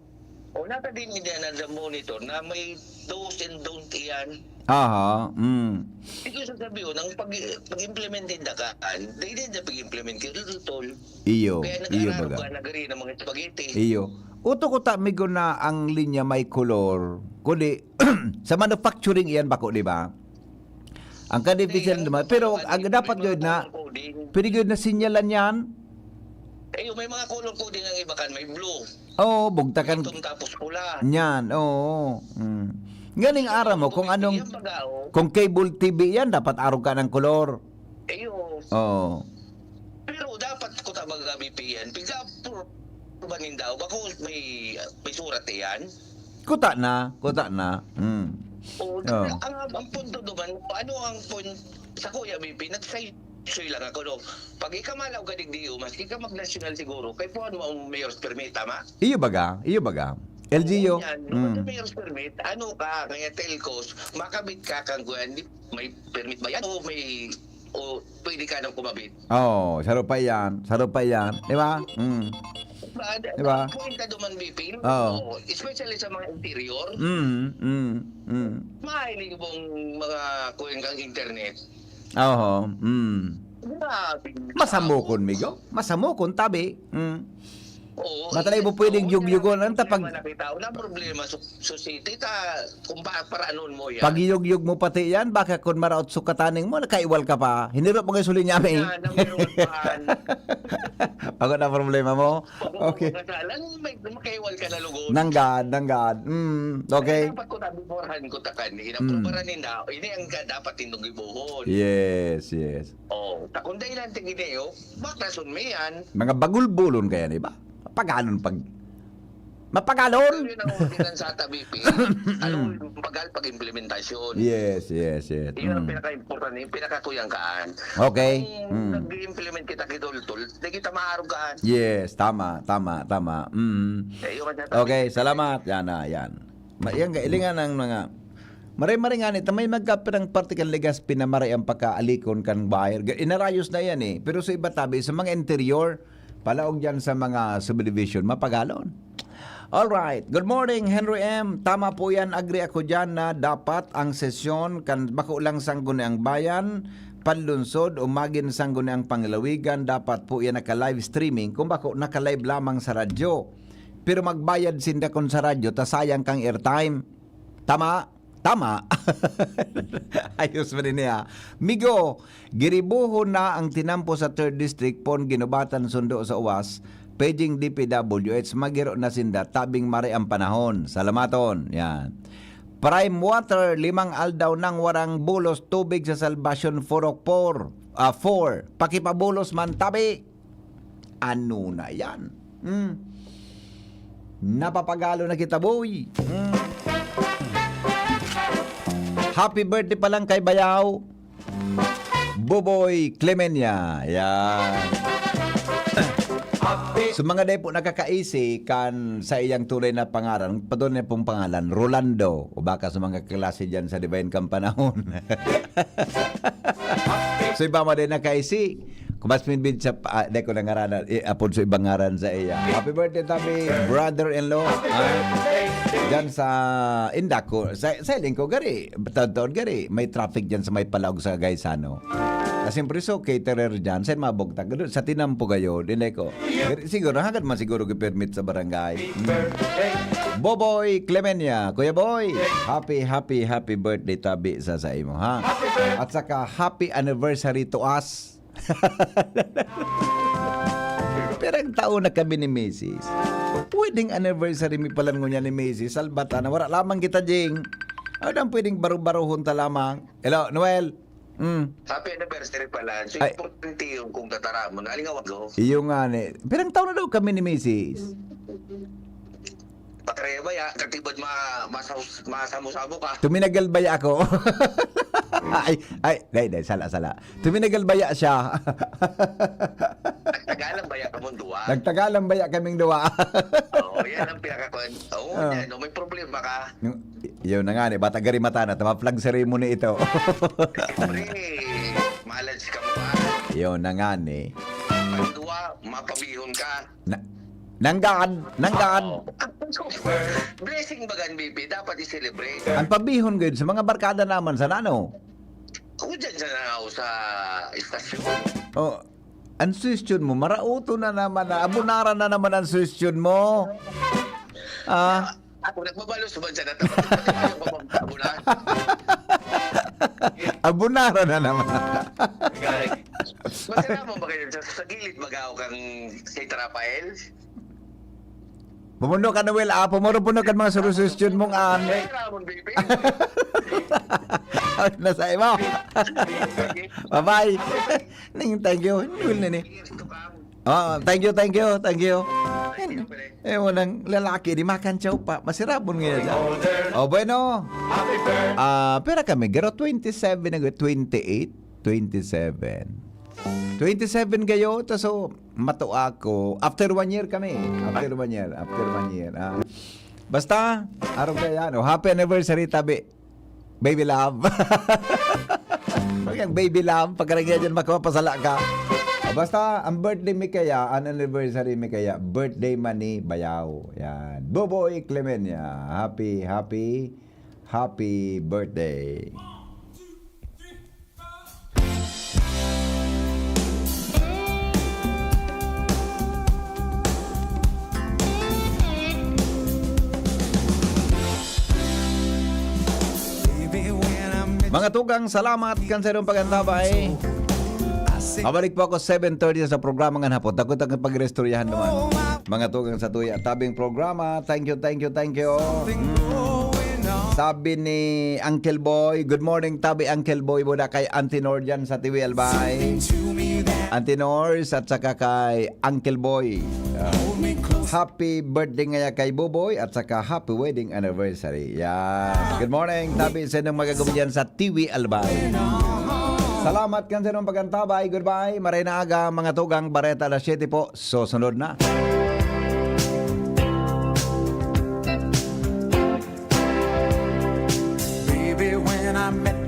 O nata din hindi na monitor na may do's and don't iyan. Aha, mm. Di ko sasabi, oh, nang pag, pag-implement din dakaan, dahil din na pag-implement kayo, tol. Iyo, Kaya iyo nag-araro baga. ka, nagari ng mga spaghetti. Iyo. Uto ko ta, migo na ang linya may kolor. Kundi, sa manufacturing iyan bako, di ba? Ang kadefisyon naman. Pero ang dapat yun na, pwede yun na sinyalan yan. Eh, yung may mga color coding ang iba kan, may blue. Oo, bugtakan Itong tapos pula. Yan, oo. Mm. Ganing ara mo kung anong, Yan baga, oh. kung cable T V yan, dapat arog ka ng kolor. Eh, yun. Oo. Pero dapat ko ta baga B P yan. Pigka-approve ba ninda? Bako may, may surat yan? Kuta na, kuta na. Mm. O, Oo. ang, ang punto naman, ano ang point sa Kuya B P? Nagsaysoy lang ako, no? Pag ikamalaw ka digdi, o maski ka mag-national siguro, kay puan mo ang mayor's permit, tama? Iyo baga, iyo baga. L G U. Yan, Mm. Mayor's permit, ano ka, kaya telcos, makabit ka kang kuan, di, may permit ba yan? O may, o pwede ka nang kumabit? Oh, saro pa yan, saro pa yan, di ba? Mm. Ba, Di ba? Point na duman, B P. Oo. Oo, especially sa mga interior. Mm, mm, mm. Mahiling mong mga kuwing kang internet. Oho, mm. Grabe. Masamukon, migo. Masamukon, tabi. Mm. Oo. Matalay mo pwedeng yugyugon. Ano ta pag- Nakita ko na problema sa society ta kung pa, paraanon mo yan. Pag yugyug mo pati yan, baka kung maraot sukataning mo, nakaiwal ka pa. Hinirot mo kayo suli niya, may. Yan, number one. Ako na problema mo? Pag Okay. Kasalan, may makaiwal ka na lugod. Nanggad, nanggad. Mm, okay. Dapat ko tabi porhan ko takan. Mm. Inaprobaran ninda. Ini ang ka- dapat tindog ibuhon. Yes, yes. Oh, takon dahil lang tingin niyo, bak rason mo yan. Mga bagulbulon kaya ni ba? Paganon pag... Mapagalon! Yun ang ordinansa sa B P. Ano yung pagal pag-implementasyon? Yes, yes, yes. Yun ang Mm. pinaka-importante, yung pinakakuyang kaan. Okay. Kung Mm. nag-implement kita kidultol, di kita maarog kaan. Yes, tama, tama, tama. Mm. Eh, yung mga Okay, salamat. Yan na, yan. Ma- yan, kailingan ng mga... Maray-maray nga nito, may magkapirang parte kan Legazpi na maray ang pagkaalikon kan wire. Ga- Inarayos na yan eh. Pero sa iba tabi, sa mga interior, palaog dyan sa mga subdivision, mapagalon. Alright. Good morning, Henry M. Tama po yan. Agree ako dyan na dapat ang sesyon kan bako lang Sangguniang Bayan, panlunsod o magin Sangguniang Panlalawigan, dapat po yan naka-live streaming. Kung bako, naka-live lamang sa radyo. Pero magbayad sinda kun sa radyo, ta sayang kang airtime. Tama? Tama. Ayos ba din niya? Migo, giribuhon na ang tinampo sa third District, pon ginubatan sundo sa uwas, paging D P W H, magiro na sinda, tabing mare ang panahon. Salamaton. Yan. Prime water, limang aldaw nang warang bulos tubig sa Salvacion Purok four. Ah, four. Pakipabulos man, tabi. Ano na yan? Hmm. Napapagalo na kita, boy. Hmm. Happy birthday pa lang kay Bayaw. Boboy Clemenia. Yan. So mga dai po nakakaisi kan sa iyang tunay na pangaran, padon niya pong pangalan, Rolando. O baka sa mga klase dyan sa Divine Campanahon. So iba mo din nakaisi. Kumas min bid sa, ah, di ko na ngaranan, eh, apod sa ibang ngaran sa iya. Happy birthday, tabi, brother-in-law. Ah, dyan sa Indaco, sa, sa Lingko, gari, taon-taon, gari, may traffic dyan sa may palaog sa Gaisano. Kasi siyempre, so, caterer dyan, sa mabugtak, sa tinampo gayo, di ko. Gari, siguro, hagad man siguro gi-permit sa barangay. Hmm. Boboy Clemenia, Kuya Boy, happy, happy, happy birthday, tabi sa sa imo, ha? At saka, happy anniversary to us. Pirang taon na kami ni Misis. Pwedeng anniversary mi pala ngunyan ni Misis. Salbata na wala lamang kita, Jing. Ano ang pwedeng baro-barohon ta lamang? Hello, Noel? Mm. Happy anniversary pala. So, Ay. Importante yung kung tataramon. Alingawan ko. Iyo nga ni. Pirang taon na daw kami ni Misis? Pakareba ya, katibad ma, masam, masamo-samo ka. Tuminagal baya ako? Ay, ay, dai, dai, sala, sala. Tuminagal baya siya? Nagtagalan baya ka mong duwa? Nagtagalan baya kaming duwa? Oo, yan ang pinakakuan. Oo, Ah. Yan, no, may problema ka. Yung, yun na nga ni, bata gari mata na, tama flag ceremony ito. Pre, mahalad si kamukha. Yun na nga ni. Ang duwa, mapabihon ka. Na, nanggad, nanggad. Oo. Blessing bagan, B P, dapat i-celebrate. Ang pabihon gud sa mga barkada naman sa nano. Ako dyan sa, sa istasyon. Oh, ang suwestyon mo, marauto na naman na. Abunaran na naman ang suwestyon mo. Ah, Ako, nagbabalos ba dyan? At ako, nagbabalos ba dyan? Abunaran na naman. Masarap mo ba kayo dyan? Sa gilid, magaw kang Saint Rafael? Pumundo ka, Noel, ah, pumundo-pundo ka mga suwestyon mong an. Ay, Ramon, baby. Ay, nasa imo. Bye-bye. Ning, thank you. Noel na ni. Oh, thank you, thank you, thank you. Eh, mo nang lalaki, di makantsaw pa. Masirabon nga yan. Oh, bueno. Ah, pera kami, garo twenty-seven na, twenty-eight, twenty-seven. Twenty-seven kayo, ta so, mato ako. After one year kami. After one year. After one year. Ah. Basta, araw kaya, no? Happy anniversary, tabi. Baby love. Pag ang baby love, pagkaragyan dyan, makapasala ka. O, basta, ang birthday mi kaya, ang anniversary mi kaya, birthday man ni Bayaw. Yan. Boboy Clemenia. Happy, happy, happy birthday. Mga tugang, salamat kan sa inyong pag-antabay. Mabalik po ako seven thirty sa programa ngan hapon. Takot ang pag-iristoryahan naman. Mga tugang sa Tuya Tabing programa. Thank you, thank you, thank you. Mm. Sabi ni Uncle Boy, "Good morning, Tabi Uncle Boy." Muna kay Auntie Nor dyan sa Tiwi Albay. Auntie Nor, at saka kay Uncle Boy. Ah, happy birthday ngaya kay Boboy at saka happy wedding anniversary. Yan. Good morning, Tabi, sa inyong magagom dyan sa Tiwi Albay. Salamat kan sa inyong pag-antabay. Goodbye. Maray na aga, mga tugang. Bareta alas siyete po. Susunod na. Baby, when I met